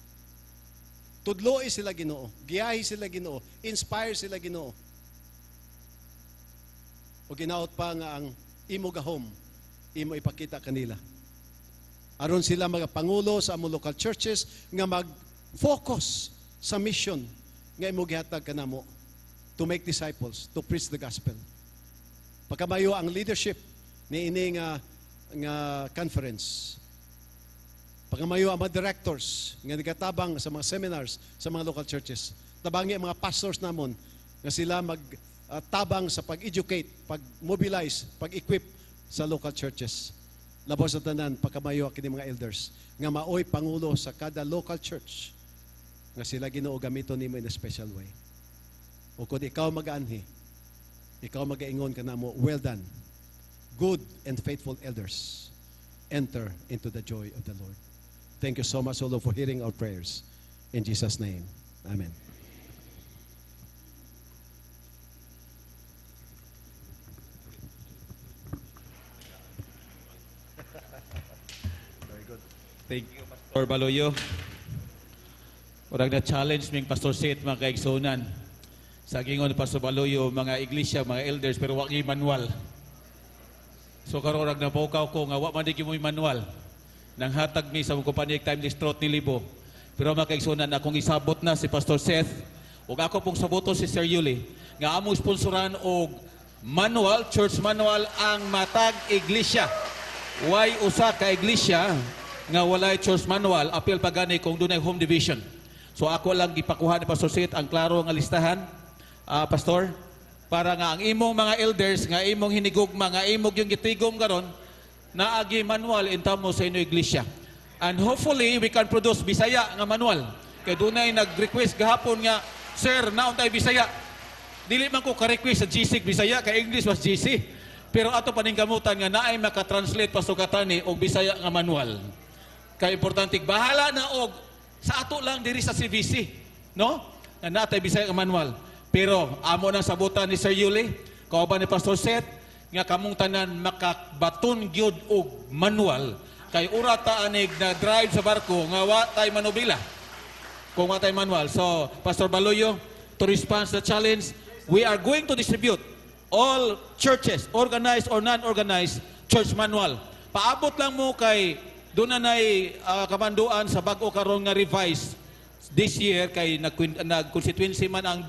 Tudloi sila, Ginoo, giyahi sila, Ginoo, inspire sila, Ginoo. O ginaot pa nga ang imo gahom imo ipakita kanila. Aron sila mga pangulo sa among local churches nga mag-focus sa mission nga imo gihatag kanamo to make disciples, to preach the gospel. Pakamayo ang leadership ni ini nga conference. Pakamayo ang mga directors nga nagatabang sa mga seminars sa mga local churches. Tabangi ang mga pastors namon nga sila magtabang sa pag-educate, pag-mobilize, pag-equip sa local churches. Labaw sa tanan, pakamayo kini mga elders nga maoy pangulo sa kada local church nga sila, Ginoo, gamiton nimo in a special way. O kung ikaw mag-anhi, ikaw magaingon kanamo, "Well done, good and faithful elders. Enter into the joy of the Lord." Thank you so much, O Lord, for hearing our prayers. In Jesus' name, Amen. Very good. Thank you, Pastor Baloyo. Murag na challenge ming Pastor Seth, mga kaigsunan. Sa gingon ni Pastor Baloyo, mga iglesia, mga elders, pero wa gyud manual. So karon rag napukaw ko nga wa man di mo manual. Nang hatag mi sa mong kumpanya Timeless Truth ni Libo. Pero mga kaigsunan, akong isabot na si Pastor Seth ug ako pong saboto si Sir Yuli nga among sponsoran og manual, church manual ang matag iglesia. Way usa ka iglesia nga walay church manual, apil pa gani kung dunay home division. So ako lang gipakuha ni Pastor Seth ang klaro nga listahan, Pastor, para nga ang imong mga elders, nga imong hinigugma, nga imong yung gitigom karon, naagi manual intamo sa inyo iglesia. And hopefully, we can produce Bisaya nga manual. Kay dunay nag-request gahapon nga, "Sir, naon tay Bisaya?" Dili man ko ka-request sa GC Bisaya, kay English was GC. Pero ato paningkamutan nga naay maka-translate, Pastor Katani, og Bisaya nga manual. Kay importante, bahala na og sa ato lang diri sa CVC, no? Nga natay Bisaya nga manual. Pero amo nang sabutan ni Sir Yuli, kauban ni Pastor Seth, nga kamong tanan makabaton gyud og manual kay ura ta anig na drive sa barko nga wa tay manubila kung wa tay manual. So, Pastor Baloyo, to respond to the challenge, we are going to distribute all churches, organized or non-organized, church manual. Paabot lang mo kay doon na nay kamanduan sa bag-o karon nga revise this year kay nag-constituency man ang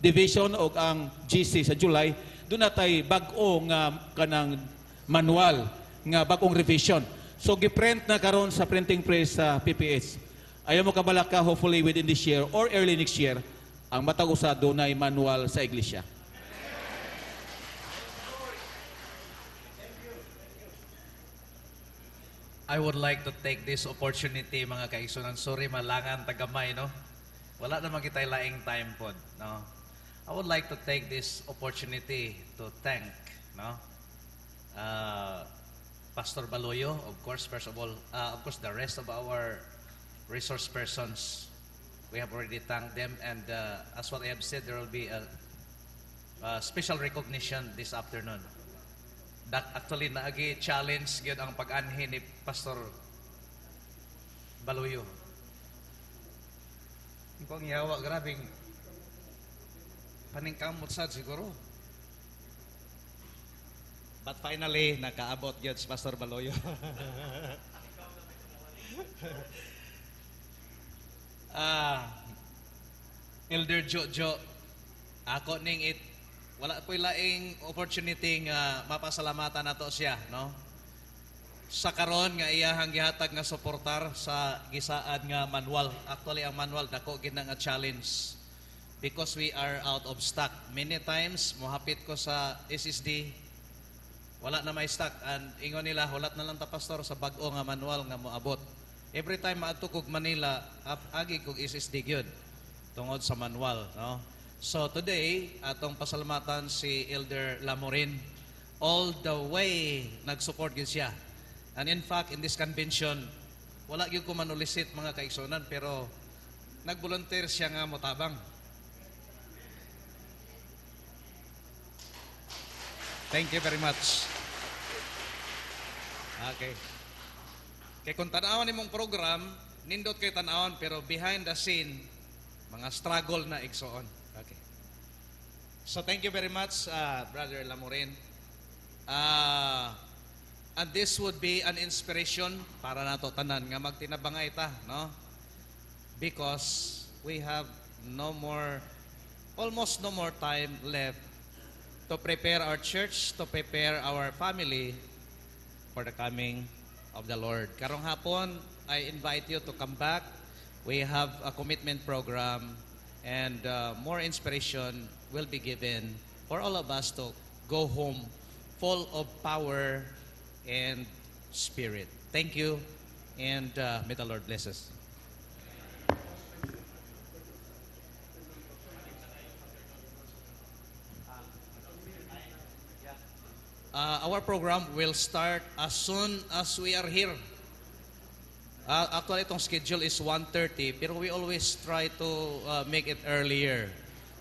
division o ang GC sa July, doon na tay bag-o nga kanang manual nga bag-ong revision. So giprint na karon sa printing press sa PPH. Ayaw mo kabalaka, hopefully within this year or early next year, ang matag usa dunay manual sa iglesia. I would like to take this opportunity, mga kaigsunan. Sorry, malangan tagamay, no? Wala naman kita'y laing time pod, no? I would like to take this opportunity to thank, no? Pastor Baloyo, of course, first of all, of course, the rest of our resource persons, we have already thanked them, and as what I have said, there will be a special recognition this afternoon. That actually naagi challenge gyud ang pag-anhi ni Pastor Baloyo. Kung yawa, grabing paningkamot sad siguro. But finally, nakaabot gyud si Pastor Baloyo. Elder Jojo, ako ning it wala po'y laing opportunity nga mapasalamatan nato siya, no? Sa karon nga iyahang gihatag nga suportar sa gisaad nga manual. Actually, ang manual dako gid na nga challenge because we are out of stock. Many times mohapit ko sa SSD, wala na may stock, and ingon nila hulat na lang ta, pastor, sa bag-o nga manual nga moabot. Every time maadto kog Manila, agi kog SSD gyud tungod sa manual, no? So today, atong pasalamatan si Elder Lamorin. All the way nag-support gyud siya. And in fact, in this convention, wala gyud ko manulisit, mga kaigsunan, pero nag-volunteer siya nga motabang. Thank you very much. Okay. Kay kung tan-awan nimong program, nindot kay tan-awan, pero behind the scene, mga struggle na igsoon. Okay. So thank you very much, Brother Lamorin. And this would be an inspiration para nato tanan nga magtinabangay ta, no? Because we have no more, almost no more time left to prepare our church, to prepare our family for the coming of the Lord. Karong hapon, I invite you to come back. We have a commitment program, and more inspiration will be given for all of us to go home full of power and spirit. Thank you, and may the Lord bless us. Our program will start as soon as we are here. Actually, itong schedule is 1:30, pero we always try to make it earlier.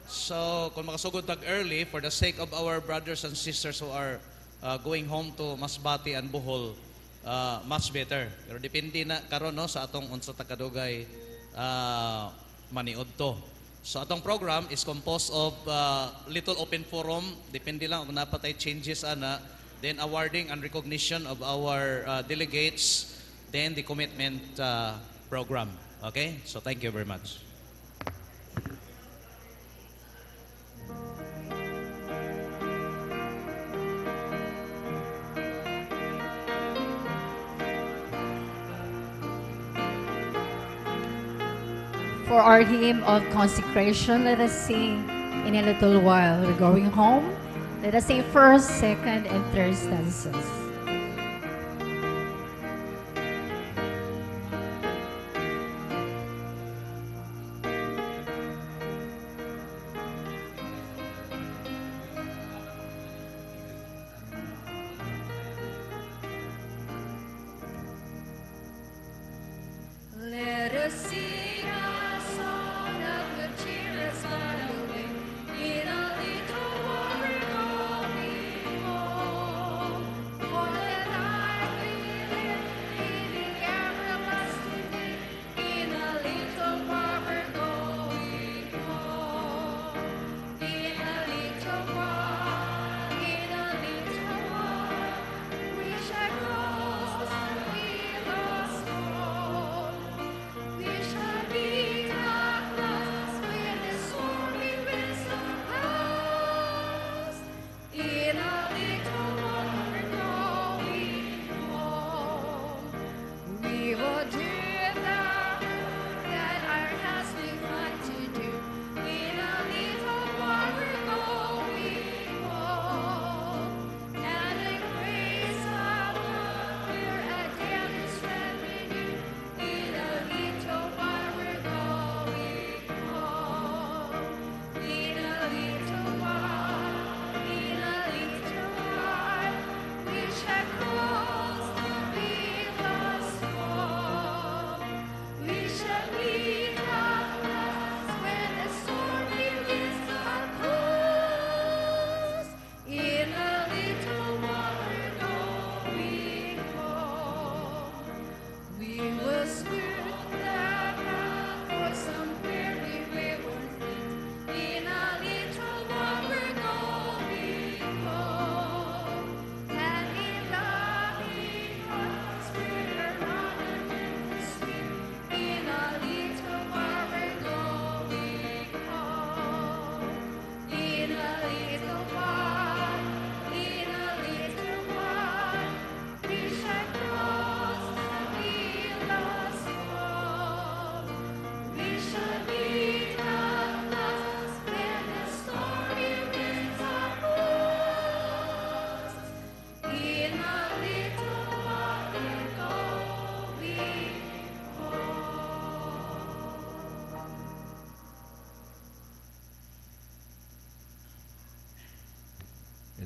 So, kung makasugod tag early, for the sake of our brothers and sisters who are going home to Masbate and Bohol, much better. Pero depende na karon, no, sa atong unsa ta kadugay maniud to. So atong program is composed of little open forum, depende lang kung napatay changes ana, then awarding and recognition of our delegates, then the commitment program. Okay? So thank you very much. For our hymn of consecration, let us sing in a little while. We're going home. Let us sing first, second, and third stanzas. Let us sing a song of good cheer as by the way. In a little while we're going home. For the life we live, living everlasting day. In a little while we're going home. In a little while, in a little while, we shall cross the field of song. We shall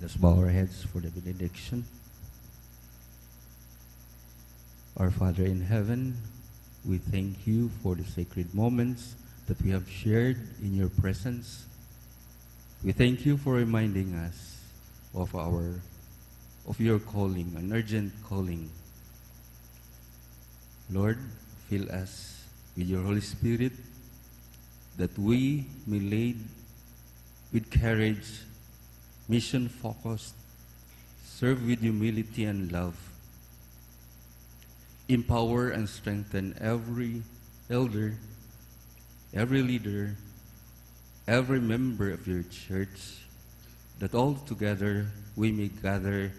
Let us bow our heads for the benediction. Our Father in heaven, we thank you for the sacred moments that we have shared in your presence. We thank you for reminding us of your calling, an urgent calling. Lord, fill us with your Holy Spirit that we may lead with courage, mission focused, serve with humility and love. Empower and strengthen every elder, every leader, every member of your church, that all together we may gather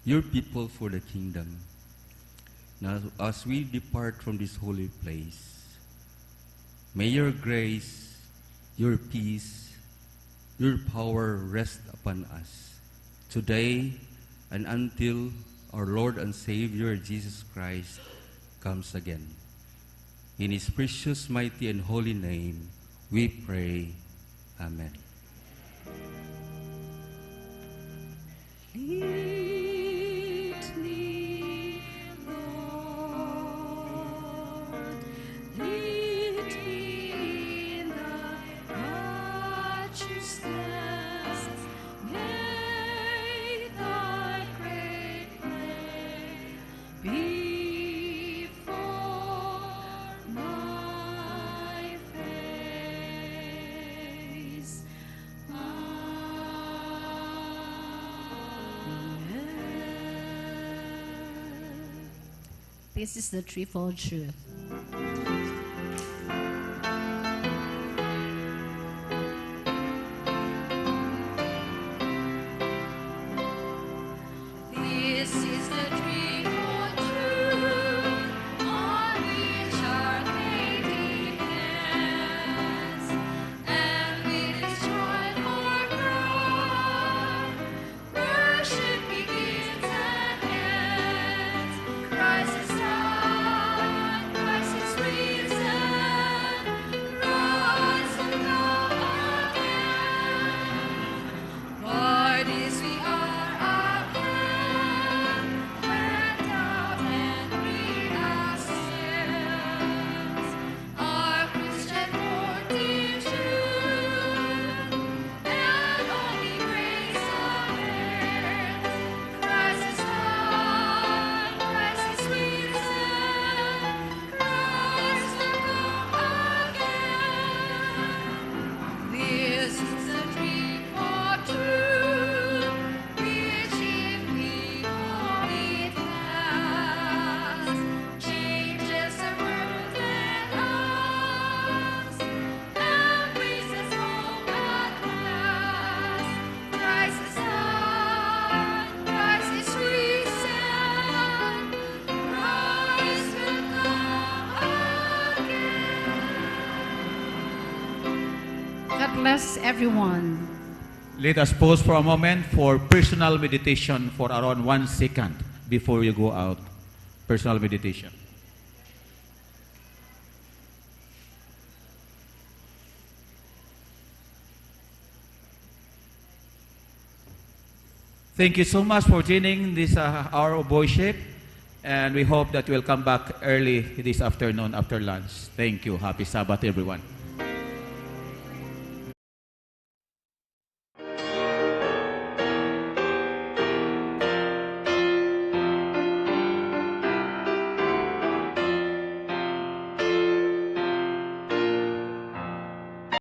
your people for the kingdom. Now, as we depart from this holy place, may your grace, your peace, your power rest upon us today and until our Lord and Savior Jesus Christ comes again. In His precious, mighty, and holy name, we pray. Amen. Lead me, Lord, lead me in thy righteousness. May thy great name before my face. Amen. This is the threefold truth. This is the threefold truth on which our faith depends, and with this joyful cry, worship begins and ends. Christ is died, Christ is risen, Christ will come again. By this we are upheld, when doubt and greed assails. Our Christian fortitude and only grace avails. Christ is died, Christ is risen, Christ will come again. This is the threefold truth, which if we hold it fast, changes the world and us, and brings us home at last. Christ is died, Christ is risen, Christ will come again. God bless everyone. Let us pause for a moment for personal meditation for around 1 second before you go out. Personal meditation. Thank you so much for joining this hour of worship, and we hope that you will come back early this afternoon after lunch. Thank you. Happy Sabbath, everyone.